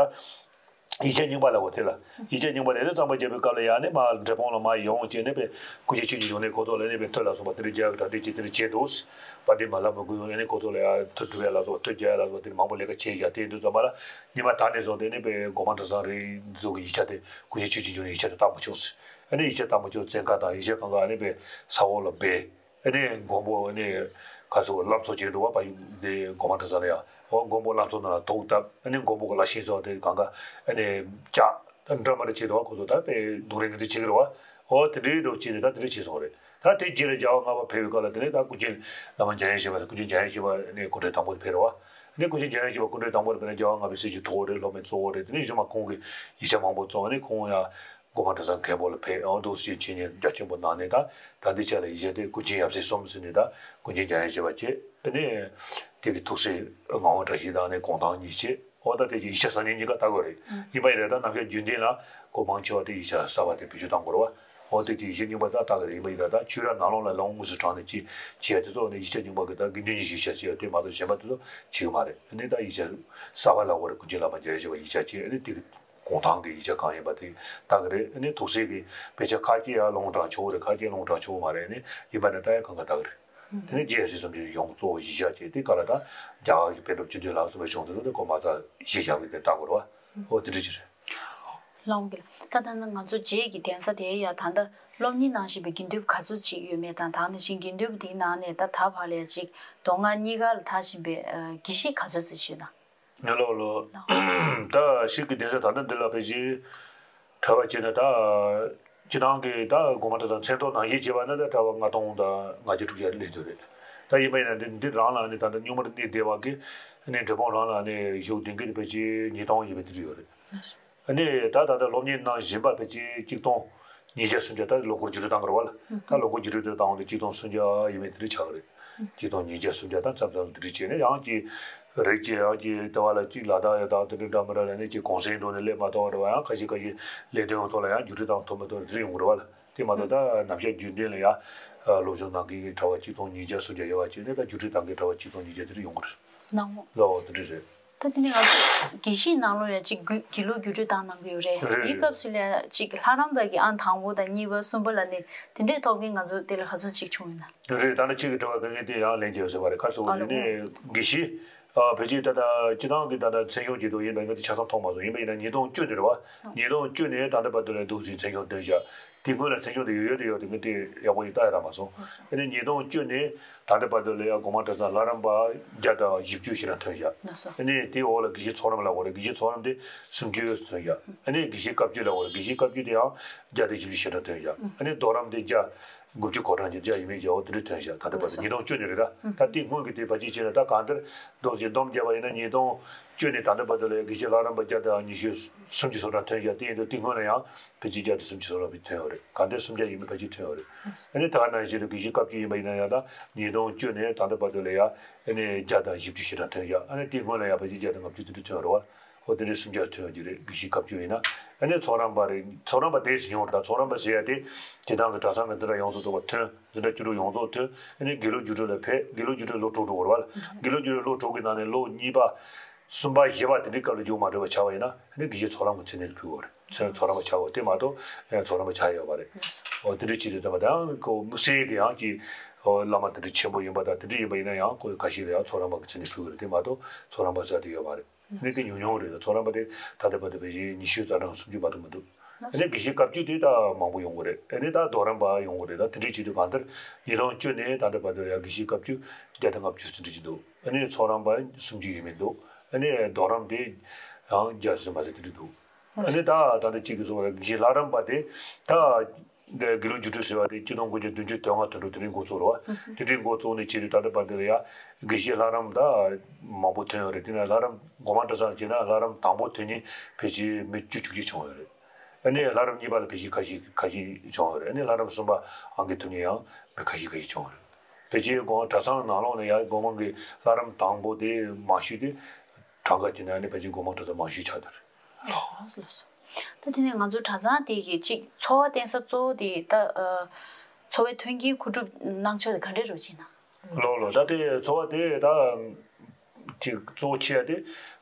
ཡིག་ཆ་རྙིང་པ་ལ་གོ་དེ་ལ་ཡིག་ཆ་རྙིང་པ་ལ་ནི་གཙང་པ་རྒྱལ་པོའི་སྐབས་ལ་ཡང་ནི་མར་འབྲས་སྤུངས་ལ་མར་ཡོང་བྱས་ནས་པའི་ཀུན་མཁྱེན་ཆོས་ཀྱི་འབྱུང་གནས་ཁོ་ཚོ་ལ་ནི་པའི་མཐུ་ལ་སོགས་པ་དེ་འདྲ་རྒྱག་གི་གྲ་སྒྲིག་བྱས་དེ་འདྲ་བྱས་འདུག་དཔལ་ལྡན་མ་ལྷ་མོ་ཀུན་ནི་ཁོ་ཚོ་ལ་ཡང་མཐུ་སྒྲུབ་ཡ་ལ་སོགས་པ་མཐུ་རྒྱག་ཡ་ལ་སོགས་པ་དེ་འདྲ་མང་པོ་ལས་ཀ་བྱས་ཡ་དེ་དུས་ཙམ་པ་ལ། ཉི་མ་ད་ནས་བཟུང་སྟེ་ནི་པའི་སྒོ་མང་གྲྭ་ཚང་རེ་ཚོ་གི་ཡིག་ཆ་དེ་ཀུན་མཁྱེན་ཆོས་ཀྱི་འབྱུང་གནས་ཡིག་ཆ་དེ་བཏང་མ་ཆོག་ཟེར། ཨ་ནི་ཡིག་ཆ་བཏང་མ་ཆོག་བཙན་བཀའ་དང་ཡིག་ཆ་གང་ག་ཨ་ནི་པའི་ས་འོག་ལ་སྦས། ཨ་ནི་མགོན་པོ་ཨ་ནི་ག་ཚོད་བླ་མཚོ་བྱས་འདུག་བ་པ་དེ་སྒོ་མང་གྲྭ་ཚང་ལ་ཡང་འོ་མགོན་པོ་བླ་མཚོ་ནང་ལ་དུག་བཏབ། ཨ་ནི་མགོན་པོ་གི་བླ་ཤིང་སོགས་དེ་གང་ག་ཨ་ནི་ལྕགས་འདྲ་མི་འདྲ་བྱས་འདུག་བ། ཁོ་ཚོ་ད་པའི་རྡུང་རེས་ངན་དེ་བྱེད་ཀྱི་རེད་བ། འོ་དེ་འདྲའི་འདྲ་བྱས་ནས་ད་དེ་འདྲ་བྱས་སོང་རེད། ད་དེ་རྗེས་ལ་རྒྱལ་བ་ལྔ་པ་ཕེབས་པའི་སྐབས་ལ་དེ་ནས་ད་ཀུན་མཁྱེན་བླ་མ་འཇམ་དབྱངས་བཞི་པ་དང་ཀུན་མཁྱེན་འཇམ་དབྱངས་བཞི་པ་ནས་སྐུ་ཕྲེང་དང་པོ་དེ་ཕེབས་རེད་བ། ཨ་ནི་ཀུན་མཁྱེན་འཇམ་དབྱངས་བཞི་པ་སྐུ་ཕྲེང་དང་པོ་དེ་ཕེབས་ནས་རྒྱལ་བ་ལྔ་པའི་སྲས་ཀྱི་ཐུ་བོ་རེད། སློབ་མའི་གཙོ་བོ་རེད། དེ་ནས་གཞུག་མ་ཁོང་གིས་ཡིག་ཆ་མང་པོ་བརྩམས། ཨ་ནི་ཁོང་ཡང་ སྒོ་མང་གྲྭ་ཚང་མཁན་པོ་ལ་ཕེབས། ཨོ་འདུག་སེ་བྱས་ནས་རྒྱ་ཆེན་པོ་གནང་ནས། ད་ད་ལྟའི་ཆ་ལ་ཡིག་ཆ་དེ་ཀུན་མཁྱེན་ཡབ་སྲས་གསུམ་ཟེར་ནས། ད་ཀུན་མཁྱེན་འཇམ་དབྱངས་བཞི་པ་བྱས། ཨ་ནི་དེ་གི་ཐུགས་སྲས་ངག་དབང་བཀྲ་ཤིས་དང་ནི་གུང་ཐང་གཉིས་བྱས། ཨོ་ད་དེ་ཅིག་ཡིག་ཆ་གསར་རྙིང་གཉིས་ཀ་ལྟ་དགོས་རེད། ཡིན་པ་ཡིན་ན་ད་རྣམ་གཞག་རྒྱུན་ལྡན་ལ་སྒོ་མང་ཆེ་བ་དེ་ཡིག་ཆ་གསར་པ་དེ་བེད་སྤྱོད་གཏང་དགོས་རེད་བ། ཨོ་དེ་ཅིག་ཡིག་ཆ་རྙིང་པ་ད་ལྟ་གི་རེད། ཡིན་པ་ཡིན་ན་ད་ཆོས་ར་ནང་ལོགས་ལ་ལམ་དངོས་སུ་དྲངས་ནས་ཅིག་བྱས་དེ་ཚོ་ནི་ཡིག་ཆ་རྙིང་པ་གི་ད་དགེ་འདུན་གྱི་ཡིག་ཆ་བྱས་དེ་མ་གཏོགས་གཞན་པ་དེ་ཚོ་བྱེད་གི་མ་རེད། ཨ་ནི་ད་ཡིག་ཆ་གསར་པ་ལབ་དགོས་རེད། ཀུན་མཁྱེན་བླ་མ་རྒྱལ་བའི་བཞེད་པ་ཡིག་ཆ་བྱས། ཨ་ནི་དེ་གི་གུང་ཐང་གི་ཡིག་ཆ་གང་ཡིན་པ་དེ་ལྟ་གི་རེད། ཨ་ནི་ཐུགས་སྲས་ཀྱི་དཔེ་ཆ་ཁ་ཤས་ཡང་ལུང་དྲངས་ཆོག་གི་རེད། ཁ་ཤས་ལུང་དྲངས་ཆོག་གི་མ་རེད། ཨ་ནི་ཡིན་པ་ན་ད་ཡང་གང་ག་ལྟ་གི་རེད། དེ་ནས་རྗེ་ཡབ་སྲས་གསུམ་གྱི་ཡོངས་གཙོ་བོ་གཞི་བཞག་བྱས། དེ་ག་ལ་ད་རྒྱ་གར་གྱི་པཎ་གྲུབ་བཅུ་བདུན་ལ་སོགས་པའི་གཞུང་དེ་ཚོ་དེ་གོ་མ་ཚ་གཞི་བཞག་པའི་དེ་ལྟ་དགོས་རེད་བ། ཨོ་དེ་འདྲ་ཅིག་རེད། ལགས་འོང་གི་ལགས། ད་ལྟ་ན་ང་ཚོ་རྗེས་ཀྱི་གདན་ས་དེ་ཡ་ད་ལྟ་སློབ་གཉེར་གནང་བཞིན་པའི་དགེ་འདུན་ག་ཚོད་ཅིག་ཡོད་མེད་དང་། ད་ནང་བཞིན་དགེ་འདུན་པ་དེའི་ནང་ནས་ད་ད་བར་ལ་ཡ་ཅིག་མདོ་སྔགས་གཉིས་ཀ་ལ་དར་བཞིན་པའི་ཨ་དགེ་བཤེས་ག་ཚོད་ཅིག་ཡོད་ན། ལགས་ལགས། ད་ཕྱིས་ཀྱི་གདན་ས་ད་ལྟ་འདི་ལ་ཕལ་ཆེར་གྲྭ་པ་བྱས་ན་ད་སྤྱི་བཏང་གི་ད་སྒོ་མང་གྲྭ་ཚང་མཚན་ཐོ་ནང་བཞིན་བྱས་པ་ན་ད་གྲྭ་པ་ལྔ་སྟོང་དང་ལྔ་བརྒྱ་དྲུག་ཅུ་སླེབས་ཡོད་རེད། ད་ཡིན་པ་ཡིན་ན་འདི་འདི་རང་ལ་ནི་ད་ལྟ་སྔོན་མར་གནས་བསྡད་པ་གི་ནི་འབྲས་སྤུངས་རང་ལ་ནི་བཞུགས་གདན་གྱི་ཕལ་ཆེར་ཉིས་སྟོང་ཡས་མས་དེ་འདྲ་ཡོད་རེད། ཨ་ནི་ད་ད་ལྟ་སློབ་གཉེར་གནང་བཞིན་པ་ཕལ་ཆེར་གཅིག་སྟོང་ཉིས་བརྒྱ་སུམ་བརྒྱ། ད་ལོ་འཁོར་བརྒྱུད་སྤྲོད་བཏང་གི་རེད་བ་ལ། ད་ལོ་འཁོར་བརྒྱུད་སྤྲོད་བཏང་བ་དེ་གཅིག་སྟོང་སུམ་བརྒྱ་ཡས་མས་དེ་འདྲ་ཆགས་ཀྱི་རེད། གཅིག་སྟོང་ཉིས་བརྒྱ་སུམ་བརྒྱ་དང་མཚམས་མཚམས་དེ་འདྲ་བྱས་ནས། ཡང་ཅིག་རིགས་ཅིག་ཡང་ཅིག་ལྟ་བ་ལ་ཅིག་ལ་དྭགས་ཡ་དང་དེ་འདྲ་འདྲ་མི་འདྲ་ལ་ནི་ཅིག་གུང་སེང་འགྲོ་ནས་སླེབས་མ་ཐུབ་པ་འདྲ་བ། ཡང་ཁ་ཤས་ཁ་ཤས་ལས་དོན་ཐོག་ལ་ཡང་བརྒྱུད་སྤྲོད་བཏང་ཐུབ་མ་ཐུབ་དེ་འདྲ་ཡོང་གི་རེད་བ་ལ། དེ་མ་གཏོགས་ད་ནམ་ཞག་རྒྱུན་ལྡན་ལ་ཡང་སློབ་སྦྱོང་གནང་མཁན་གྱི་གྲྭ་པ་གཅིག་སྟོང་ཉིས་བརྒྱ་སུམ་བརྒྱ་ཡོད་པ་བྱས་ནས། ད་བརྒྱུད་སྤྲོད་བཏང་མཁན་གྲྭ་པ་གཅིག་སྟོང་ཉིས་བརྒྱ་དེ་འདྲ་ཡོང་གི་རེད། ནང་མོ། ལགས་འོ་དེ་འདྲ་རེད། ད་དེ་ནས་ང་ཚོ་དགེ་བཤེས་ནང་ལོགས་ལ་ཅིག་དགེ་དགེ་ལུགས་བརྒྱུད་སྤྲོད་བཏང་གནང་གི་ཡོད་རེད། རེད་དེའི་རེད། སྐབས་སུ་ལ་ཅིག་ལྷ་རམས་པ་གི་ཨང་དང་པོ་དང་གཉིས་པ་གསུམ་པ་ལ་ནི་དེ་འདྲས་ཐོབ་མཁན་ང་ཚོ་དེ་ལ་ག་ཚོད་ཅིག་བྱུང་ཡོད་ན། རེད། ད་ནི་ཁྱེད་ཀྱི་དྲི་བ་ག་གེ་དེ་ཡང་ལན་རྒྱག་ཟེར་བ་རེད། ག་རེ་ཟེར་བ་ཨ་ལེ་ནི་དགེ་བཤེས་ཨ་ཕལ་ཆེར་ད་ལྟ་སྤྱི་བཏང་གི་ད་ལྟ་མཚན་ཞབས་ཀྱི་དུ་ཡིན་པ་ང་དེ་ཆ་ཚང་མཐོང་མ་སོང་། ཡིན་པ་ཡིན་ན་ཉིས་སྟོང་བཅུ་ནས་རེད་བ། ཉིས་སྟོང་བཅུ་ནས་ད་ལྟ་བར་དུ་ལ་འདུག་ཟེར་མཚན་ཞབས་བཏོན་བཞག་དེ་སྔོན་ལ་མཚན་ཞབས་དེ་ཡོད་ཡོད་དེ་ཡོད་དེ་ངས་དེ་ཡག་པོ་ཞིག་ལྟ་ཡ་རག་མ་སོང་། ཨ་ནི་ཉིས་སྟོང་བཅུ་ནས་ད་ལྟ་བར་དུ་ལ་ཡ་སྒོ་མང་གྲྭ་ཚང་ལྷ་རམས་པ་བརྒྱ་དང་བཞི་བཅུ་ཞེ་གྲངས་ཐོན་བཞག་ཨ་ནི་དེའི་འོག་ལ་དགེ་བཤེས་ཚོགས་རམས་ལབ་དགོས་རེད། དགེ་བཤེས་ཚོགས་རམས་དེ་སུམ་ཅུ་ཐོན་བཞག་ཨ་ནི་དགེ་བཤེས་བཀའ་བརྒྱུད་ལབ་དགོས་རེད། དགེ་བཤེས་བཀའ་བརྒྱུད་དེ་ཡང་བརྒྱ་དང་བཞི་བཅུ་ཞེ་གྲངས་ཐོན་བཞག་ཨ་ནི་མདོ་རམས་དེ་བརྒྱ་དགུ་བཅུ་གོ་གྲངས་ཀྱི་བརྒྱ་ཡས་མས་བརྒྱ་འོ་དེ་འདྲ་ཐོན་བཞག་ད་ལྟ་བར་དུ་ཉིས་སྟོང་བཅུ་ནས་རེད། ད་ད་དེ་སྔོན་གྱི་དེ་ཕལ་ཆེར་བྱས་ན་ད་གང་ལྟར་རྡོ་རྗེ་སྡོམ་བརྒྱབ་པ་ཡིན་ན་ཉིས་སྟོང་བཅུ་ནས་ད་ལྟ་བར་དུ་ལ་དགེ་བཤེས་ལྷ་རམས་པ་བརྒྱ་དང་ཉི་ཤུ་སུམ་ཅུ་སོ་གྲངས་ཐོན་བཞག་དེ་ཡིན་དུས་དེ་སྔོན་ལ་ཡང་ཕལ་ཆེར་བརྒྱ་དང་སུམ་ཅུ་སོ་གྲངས་ཐོན་ཡོད་རེད། གང་ལྟར་སུམ་བརྒྱ་ཡས་མས་ཕལ་ཆེར་ཐོན་ཡོད་རེད། ཨ་ནི་ད་ག་ནང་བཞིན་དུ་དགེ་བཤེས་བཀའ་བརྒྱུད་ཡིན་པ་ཡིན་ན་ཡང་ད་ཉིས་སྟོང་བཅུ་ནས་ད་ལྟ་བར་དུ་ལ་ཡང་ཨ་ནི་བརྒྱ་དང་བཞི་བཅུ་ཞེ་གྲངས་ཐོན་བཞག་ཨ་ནི་དེ་སྔོན་ལ་ཡང་ཕལ་ཆེར་བརྒྱ་དང་ལྔ་བཅུ་དེ་འདྲ་ཐོན་ཡོད་རེད་བ། ཨོ་དེ་འདྲའི་སུམ་བརྒྱ་ཐོན་ཡོང་གི་རེད། དགེ་བཤེས་བཀའ་བརྒྱུད་ཡིན་ན། ཨ་ནི་ཚོགས་རམས་པ་རེད། ཚོགས་རམས་པ་དེ་ཟིན་ཡོང་རེད། ད་ཚོགས་རམས་པ་ཟེར་ཡ་དེ་སྤྱི་བཏང་གི་གྲྭ་ཚང་གི་འཛིན་གྲྭ་ཡོངས་རྫོགས་ཚོགས་པ་ཐོན། འཛིན་གྲྭ་བཅུ་དྲུག་ཡོངས་རྫོགས་ཐོན། ཨ་ནི་དགེ་ལུགས་བརྒྱུད་སྤྲོད་ལ་ཕེབས། དགེ་ལུགས་བརྒྱུད་སྤྲོད་ལོ་དྲུག་འགྲོ་དགོས་རེད་བ། དགེ་ལུགས་བརྒྱུད་སྤྲོད་ལོ་དྲུག་གི་ནང་ནས་ལོ་གཉིས་པ། གསུམ་པ་བཞི་པ་དེ་འདྲའི་སྐབས་ལ་མཇུག་མ་འགྲིལ་བ་ཆགས་པ་ཡིན་ན། ཨ་ནི་དགེ་བཤེས་ཚོགས་རམས་ཀྱི་མཚན་གནས་དེ་ཕུལ་དགོས་རེད། མཚན་ཚོགས་རམས་པ་ཆགས་དགོས། དེ་མ་གཏོགས་ཚོགས་རམས་པ་ཆགས་ཡོད་པ་རེད། འོ་དེ་འདྲའི་ཆེད་དུ་བསྟན་པ་དང་ཁོ་དམིགས་བསལ་གྱི་ཡང་ཅིག་བླ་མ་དེ་འདྲའི་ཆེན་པོ་ཡིན་པ་དང་དེ་འདྲའི་ཡིན་པ་ཡིན་ན་ཡང་ཁོ་ཁ་ཤས་ལ་ཡང་ཚོགས་རམས་པ་གི་མཚན་གནས་ཕུལ་དགོས་རེད། དེ་མ་གཏོགས་ཚོགས་རམས་པ་ཟེར་དེ་ཡོད་མ་རེད། གནས་དེ་ཉུང་ཉུང་རེད། ཚོགས་རམས་པ་དེ་ད་ལྟ་བར་དུ་ཕལ་ཆེར་ཉི་ཤུ་རྩ་གྲངས་སུམ་ཅུ་བར་དུ་མི་འདུག་ཨ་ནི་དགེ་བཤེས་བཀའ་བརྒྱུད་དེ་ད་མང་པོ་ཡོང་གི་རེད། ཨ་ནི་ད་རྡོ་རམས་པ་ཡོང་གི་རེད། ད་དེ་འདྲའི་ཆེད་དུ་གང་ལྟར་ཉིས་སྟོང་བཅུ་ནས་ད་ལྟ་བར་དུ་ཡང་དགེ་བཤེས་བཀའ་བརྒྱུད་བརྒྱ་དང་ལྔ་བཅུ་ཙམ་འདྲ་ཅིག་འདུག་ཨ་ནི་ཚོགས་རམས་པ་སུམ་ཅུ་ཡས་མས་འདུག་ཨ་ནི་རྡོ་རམས་དེ་ཡང་བརྒྱ་ཙམ་མ་ཟད་དེ་འདྲ་འདུག་ཨ་ནི་ད་ད་ལྟ་གཅིག་གི་སོང་བ་དགེ་བཤེས་ལྷ་རམས་པ་དེ་ད་དགེ་ལུགས་བརྒྱུད་སྤྲོད་ཟེར་བ་དེ་ཆིག་སྟོང་དགུ་བརྒྱ་བདུན་ཅུ་དོན་ལྔ་དོན་དྲུག་དེ་རིང་འགོ་བཙུགས་རེད་བ། དེ་རིང་འགོ་བཙུགས་ནས་ཕྱིར་ད་ལྟ་བར་དུ་ལ་ཡ་དགེ་བཤེས་ལྷ་རམས་ད་མང་པོ་ཐོན་ཡོད་རེད། དེ་ནས་ལྷ་རམས་སྒོ་མང་གྲྭ་ཚང་བྱས་ན་ལྷ་རམས་དང་པོ་ཐོན་མཁན་ཕལ་ཆེར་མི་བཅུ་བཅུ་གཅིག་བྱུང་ཡོད་རེད། ཨ་ནི་ལྷ་རམས་གཉིས་པ་ལ་ཕལ་ཆེར་ཁ་ཤས་ཁ་ཤས་བྱུང་ཡོད་རེད། ཨ་ནི་ལྷ་རམས་གསུམ་པ་ཨང་ཀི་ཐོན་མཁན་ཡང་མི་ཁ་ཤས་ཁ་ཤས་བྱུང་ཡོད་རེད། ཕལ་ཆེར་སྒོ་གྲྭ་ཚང་ནང་ལོགས་ནས་ཡང་སྒོ་མང་གི་ལྷ་རམས་དང་པོ་དེ་མང་ཤོས་དེ་གྲངས་ཀ་བྱས་ན་ཨ་ནི་ཕལ་ཆེར་སྒོ་མང་གྲྭ་ཚང་མང་ཤོས་ཆགས་བསྡད་རེད། ལགས་ལགས་སོ། ད་དེ་ནས་ང་ཚོ་གྲྭ་ཚང་དེ་གི་གཅིག་འཚོ་བ་བརྟེན་ས་གཙོ་བོ་དེ་ད་ཨ་འཚོ་བའི་མཐུན་རྐྱེན་མཁོ་སྒྲུབ་གནང་ཕྱོགས་དེ་ག་འདྲས་རེད་ཅེ་ན། ལགས་ལགས། ད་དེ་འཚོ་བ་དེ་ད་ཅིག་གཙོ་བོ་ཆེ་བ་དེ་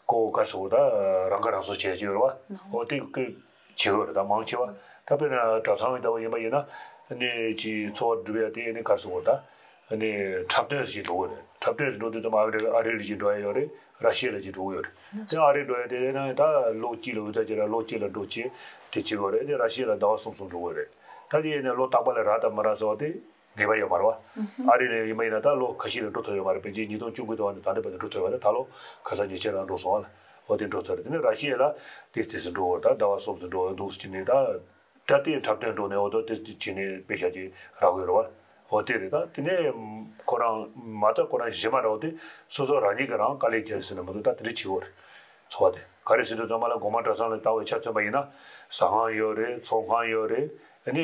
ཀོ་ག་སོ་ད་རང་ཁ་རང་གསོ་བྱས་ཀྱི་ཡོད་རེད་བ། ལགས། འོ་དེ་ཀོ་བྱེད་དགོས་རེད། ད་མང་ཆེ་བ་ད་དཔེར་ན་གྲྭ་ཚང་ལྟ་བུ་ཡིན་པ་ཡིན་ན་ནི་ཅིག་འཚོ་བ་སྒྲུབ་ཡ་དེ་ནི་ག་སོ་ད། ཨ་ནི་འཁྲབ་སྟོན་ཞིག་འགྲོ་གི་རེད། འཁྲབ་སྟོན་ཞིག་འགྲོ་དུས་ཙམ་ཨ་རི་ཨ་རི་ལ་ཅིག་འགྲོ་ཡ་ཡོད་རེད། ར་ཤི་ཡ་ལ་ཅིག་འགྲོ་གི་ཡོད་རེད། དེ་ཨ་རི་འགྲོ་ཡ་དེ་ནི་ད་ལོ་གཅིག་ལ་འུ་ཚ་ཅིག་ར་ལོ་གཅིག་ལ་འགྲོ་ཅིག་དེ་བྱེད་དགོས་རེད། དེ་ར་ཤི་ཡ་ལ་ཟླ་བ་གསུམ་གསུམ་འགྲོ་གི་རེད། ད་དེ་ཡིན་ན་ལོ་རྟག་པ་ལ་རག་དང་མ་རག་ཟེར་བ་དེ་ངེས་པ་ཡོད་མ་རེད་བ། ཨ་རི་ལ་ཡིན་པ་ཡིན་ན་ད་ལོ་ཁ་ཤས་ལ་འགྲོ་ཐུབ་ཡོད་མ་རེད། ཕལ་ཆེར་ཉིས་སྟོང་བཅུ་དགུ་དུས་བ་ནས་ད་ལྟ་བར་དུ་འགྲོ་ཐུབ་ཡོད་མ་རེད། ད་ལོ་ཁ་སང་ཉེ་ཆར་རང་འགྲོ་སོང་བ་ལ། འོ་དེ་འགྲོ་ཚར་རེད། དེ་ནས་ར་ཤི་ཡ་ལ་དེ་དེ་སྲིད་འགྲོ་བར་ད་ཟླ་བ་གསུམ་ཙམ་འགྲོ་འདུག་ཟེར་ནས་ད། ད་ལྟའི་འཁྲབ་སྟོན་འགྲོ་ནས་འོ་ད་དེ་བྱས་ནས་དཔེ་ཆ་ཅིག་རག་གི་རེད་བ། འོ་དེ་རེད། ད་དེ་ནས་ཁོ་རང་མ་རྩ་ཁོ་རང་གཞི་མ་རེད། འོ་དེ་སོ་སོ་རང་ཉིད་ཀྱི་རང་དཀའ་ལས་བརྒྱབ་ཟེར་ན་མི་འདུག་ད་དེ་འདྲ་བྱེད་དགོས་རེད། འཚོ་བ་དེ་ ག་རེ་ཟེར་དུས་ཙམ་པ་ལ་དགོན་པ་གྲྭ་ཚང་ལ་ལྟ་བའི་ཆ་མཚོན་པ་ཡིན་ན། ཟ་ཁང་ཡོད་རེད། ཚོང་ཁང་ཡོད་རེད། ཨ་ནི་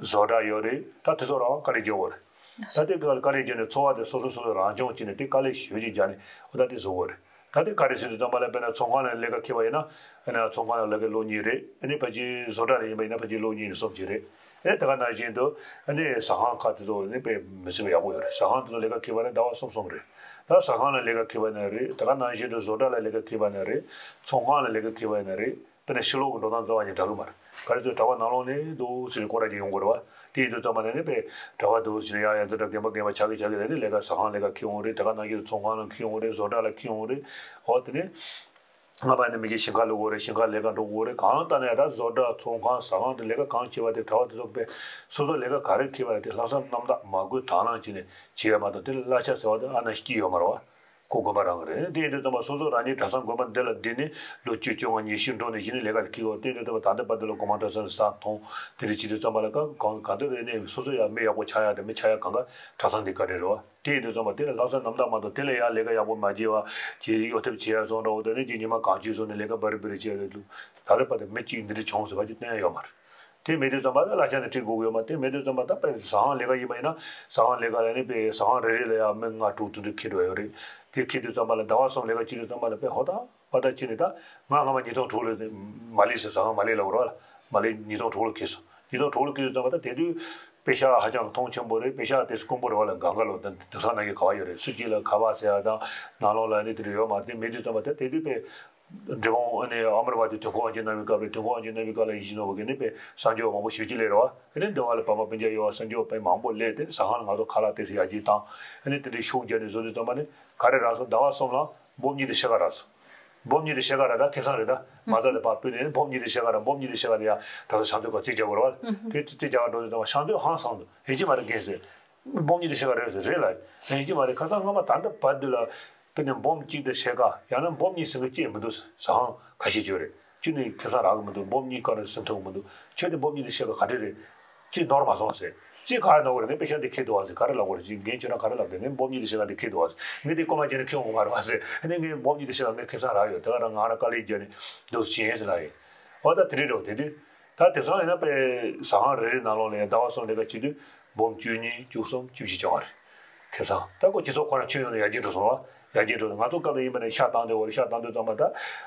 བཟོ་གྲྭ་ཡོད་རེད། ད་དེ་ཚོ་རང་དཀའ་ལས་རྒྱག་དགོས་རེད། ད་དེ་དཀའ་ལས་རྒྱག་ནས་འཚོ་བ་དེ་སོ་སོ་སོ་སོ་རང་སྐྱོང་བྱས་ནས་དེ་དཀའ་ལས་ཞེ་པོ་ཅིག་རྒྱག་ནས་འོ་ད་དེ་བཟོ་དགོས་རེད། ད་དེ་ག་རེ་ཟེར་དུས་ཙམ་པ་ལ་དཔེར་ན་ཚོང་ཁང་ལ་ལས་ཀ་འཁྱེར་བ་ཡིན་ན། ཨ་ནི་ཚོང་ཁང་ལ་ལས་ཀ་ལོ་གཉིས་རེད། ཨ་ནི་ཕལ་ཆེར་བཟོ་གྲྭ་ལ་ཡིན་པ་ཡིན་ན་ཕལ་ཆེར་ལོ་གཉིས་ནས་གསུམ་ཅིག་རེད། ཨ་ནི་དེ་ག་ནང་བཞིན་དུ་ཨ་ནི་ཟ་ཁང་ཁག་དེ་ཚོ་ནི་དཔེ་མི་སྲིད་པ་ཡག་པོ་ཡོད་རེད། ཟ་ཁང་དེ་ཚོ་ལས་ཀ་འཁྱེར་བ་ནི་ཟླ་བ་གསུམ་གསུམ་རེད། ད་ཟ་ཁང་ལ་ལས་ཀ་འཁྱེར་བ་ནི་རེད། དེ་ག་ནང་བཞིན་དུ་བཟོ་གྲྭ་ལ་ལས་ཀ་འཁྱེར་བ་ནི་རེད། ཚོང་ཁང་ལ་ལས་ཀ་འཁྱེར་བ་ནི་རེད། དཔེར་ན་ཕྱི་ལོགས་ཀྱི་འགྲོ་སྟངས་རྩ་བ་ཉིད་འདྲ་གི་མ་རེད། ག་རེ་ཟེར་གྲྭ་པ་ནང་ལོགས་ནས་འདུག་ཟེར་ནས་སྐོར་ར་ཅིག་ཡོང་དགོས་རེད་བ། དེ་ཡིན་དུས་ཙམ་པ་ནས་ནི་དཔེ་གྲྭ་པ་འདུག་ཟེར་ནས་ཡ་ཡ་འཛིན་གྲྭ་རྒན་པ་རྒན་པ་ཆགས་ཀྱི་ཆགས་ཀྱི་རེད། ནི་ལས་ཀ་ཟ་ཁང་ལས་ཀ་འཁྱེར་ཡོང་རེད། དེ་ག་ནང་བཞིན་ཚོང་ཁང་ལ་འཁྱེར་ཡོང་རེད། བཟོ་གྲྭ་ལ་འཁྱེར་ཡོང་རེད། འོ་དེ་ནས་སྔ་མ་ནས་མི་གིས་ཞིང་ཁ་ལས་དགོས་རེད། ཞིང་ཁ་ལས་ཀ་འགྲོ་དགོས་རེད། གང་ལྟར་ན་ཡང་ད་བཟོ་གྲྭ་ཚོང་ཁང་ཟ་ཁང་དེ་ལས་ཀ་གང་བྱེད་པ་དེ་གྲྭ་པ་དེ་ཚོ་དཔེ་སོ་སོ་ལས་ཀ་ག་རེ་འཁྱེར་བ་དེ་ལྷག་བསམ་རྣམ་དག་མ་དགོས་དང་བླངས་བྱས་ནས་བྱེད་ཡ་མ་གཏོགས་དེ་ལ་གླ་ཆ་ཟེར་བ་དེ་ཨ་ན་སྐྱིད་ཡོད་མ་རེད་བ། ཁོ་དགོན་པ་རང་གི་རེད། དེ་ཡིན་དུས་ཙམ་པ་སོ་སོ་རང་ཉིད་གྲྭ་ཚང་དགོན་པ་འདི་ལ་བསྡད་ནས་ལོ་བཅུ་བཅོ་ལྔ་ཉི་ཤུ་འགྲོ་ནས་གཞི་ནས་ལས་ཀ་དེ་འཁྱེར་ཡོད། དེ་ཡིན་དུས་ཙམ་པ་ད་ལྟ་བར་དུ་ལ་དགོན་པ་གྲྭ་ཚང་ཟ་འཐུང་དེ་འདྲ་བྱེད་དུས་ཙམ་པ་ལ་གང་གང་གང་འདོད་རེད། ནས་སོ་སོ་ཡང་མི་ཡག་པོ་ཆགས་ཡ་དང་མི་ཆགས་ཡ་གང་ག་གྲྭ་ཚང་འདི་བཀའ་དྲིན་རེད་བ། དེ་ཡིན་དུས་ཙམ་པ་དེ་ལ་ལྷག་བསམ་རྣམ་དག་མ་གཏོགས་དེ་ལ་ཡང་ལས་ཀ་ཡག་པོ་མ་བྱས་བ་ཅིག་གཡོ་ཐབས་བྱེད་ཡ་བཟོ་འདྲ་བོ་དང་ནི་ཅིག་ཉི་མ་གང་བྱེད་བཟོ་ནས་ལས་ཀ་འབའ་རི་འབའ་རི་བྱེད་ཡ་དེ་འདུག་ད་ལྟ་བར་དུ་མི་གཅིག་འདི་འདྲ་བྱུང་ཟེར་བ་ཅིག་བསྟན་ཡ་ཡོད་མ་རེད། དེ་མེད་དུས་ཙམ་པ་ལ་གླ་ཆ་ནི་སྤྲད་དགོས་ཀྱི་ཡོད་མ་རེད། དེ་མེད་དུས་ཙམ་པ་ད་དཔེ་ཟ་ཁང་ལས་ཀ་ཡིན་པ་ཡིན་ན་ཟ་ཁང་ལས་ཀ་ལ་ནི་དཔེ་ཟ་ཁང་རེ་རེ་ལ་ཡང་མི་ལྔ་དྲུག་དེ་འདྲ་འཁྱེར་འགྲོ་ཡོད་རེད། དེ་འཁྱེར་དུས་ཙམ་པ་ལ་ཟླ་བ་གསུམ་ལས་ཀ་བྱེད་དུས་ཙམ་པ་ལ་དཔེ་ཧོ་ད་ཧོ་ད་བྱེད་ནས་ད་ང་སྔ་མ་ཉིས་སྟོང་དྲུག་ལོ་མ་ལི་ཟེར་ཟ་ཁང་མ་ལི་ལ་འོར་བ་ལ་མ་ལི་ཉིས་སྟོང་དྲུག་ལོ་འཁྱེར་སོང་། ཉིས་སྟོང་དྲུག་ལོ་འཁྱེར་དུས་ཙམ་པ་ད་དེ་དུས་པེ་ཤག་ཧ་ཅང་མཐོང་ཆེན་པོ་རེད། པེ་ཤག་དེ་དཀོན་པོ་རེད་བ་ལ་གང་ག་ལོ་ད་དེང་སང་ནང་གི་ག་བ་ཡོད་རེད། སུ་སྐྱིད་ལ་ཁ་པར་ཟེར་ཡ་དང་ནང་ལོགས་ལ་ནི་དེ་འདྲ་ཡོད་མ་རེད། དེ་མེད་དུས་ཙམ་པ་ད་དེ་དུས་དཔེ། འབྲས་སྤུངས་ཨ་ནི་ཨ་མར་བ་དེ་དུས་འཁོར་དབང་ཆེན་གནང་བའི་སྐབས་རེད། དུས་འཁོར་དབང་ཆེན་གནང་བའི་སྐབས་ལ་ཡིད་བཞིན་ནོར་བུ་གིས་ནི་དཔེ་གསང་སྤྱོད་མང་པོ་ཞེ་ཅིག་ལས་རེད་བ། ཨ་ནི་འདི་བ་ལ་བ་མ་སྤུན་ཀྱག་ཡོད་བ་གསང་སྤྱོད་དཔེ་མང་པོ་ལས་དེ་ཟ་ཁང་ལ་ང་ཚོ་ཁ་ལག་དེ་ཚོ་ཡར་རྒྱས་བཏང་། ཨ་ནི་དེ་འདྲའི་ཤུགས་རྒྱབ་ནས་བཟོ་དུས་ཙམ་པ་ནི་ག་རེ་རག་སོང་། ཟླ་བ་གསུམ་ལ་འབུམ་གཉིས་དང་ཕྱེད་ཀ་རག་སོང་། འབུམ་གཉིས་དང་ཕྱེད་ཀ་རག་ད་ཁེ་བཟང་རེད་ད། མ་རྩ་ལས་ཕར་སྤུས་ནས་འབུམ་གཉིས་དང་ཕྱེད་ཀ་རག་འབུམ་གཉིས་དང་ཕྱེད་ཀ་དེ་ཡ་ད་ཚོ་ཤང་ཚོད་ཀ་རྩིས་རྒྱག་དགོས་རེད་བ། དེ་རྩིས་རྒྱག་འགྲོ་དུས་ཙམ་པ་ཤང་ཚོད་ཧང་སང་འདུག་ཡིན་གཅིག་མ་རེད་རྒན་ཟེར། འབུམ་གཉིས་དང་ཕྱེད་ཀ་རེད་ཟེར་རེད་ལ། ཡིན་གཅིག་མ་རེད་ཁ་སང་སྔ་མ་ད་ལྟ་བར་དུ་ལ། དཔེར་ན་འབུམ་གཅིག་དང་ཕྱེད་ཀ་ཡང་ན་འབུམ་གཉིས་ཟིན་གྱི་ཅི་མི་འདུག་ཟ་ཁང་ཁ་ཤས་ཅིག་ཡོད་རེད། གཅིག་ནི་ཁེ་བཟང་རག་གི་མི་འདུག་འབུམ་གཉིས་ཀ་ནས་ཟིན་ཐུབ་ཀྱི་མི་འདུག་ཁྱོད་དེ་འབུམ་གཉིས་དང་ཕྱེད་ཀ་ག་འདྲ་རེད། གཅིག་ནོར་མ་སོང་ཟེར། གཅིག་ག་རེ་ནོར་གི་རེད། ངས་པེ་ཤག་འདི་ཁྱེར་འདུག་བ་ཟེར། ག་རེ་ལབ་དགོས་རེད། གཅིག་རྒན་ཁྱོད་རང་ག་རེ་ལབ་དེ་ངས་འབུམ་གཉིས་དང་ཕྱེད་ཀ་འདི་ཁྱེར་འདུག་བ་ཟེར། ངས་དེ་རྐུན་མ་བྱས་ནས་ཁྱེར་འོང་གི་མ་རེད་བ་ཟེར། ཨ་ནི་ངས་འབུམ་གཉིས་དང་ཕྱེད་ཀ་ངས་ཁེ་བཟང་རག་ཡོད། དེ་ག་རང་ང་རང་དཀའ་ལས་བརྒྱབ་ནས་འདུག་སེ་བྱས་ཡིན་ཟེར་ལབ་ཡིན། འོ་ད་དེ་འདྲ་རེད་བ། དེ་དུས་ད་དེང་སང་ཡིན་ན་དཔེ་ཟ་ཁང་རེ་རེ་ནང་ལོགས་ལ་ཡང་ཟླ་བ་གསུམ་ལས་ཀ་བྱེད་དུས་འབུམ་བཅུ་གཉིས་བཅུ་གསུམ་བཅུ་བཞི་བྱུང་བ་རེད། ཁེ་བཟང་ད་ཁོ་སྤྱི་ཚོགས་ཁོ་རང་ཁྱོན་ཡོངས་ནས་ཡར་རྒྱས་འགྲོ་སོང་བ། ཡར་རྒྱས་འགྲོ་སོང་། ང་ཚོ་སྐབས་ལ་ཡིན་པ་ནས་ཤ་བཏང་དུས་འོ་རེད། ཤ་བཏང་དུས་ཙམ་པ་ད་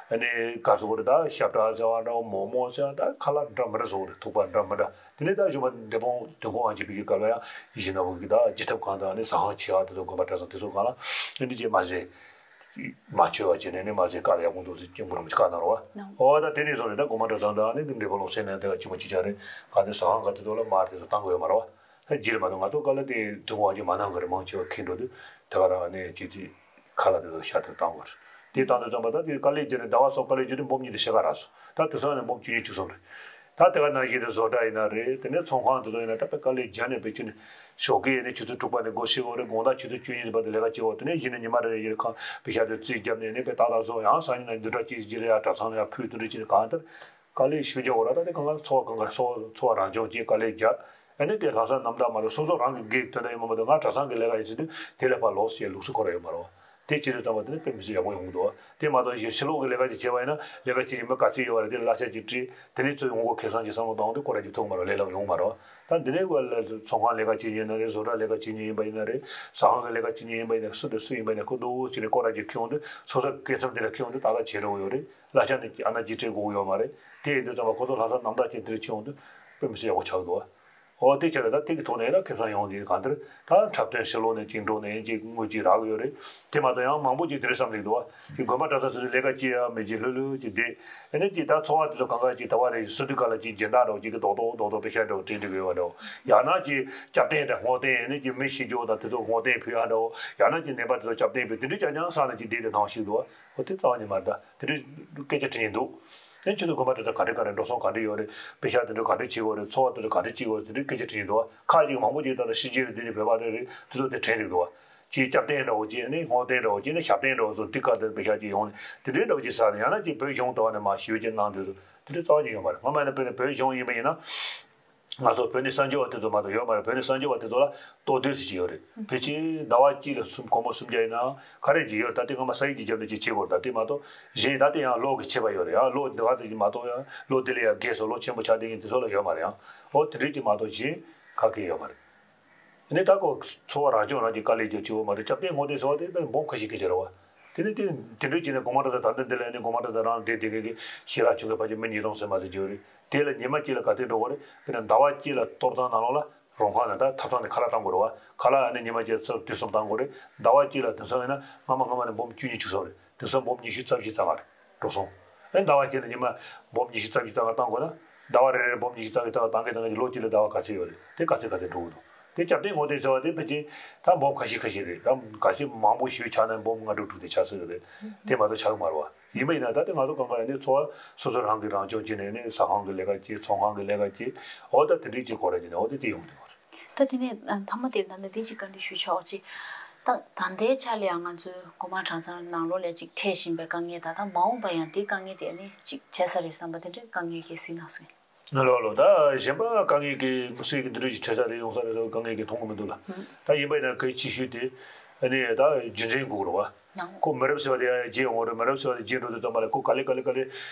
ཨ་ནི་ག་ཟེར་དགོས་རེད། ད་ཤ་བྲག་ཟེར་བ་འདྲ་བོ་མོག་མོག་ཟེར་བ་ད་ཁ་ལག་འདྲ་མི་འདྲ་བཟོ་གི་རེད། ཐུག་པ་འདྲ་མི་འདྲ། དེ་ནས་ད་གཞུག་མ་འབྲས་སྤུངས་དུས་འཁོར་དབང་ཆེན་པའི་གི་སྐབས་ལ་ཡང་ཡིད་བཞིན་ནོར་བུ་གི་ད་སྒྱུ་ཐབ་ཁང་དང་ཨ་ནི་ཟ་ཁང་ཆེ་བ་དེ་ཚོ་དགོན་པ་གྲྭ་ཚང་དེ་ཚོ་སྒང་ལ་ཨ་ནི་ཅིག་མ་ཟེར། མ་བཅོས་པ་བྱས་ནས་ནི་མ་ཟེར་དཀའ་ལས་ཡག་པོ་འདུག་ཟེར་སྐྱབས་མགོན་རིན་པོ་ཆེས་བཀའ་གནང་རོགས། འོ་ད་དེ་ནས་བཟུང་ནས་ད་དགོན་པ་གྲྭ་ཚང་དང་ནི་འབྲས་སྤུངས་ལུང་གསེབ་ནས་དེ་ག་གཅིག་མ་གཅིག་ཆ་རེད། ག་དེ་ཟ་ཁང་ག་དེ་ཚོ་ལ་མར་དེ་ཚོ་བཏང་དགོས་ཡོད་མ་རེད་བ། ད་རྗེས་ལ་མ་གཏོགས་ང་ཚོ་སྐབས་ལ་དེ་དུས་འཁོར་དབང་ཆེན་མ་གནང་གི་རེད། མང་ཆེ་བ་ཁེངས་འགྲོ་དུས་དེ་ག་རང་ནས་ཅིག་ཅིག་ཁ་ལག་དེ་ཚོ་ཤ་དེ་བཏང་དགོས་རེད། དེ་བཏང་དུས་ཙམ་པ་ད་དེ་དཀའ་ལས་བརྒྱབ་ནས་ཟླ་བ་གསུམ་དཀའ་ལས་བརྒྱབ་དུས་འབུམ་གཉིས་དང་ཕྱེད་ཀ་རག་སོང་། ད་དེང་སང་ནས་འབུམ་བཅུ་གཉིས་བཅུ་གསུམ་རེད། ད་དེ་ག་ནང་བཞིན་དུ་བཟོ་གྲྭ་ཡིན་ན་རེད། དེ་ནས་ཚོང་ཁང་དེ་ཚོ་ཡིན་ན་ད་དཔེ་དཀའ་ལས་རྒྱག་ནས་དཔེ་ཅིག་ནས་ཞོགས་ཀས་ནས་ཆུ་ཚོད་དྲུག་པ་ནས་སྒོ་ཕྱེ་དགོས་རེད། དགོང་དག་ཆུ་ཚོད་བཅུ་གཉིས་བར་དུ་ལས་ཀ་བྱེད་དགོས། དེ་ནས་གཞི་ནས་ཉི་མ་རེ་རེ་ཡིན་ཁང་པེ་ཤག་དེ་རྩིས་བརྒྱབ་ནས་ནས་དཔེ་ཏག་ཏག་བཟོ། ཡང་སང་ཉིན་ནས་བདུན་ཕྲག་གཅིག་རྗེས་ལ་ཡང་གྲྭ་ཚང་ལ་ཡང་ཕུལ། དེ་འདྲ་བྱས་ནས་གང་ལྟར་དཀའ་ལས་ཞེ་པོ་རྒྱག་དགོས་རེད། ད་དེ་གང་ག་འཚོ་བ་གང་ག་འཚོ་བ་འཚོ་བ་རང་སྐྱོང་བྱེད། དཀའ་ལས་རྒྱག་ཨ་ནི་དེ་ལྷག་བསམ་རྣམ་དག་མ་གཏོགས་སོ་སོ་རང་གི་སྒེར་དོན་དག་ཡིན་པ་མ་གཏོགས་ང་གྲྭ་ཚང་གི་ལས་ཀ་ཡིན་ཟེར་དུས་དེ་ལས་ཕར་ལོགས་སུ་བྱེད་ལུགས་སྲོལ་ཁོ་རང་ཡོད་མ་རེད་བ། དེ་བྱེད་དུས་ཙམ་པ་དེ་ནི་དཔེ་མི་སྲིད་ཡག་པོ་ཡོང་གི་འདུག་བ། དེ་མ་གཏོགས་གཞན་ཕྱི་ལོགས་ཀྱི་ལས་ཀ་ཅིག་བྱས་པ་ཡིན་ན་ལས་ཀ་ཅིག་ཡིན་པ་ག་ཚོད་ཡོད་པ་རེད། དེ་གླ་ཆ་ཅིག་སྤྲད། དེ་ནས་ཚུར་ཡོང་སྒོ་ཁེ་བཟང་ཅིག་བསམ་བློ་བཏང་དུས་ཁོ་རང་ཅིག་ཐུག་མ་རེད། ལས་སླ་པོ་ཡོང་མ་རེད་བ། ད་འདི་ནས་ཀོ་ལ་ཚོང་ཁང་ལས་ཀ་བྱེད་མཁན་ཡིན་ན་རེད། བཟོ་གྲྭ་ལས་ཀ་བྱེད་མཁན་ཡིན་པ་ཡིན་ན་རེད། ཟ་ཁང་གི་ལས་ཀ་བྱེད་མཁན་ཡིན་པ་ཡིན་ན་རེད། སུ་དང་སུ་ཡིན་པ་ཡིན་ན་སྐུ་མདོག་བྱས་ནས་སྐོར་ར་ཅིག་ཁེ་ཡོང་དུས་སོ་སོ་སྐད་ཚང་དེ་ལ་ཁེ་ཡོང་དུས་ཏག་ཏག་བྱེད་འགྲོ་གི་ཡོད་རེད། གླ་ཆ་ནི་ཨ་ན་ཅིག་སྤྲད་དགོས་ཀྱི་ཡོད་མ་རེད། དེ་ཡིན་དུས་ཙམ་པ་ཁོ་ཚོ་ལྷག་བསམ་རྣམ་དག་ཅིག་འདིར་ཁེ་ཡོང་དུས་དཔེ་མི་སྲིད་ཡག་པོ་ཆགས་འདུག་བ། འོ་དེ་ཆ་ལ་ད་དེ་གི་ཐོག་ནས་ཡིན་ན་ཁེ་བཟང་ཡོང་དུས་གང་ལྟར་ད་འཁྲབ་སྟོན་ཕྱི་ལོགས་ནས་ཅིག་འགྲོ་ནས་ཅིག་དངུལ་ཅིག་རག་གི་ཡོད་རེད། དེ་མ་གཏོགས་ཡང་མང་པོ་ཅིག་དེ་རིང་བསམ་གྱི་འདུག་བ། ཅིག་དགོན་པ་གྲྭ་ཚང་ཚོ་ལས་ཀ་ཅི་ཡང་མེད་ཅིག་ལྷོད་ལྷོད་ཅིག་བསྡད། ཨ་ནི་ཅིག་ད་འཚོ་བ་དེ་ཚོ་གང་ག་ཅིག་ཟླ་བ་རེ་ཞིག་སོ་དུས་ག་ལ་ཅིག་སྦྱིན་བདག་འདྲ་བོ་ཅིག་གི་རྡོག་རྡོག་རྡོག་རྡོག་པེ་ཤ་འདྲ་བོ་སྤྲད་འགྲོ་གི་ཡོད་པ་འདྲ་བོ། ཡང་ན་ཅིག་སྐྱབས་རྟེན་དང་བསྔོ་རྟེན། ཨ་ནི་ཅིག་མི་ཤི་རྒྱུ་དང་དེ་ཚོ་བསྔོ་རྟེན་ཕུལ་ཡ་འདྲ་བོ། ཡང་ན་ཅིག་ནད་པ་དེ་ཚོ་སྐྱབས་རྟེན་ཕུལ། དེ་འདྲའི་རྐྱང་རྐྱང་བསགས་ནས་ཅིག་བསྡད་དེ་སྣང་བ་ཞིག་འདུག་བ། འོ་དེ་རྩ་བ་ཉིད་མ་རེད། ད་དེ་འདྲའི་སྐད་ཆ་དྲི་ཉེན་འདུག་ཨ་ནི་ཁྱེད་ཚོ་དགོན་པ་དེ་ཚོ་ག་འདྲ་ག་འདྲ་འགྲོ་སོང་ག་འདྲ་ཡོད་རེད། པེ་ཤ་དེ་འདྲ་ག་འདྲ་བྱེད་དགོས་རེད། འཚོ་བ་དེ་ཚོ་ག་འདྲ་བྱེད་དགོས་རེད། དེ་འདྲའི་སྐད་ཆ་དྲི་ཉེན་འདུག་བ། ཁག་ཅིག་མང་པོ་ཅིག་ད་ལྟ་ཕྱི་རྒྱལ་ལ་བསྡད་ནས་བོད་པ་རེ་རེ་དེ་ཚོ་དེ་དྲན་འདུག་བ། ཅིག་སྐྱབས་རྟེན་འདྲ་བོ་ཅིག་ནི་བསྔོ་རྟེན་འདྲ་བོ་ཅིག་ནི་ཞབས་བརྟན་འདྲ་བོ་ཚོ་འདི་ག་དེར་པེ་ཤག་ཅིག་ཡོང་ནས་དེ་འདྲའི་འདྲ་བོ་ཅིག་ཟ་ནས། ཡང་ན་ཅིག་བོད་གཞུང་དུ་བ་ནས་མ་ཞུ་ཅིག་གནང་དུས་སུ་དེ་འདྲའི་རྩ་བ་ཉིད་ཡོད་མ་རེད། སྔོན་མ་ཡིན་ན་དཔེར་ན་བོད་གཞུང་ཡིན་པ་ཡིན་ན། ང་ཚོ་བོད་ནས་གསར་འབྱོར་བ་དེ་ཚོ་མ་གཏོགས་ཡོད་མ་རེད། བོད་ནས་གསར་འབྱོར་བ་དེ་ཚོ་ལ་ལྟོ་ཟླ་ཟེར་གྱི་ཡོད་རེད། ཕལ་ཆེར་ཟླ་བ་གཅིག་ལ་སུམ་སྒོར་མོ་སུམ་བརྒྱ་ཡིན་ནའང་ག་རེ་ཅིག་ཡོད་རེད། ད་དེ་སྔ་མ་ས་ཡིག་ཅིག་བརྒྱབ་ནས་ཅིག་བྱེད་དགོས་རེད། ད་དེ་མ་གཏོགས་གཞན་ད་དེ་ཡང་ལོ་གི་ཆད་པ་ཡོད་རེད། ཡང་ལོ་འདི་ག་དེ་ཅིག་མ་གཏོགས་ཡང་ལོ་དེ་ལ་ཡང་རྒས་སོང་ལོ་ཆེན་པོ་ཆགས་བསྡད་མཁན་དེ་ཚོ་ལ་ཡོད་མ་རེད། ཡང་འོ་དེ་འདྲས་ཅིག་མ་གཏོགས་གཞན་ག་གེ་ཡོད་མ་རེད། ནས་ད་ཁོ་འཚོ་བ་རང་སྐྱོང་རང་གི་དཀའ་ལས་རྒྱབ་བྱེད་དགོས་མ་རེད། སྐྱབས་རྟེན་དངོས་རྟེན་ཟེར་བ་དེ་དཔེ་འབུམ་ཁ་ཤས་ཁ་ཤས་རེད་བ། དེ་ནས་དེ་དེ་འདྲ་བྱས་ནས་སྒོ་མང་གྲྭ་ཚང་ད་ལྟ་འདི་ལ་ནི་སྒོ་མང་གྲྭ་ཚང་རང་བསྡད་བསྡད་མཁན་གྱི་ཞལ་ལག་མཆོད་མཁན་ཕལ་ཆེར་མི་ཉིས་སྟོང་ཟིན་མ་ཟིན་ཅིག་ཡོད་རེད། དེ་ལ་ཉི་མ་གཅིག་ལ་ག་ཚོད་འགྲོ་གི་རེད། དཔེར་ན་ཟླ་བ་གཅིག་ལ་ཐོབ་ཐང་ནང་ལོགས་ལ་རོང་ཁ་ནས་ད་ཐབ་ཚང་ནས་ཁ་ལག་བཏང་དགོས་རེད་བ། ཁ་ལག་ཨ་ནི་ཉི་མ་གཅིག་ལ་ཚར་དུས་གསུམ་བཏང་དགོས་རེད། ཟླ་བ་གཅིག་ལ་དེང་སང་ཡིན་ན་སྔ་མ་སྔ་མ་ནས་འབུམ་བཅུ་གཉིས་བཅུ་གསུམ་རེད། དེང་སང་འབུམ་ཉི་ཤུ་རྩ་བཞི་རྩ་ལྔ་རེད། འགྲོ་སོང་། ཨེ་ཟླ་བ་གཅིག་ལ་ཉི་མ་འབུམ་ཉི་ཤུ་རྩ་བཞི་རྩ་ལྔ་བཏང་དགོས་ན། ཟླ་བ་རེ་རེར་འབུམ་ཉི་ཤུ་རྩ་བཞི་བཏང་བཏང་གི་བཏང་གི་ལོ་གཅིག་ལ་ཟླ་བ་ག་ཚོད་ཡོད་རེད། དེ་ག་ཚོད་ག་ཚོད་འགྲོ་གི་འདུག་དེ་སྐྱབས་རྟེན་དངོས་རྟེན་ཟེར་བ་དེ་ཕལ་ཆེར་ད་འབུམ་ཁ་ཤས་ཁ་ཤས་རེད། ད་ག་ཚོད་མང་པོ་ཞིག་ཆགས་ན་འབུམ་ལྔ་དྲུག་དྲུག་དེ་ཆགས་སྲིད་ཀྱི་རེད། དེ་མ་གཏོགས་ཆགས་ཀྱི་མ་རེད་བ། ཡིན་པ་ཡིན་ན་ད་དེ་ང་ཚོ་གང་ག་ཡིན་ནའི་འཚོ་བ་སོ་སོ་རང་གིས་རང་སྐྱོང་བྱས་ནས་ནི་ཟ་ཁང་གི་ལས་ཀ་བྱེད། ཚོང་ཁང་གི་ལས་ཀ་བྱེད། འོ་ད་དེ་འདྲས་ཅིག་གོ་ར་བྱས་ནས་འོ་དེ་དེ་ཡོང་གི་འདུག་བ། ད་དེ་ནས་མཐའ་མ་དེར་ད་ནི་འདི་ཅིག་བཀའ་འདྲི་ཞུ་ཆོག་ཅིག་ད་ད་ལྟའི་ཆ་ལ་ཡང་ང་ཚོའི་སྒོ་མང་གྲྭ་ཚང་ནང་ལོགས་ལ་ཅིག་འཕྲད་བཞིན་པའི་དཀའ་ངལ་དང་ད་མ་འོངས་པ་ཡང་དེའི་དཀའ་ངལ་དེ་ནི་ཅིག་འཕྲད་ས་རེད་བསམ་པ་དེ་འདྲའི་དཀའ་ངལ་གྱི་གཟིགས་གནང་སོང་། ལོ་ལོ་ད་གཞན་པ་དཀའ་ངལ་གྱི་དམིགས་བསལ་གྱི་འདི་འདྲ་ཞིག་འཕྲད་ས་རེད་ཡོང་ས་རེད་ཟེར་བའི་དཀའ་ངལ་གྱི་མཐོང་གི་མི་འདུག་ལ། ད་ཡིན་པ་ཡིན་ན་གལ་ཆེ་ཤོས་དེ་ཨ་ནི་ད་རྒྱུ་མཚན་དགོས་རེད་བ། ཁོ་མི་རབས་གསར་པ་དེ་ཡང་རྗེས་འོང་རེད། མི་རབས་གསར་པ་དེ་རྗེས་འགྲོ་དུས་ཙམ་པ་ལ་ཁོ་ག་ལེ་ག་ལེ་ག་ལེ།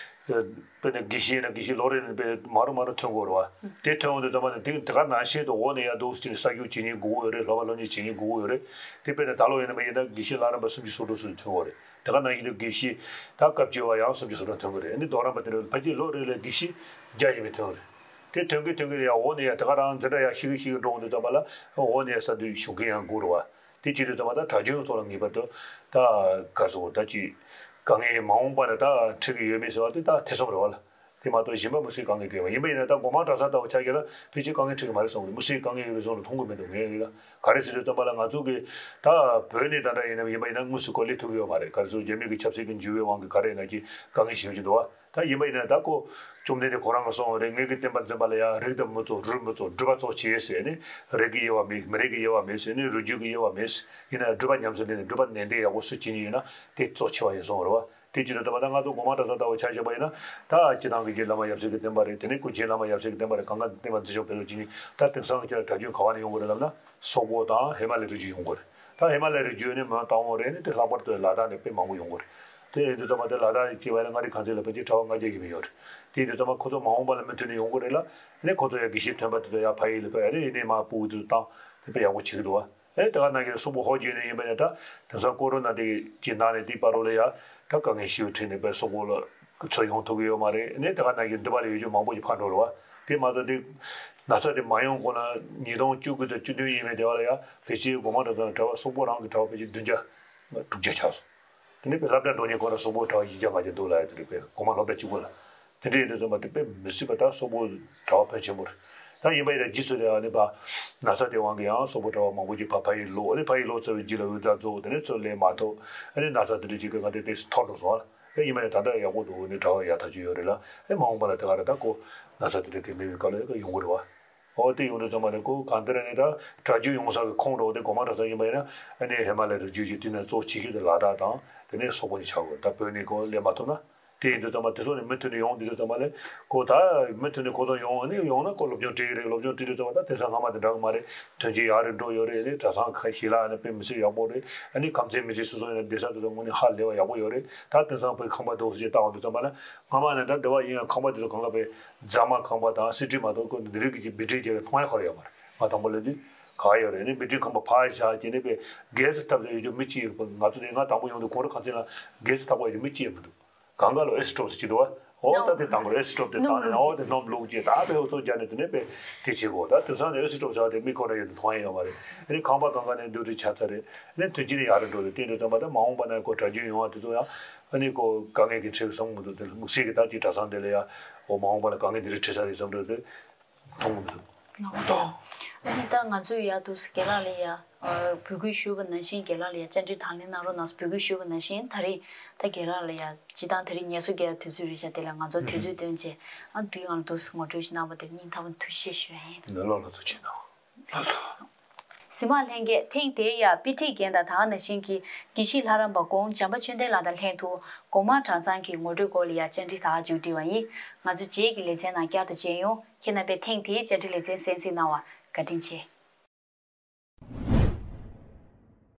དཔེར་ན་དགེ་བཤེས་ཡིན་ན་དགེ་བཤེས་ལོ་རེ་ནས་དཔེ་མ་རུ་མ་རུ་ཐོན་དགོས་རེད་བ། དེ་ཐོན་འོང་དུས་ཙམ་པ་ནས་དེ་དེ་ག་ནང་བཞིན་དུ་འོག་ནས་ཡར་འདུག་ཅིག་གསར་ཞུགས་བྱེད་མཁན་དགོས་ཀྱི་ཡོད་རེད། སློབ་པ་སློབ་གཉེར་བྱེད་མཁན་དགོས་ཀྱི་ཡོད་རེད། དེ་དཔེར་ན་ད་ལོ་ཡིན་ན་མ་ཡིན་ན་དགེ་བཤེས་བླ་རམས་པ་སུམ་ཅུ་སོ་དྲུག་ཙམ་ཐོན་དགོས་རེད། དེ་ག་ནང་བཞིན་དུ་དགེ་བཤེས་ད་སྐབས་བཅོ་བ་ཡང་སུམ་ཅུ་སོ་དྲུག་ཐོན་གྱི་རེད། ཨ་ནི་རྡོ་རམས་པ་དེ་འདྲ་ཕལ་ཆེར་ལོ་རེ་ལ་དགེ་བཤེས་བརྒྱ་ཡས་མས་ཐོན་གྱི་རེད། དེ་ཐོན་གྱི་ཐོན་གྱི་རེད། ཡང་འོག་ནས་ཡང་དེ་ག་རང་འཛིན་གྲྭ་ཡང་ཤེས་ཀྱི་ཤེས་ཀྱི་འགྲོ་འོང་དུས་ཙམ་པ་ལ་འོག་ནས་ཡང་གསར་དུ་ཞུགས་མཁན་ཡང་དགོས་རེད་བ། དེ་བྱེད་དུས་ཙམ་པ་ད་གྲྭ་རྒྱུན་ཐོག་ལ་ངེས་པར་དུ་ད་ག་ཟེར་དགོས་ད་ཅིག་དཀའ་ངལ་མ་འོངས་པ་ལ་ད་འཕྲད་ཀྱི་ཡོད་མེད་ཟེར་བ་དེ་ད་ཐེ་ཚོམ་རེད་བ་ལ། དེ་མ་གཏོགས་གཞན་པ་མི་སྲིད་དཀའ་ངལ་གང་ཡང་མེད། ཡིན་པ་ཡིན་ན་ད་སྒོ་མང་གྲྭ་ཚང་ལྟ་བུ་ཆ་བཞག་ན་ཕལ་ཆེར་དཀའ་ངལ་འཕྲད་ཀྱི་མ་རེད་བསམ་གི་རེད། མི་སྲིད་དཀའ་ངལ་ཡོད་པའི་བཟོ་འདྲ་མཐོང་གི་མི་འདུག་ངས་ཡིན་ན་ག་རེ་ཟེར་དུས་ཙམ་པ་ལ་ང་ཚོ་གི་ད་བོད་ནས་ད་ལྟ་ཡིན་ན་ཡིན་པ་ཡིན་ན་དངོས་སུ་སྐོར་སླེབས་ཐུབ་ཀྱི་ཡོད་མ་རེད། ག་རེ་ཟེར་རྒྱ་མི་གི་ཆབ་སྲིད་ཀྱི་འགྱུར་བའི་དབང་གིས་ག་རེ་ཡིན་ན་ཅིག་དཀའ་ངལ་ཞེ་པོ་ཅིག་འདུག་བ། ད་ཡིན་པ་ཡིན་ན་ད་ཁོ་བཅོམ་ལྡན་འདས་ཁོ་རང་གིས་གསུངས་པ་རེད། ངེད་ཀྱི་བསྟན་པ་འཛིན་པ་ལ་ཡང་རིགས་དང་མི་གཙོ་རུས་མི་གཙོ་སྒྲུབ་པ་གཙོ་ཆེ་ཟེར་ནས་རིགས་ཀྱི་དབྱེ་བ་མེད། མི་རིགས་ཀྱི་དབྱེ་བ་མེད་ཟེར་ནས་རུས་རྒྱུད་ཀྱི་དབྱེ་བ་མེད། ཡིན་ན་སྒྲུབ་པ་ཉམས་སུ་ལེན་ནས་སྒྲུབ་པ་ནན་ཏན་ཡག་པོ་སུ་བྱེད་ཀྱི་ཡོད་ན་དེ་གཙོ་ཆེ་བ་ཡིན་གསུངས་པ་རེད་བ། དེ་བྱེད་དུས་ད་ལྟ་ང་ཚོ་སྒོ་མང་གྲྭ་ཚང་ལྟ་བུ་ཆ་བཞག་པ་ཡིན་ན་ད་སྤྱིར་བཏང་གི་རྗེ་བླ་མ་ཡབ་སྲས་ཀྱི་བསྟན་པ་རེད། དེ་ནས་སྐུ་རྗེ་བླ་མ་ཡབ་སྲས་ཀྱི་བསྟན་པ་རེད། གང་ག་བསྟན་པ་འཛིན་སྐྱོང་སྤེལ་གཏོང་བྱེད་མཁན་ད་དེང་སང་གི་ཆར་གྲྭ་རྒྱུན་ག་བ་ནས་ཡོང་དགོས་རེད་ལབ་ན་སོག་པོ་དང་ཧི་མ་ལ་ཡའི་རི་རྒྱུད་ཡོང་དགོས་རེད། ད་ཧི་མ་ལ་ཡའི་རི་རྒྱུད་ནི་མོན་རྟ་དབང་རེད། ནི་དེ་ལྷག་པར་དུ་ལ་དྭགས་ནས་དཔེ་མང་པོ་ཡོང་གི་རེད། དེ་ཡིན་དུས་ཙམ་པ་དེ་ལ་དྭགས་ནས་སྐྱེས་པ་ཡིན་ན་མངའ་རིས་ཁང་ཚན་ལ་ཕལ་ཆེར་གྲྭ་པ་ལྔ་བརྒྱ་ཡས་མས་ཡོད་རེད། དེ་ཡིན་དུས་ཙམ་པ་ཁོ་ཚོ་མ་འོངས་པ་ལ་མུ་མཐུད་ནས་ཡོང་གི་རེད་ལ། ཨ་ནི་ཁོ་ཚོ་ཡང་དགེ་བཤེས་ཐོན་པ་དེ་ཚོ་ཡར་ཕ་ཡུལ་ལ་ཕེབས། ཨ་ནི་ཡིན་ནའི་མར་སྤུ་གུ་དེ་ཚོ་བཏང་དེ་དཔེ་ཡག་པོ་བྱེད་ཀྱི་འདུག་བ། ཨ་ནི་དེ་ག་ནང་བཞིན་སོག་པོ་ཧོར་རྒྱུད་ནས་ཡིན་པ་ཡིན་ན་ད་དེང་སང་ཀོ་རོ་ན་དེ་གི་ནང་ནས་དེའི་བར་རོ་ལ་ཡང་ད་དཀའ་ངལ་ཞེ་པོ་འཕྲད་ནས་དཔེ་སོག་པོ་ལ་ཚུར་ཡོང་ཐུབ་ཀྱི་ཡོད་མ་རེད། ཨ་ནི་དེ་ག་ནང་བཞིན་འདི་པ་ལ་ཡུལ་ལྗོངས་མང་པོ་ཞིག་ཕར་འགྲོ་རེད་བ། དེ་མ་གཏོགས་དེ་ན་ཚ་དེ་མ་ཡོང་གོང་ལ་ཉིས་སྟོང་བཅུ་དགུ་དང་བཅུ་བདུན་ཡས་མས་དེ་བ་ལ་ཡང་ཕལ་ཆེར་སྒོ་མང་གྲྭ་ཚང་གྲྭ་པ་སོག་པོ་རང་གི་གྲྭ་པ་ཕལ་ཆེར་བདུན་བརྒྱ་དྲུག་བརྒྱ་ཆགས་སོང་། དེ་ནས་དཔེ་སློབ་གྲྭ་འགྲོ་མཁན་ཁོ་ན་སོག་པོ་གྲྭ་པ་བཞི་བརྒྱ་ལྔ་བརྒྱ་འདུག་ལབ་ཡ་དེ་རེད། དཔེ་སྒོ་མང་སློབ་གྲྭ་གཅིག་པོ་ལ། དེ་འདྲ་ཡིན་དུས་ཙམ་པ་དེ་དཔེ་མི་སྲིད་པ། ད་སོག་པོ་གྲྭ་པ་ཕོན་ཆེན་པོ་རེད། ད་ཡིན་པ་ཡིན་ན་རྗེས་སུ་དེ་ཨ་ནི་ཕར་ན་ཚ་དེ་དབང་གིས་ཡང་སོག་པོ་གྲྭ་པ་མང་པོ་ཅིག་ཕར་ཕ་ཡུལ་ལོག་ཨ་ནི་ཕ་ཡུལ་ལོག་ཚར་བའི་རྗེས་ལ་འུ་ཚ་རྫོགས། དེ་ནས་ཚུར་སླེབས་མ་ཐུབ། ཨ་ནི་ན་ཚ་དེ་འདྲ་ཅིག་གི་ང་དེ་ཏོག་ཙམ་མཐོ་འགྲོ་སོང་ཨ། ཨེ་ཡིན་པ་ཡིན་ན་ད་ལྟ་ཡག་པོ་འདུག་ཨ་ནི་གྲྭ་པ་ཡག་ཐག་ཆོད་ཡོད་རེད་ལ། ཨེ་མ་འོངས་པ་ལ་དེ་ག་རེ་ད་ཁོ་ན་ཚ་དེ་འདྲ་གི་མེད་པའི་སྐབས་ལ་ཨེ་ཡོང་གི་རེད་བ། ཨོ་དེ་ཡོང་དུས་ཙམ་པ་ནི་ཁོ་གང་ལྟར་ནི་ད་གྲྭ་རྒྱུན་ཡོང་ས་གི་ཁོངས་རོགས་དེ་སྒོ་མང་གྲྭ་ཚང་ཡིན་པ་ཡིན་ན་ཨ་ནི་ཧི་མ་ལ་ཡའི་རི་རྒྱུད་ཀྱི་དེ་ནས་གཙོ་ཆེ་ཤོས་དེ་ལ་དྭགས་དང་དེ་ནས་སོག་པོ་ནས་ཆགས་དགོས། ད་བོད་ནས་ཁོ་སླེབས་མ་ཐུབ་ན། དེ་ཡིན་དུས་ཙམ་པ་དེ་ཚོ་ནི་མུ་མཐུད་ནས་ཡོང་དུས་ཙམ་པ་ལས་ཁོ་ད་མུ་མཐུད་ནས་ཁོ་ཚོ་ཡོང་ནི་ཡོང་ན་ཁོ་སློབ་སྦྱོང་སྤྲད་ཀྱི་རེད། སློབ་སྦྱོང་སྤྲད་དུས་ཙམ་པ་ད་དེང་སང་སྔ་མ་དེ་འདྲ་གི་མ་རེད། ཐོན་སྐྱེད་ཡག་རུ་འགྲོ་ཡོད་རེད། ཨ་ནི་གྲྭ་ཚང་ཁ་ཤས་ལ་ཨ་ནི་དཔེ་མི་སྲིད་ཡག་པོ་རེད། ཨ་ནི་ཁམས་ཚན་མི་སྲིད་སོ་སོ་ཡིན་ན་བསྡད་ས་དེ་ཚོ་དངོས་གནས་ཧ་ལས་པ་ཡག་པོ་ཡོད་རེད། ད་དེང་སང་བོད་ཁང་པ་འདུག་སེ་བལྟ་འོང་དུས་ཙམ་པ་ལ་སྔ་མ་ནས་ད་འདི་བ་ཡིན་ཡང་ཁང་པ་དེ་ཚོ་གང་ག་བས་རྫ་མ་ཁང་པ་དང་གསེར་ཁྲི་མ་གཏོགས་ཁོ་འདི་རིགས་ཀྱི་སྦིལ་ཏྲི་རྒྱག་མཐོང་ཡ་ཁོ་ར་ཡོད་མ་རེད། ང་དང་པོ་ལ་དུས་ག་ཡོད་རེད། ནི་སྦིལ་ཏྲི་ཁང་པ་ཕར་བཞག་བྱས་ནས་པའི་གེ་སི་ཐབ་ཡོད་རྒྱུ་མི་གཅིག་ཡོད། ང་ཚོ་དེ་ང་དང་པོ་ཡོང་དུས་གོང་རོ་ཁང་ཚན་ལ་གེ་སི་ཐབ་ཡོད་རྒྱུ་མི་གཅིག་ཡོད་མི་འདུག་གང་ག་ལ་ཨེ་སི་ཊོབ་ཟེར་གྱི་འདུག་བ། འོ་ད་དེ་དང་པོ་ཨེ་སི་ཊོབ་དེ་བཏང་ནས་འོ་དེ་སྣུམ་བླུགས་རྗེས་ད་དཔེ་ཨོ་ཚོ་རྒྱ་ནས་དེ་ནས་དཔེ་དེ་བྱེད་དགོས། ད་དེང་སང་ནས་ཨེ་སི་ཊོབ་ཟེར་བ་དེ་མི་ཁོ་ན་ཡོད་དུ་མཐོང་ཡ་ཡོད་མ་རེད། ཨ་ནི་ཁང་པ་གང་ག་ནས་འདུག་རེད་ཆ་ཚ་རེད། ཨ་ནི་ཐོན་སྐྱེད་ནས་ཡག་རུ་འགྲོ་རེད། དེ་འདྲ་ཙམ་པ་ད་མ་འོངས་པ་ན་ཁོ་གྲྭ་རྒྱུན་ཡོང་བ་དེ་ཚོ་ཡང་ཨ་ནི་ཁོ་དཀའ་ངལ་གྱི་འཕྲད་བསམ་གི་མི་འདུག་དེ་དམིགས་བསལ་གྱི་ད་ཅིག་གྲྭ་ཚང་དེ་ལ་ཡ་འོ་མ་འོངས་པ་ན་དཀའ་ངལ་འདི་རིགས་འཕྲད་ས་རེད་བསམ་འདྲ་དེ་མཐོང་གི་མི་འདུག་ལགས་སོ། ཨ་ནི་ད་ང་ཚོས་ཡ་འདུག་སེ་རྒན་ལགས་ལ་ཡ་འབོད་སྐུལ་ཞུས་པ་ནང་བཞིན་རྒན་ལགས་ལ་ཡ་བཅར་འདྲི་དང་ལེན་གནང་རོགས་གནང་ཟེར་འབོད་སྐུལ་ཞུས་པ་ནང་བཞིན་ད་རེས་ད་རྒན་ལགས་ལ་ཡ་སྤྱིར་བཏང་ད་རེས་ཉེར་གསུམ་གྱི་དུས་ཚོད་རེད་བཞག་དེ་ལ་ང་ཚོ་དུས་ཚོད་བཏོན་བྱས་ཨ་འདི་ཡང་འདུག་སེ་ངོ་སྤྲོད་ཞིག་གནང་བ་དེར་སྙིང་ཐག་པ་ནས་ཐུགས་རྗེ་ཆེ་ཞུ་ཡ་ཡིན། ལགས་ལགས་ཐུགས་རྗེ་གནང་། ལགས་སོ། འདི་མ་ལྷན་རྒྱས། ཐེངས་དེའི་ཡ་དཔེ་ཁྲིད་རྒན་དང་དེ་ག་ནང་བཞིན་གྱི་དགེ་བཤེས་ལྷ་རམས་པ་གོང་འཇམ་དཔལ་ཆོས་ལྡན་ལགས་དང་ལྷན་དུ་སྒོ་མང་གྲྭ་ཚང་གི་ངོ་སྤྲོད་སྐོར་ལ་ཡ་བཅར་འདྲི་དེ་ག་མཇུག་སྒྲིལ་བ་ཡིན། ང་ཚོ་རྗེས་ཀྱི་ལེ་ཚན་ནང་བསྐྱར་དུ་མཇལ་ཡོང་། ཁྱེད་རྣམ་པས་ཐེངས་དེའི་བཅར་འདྲི་ལེ་ཚན་གསན་གཟིགས་གནང་བར་བཀའ་དྲིན་ཆེ།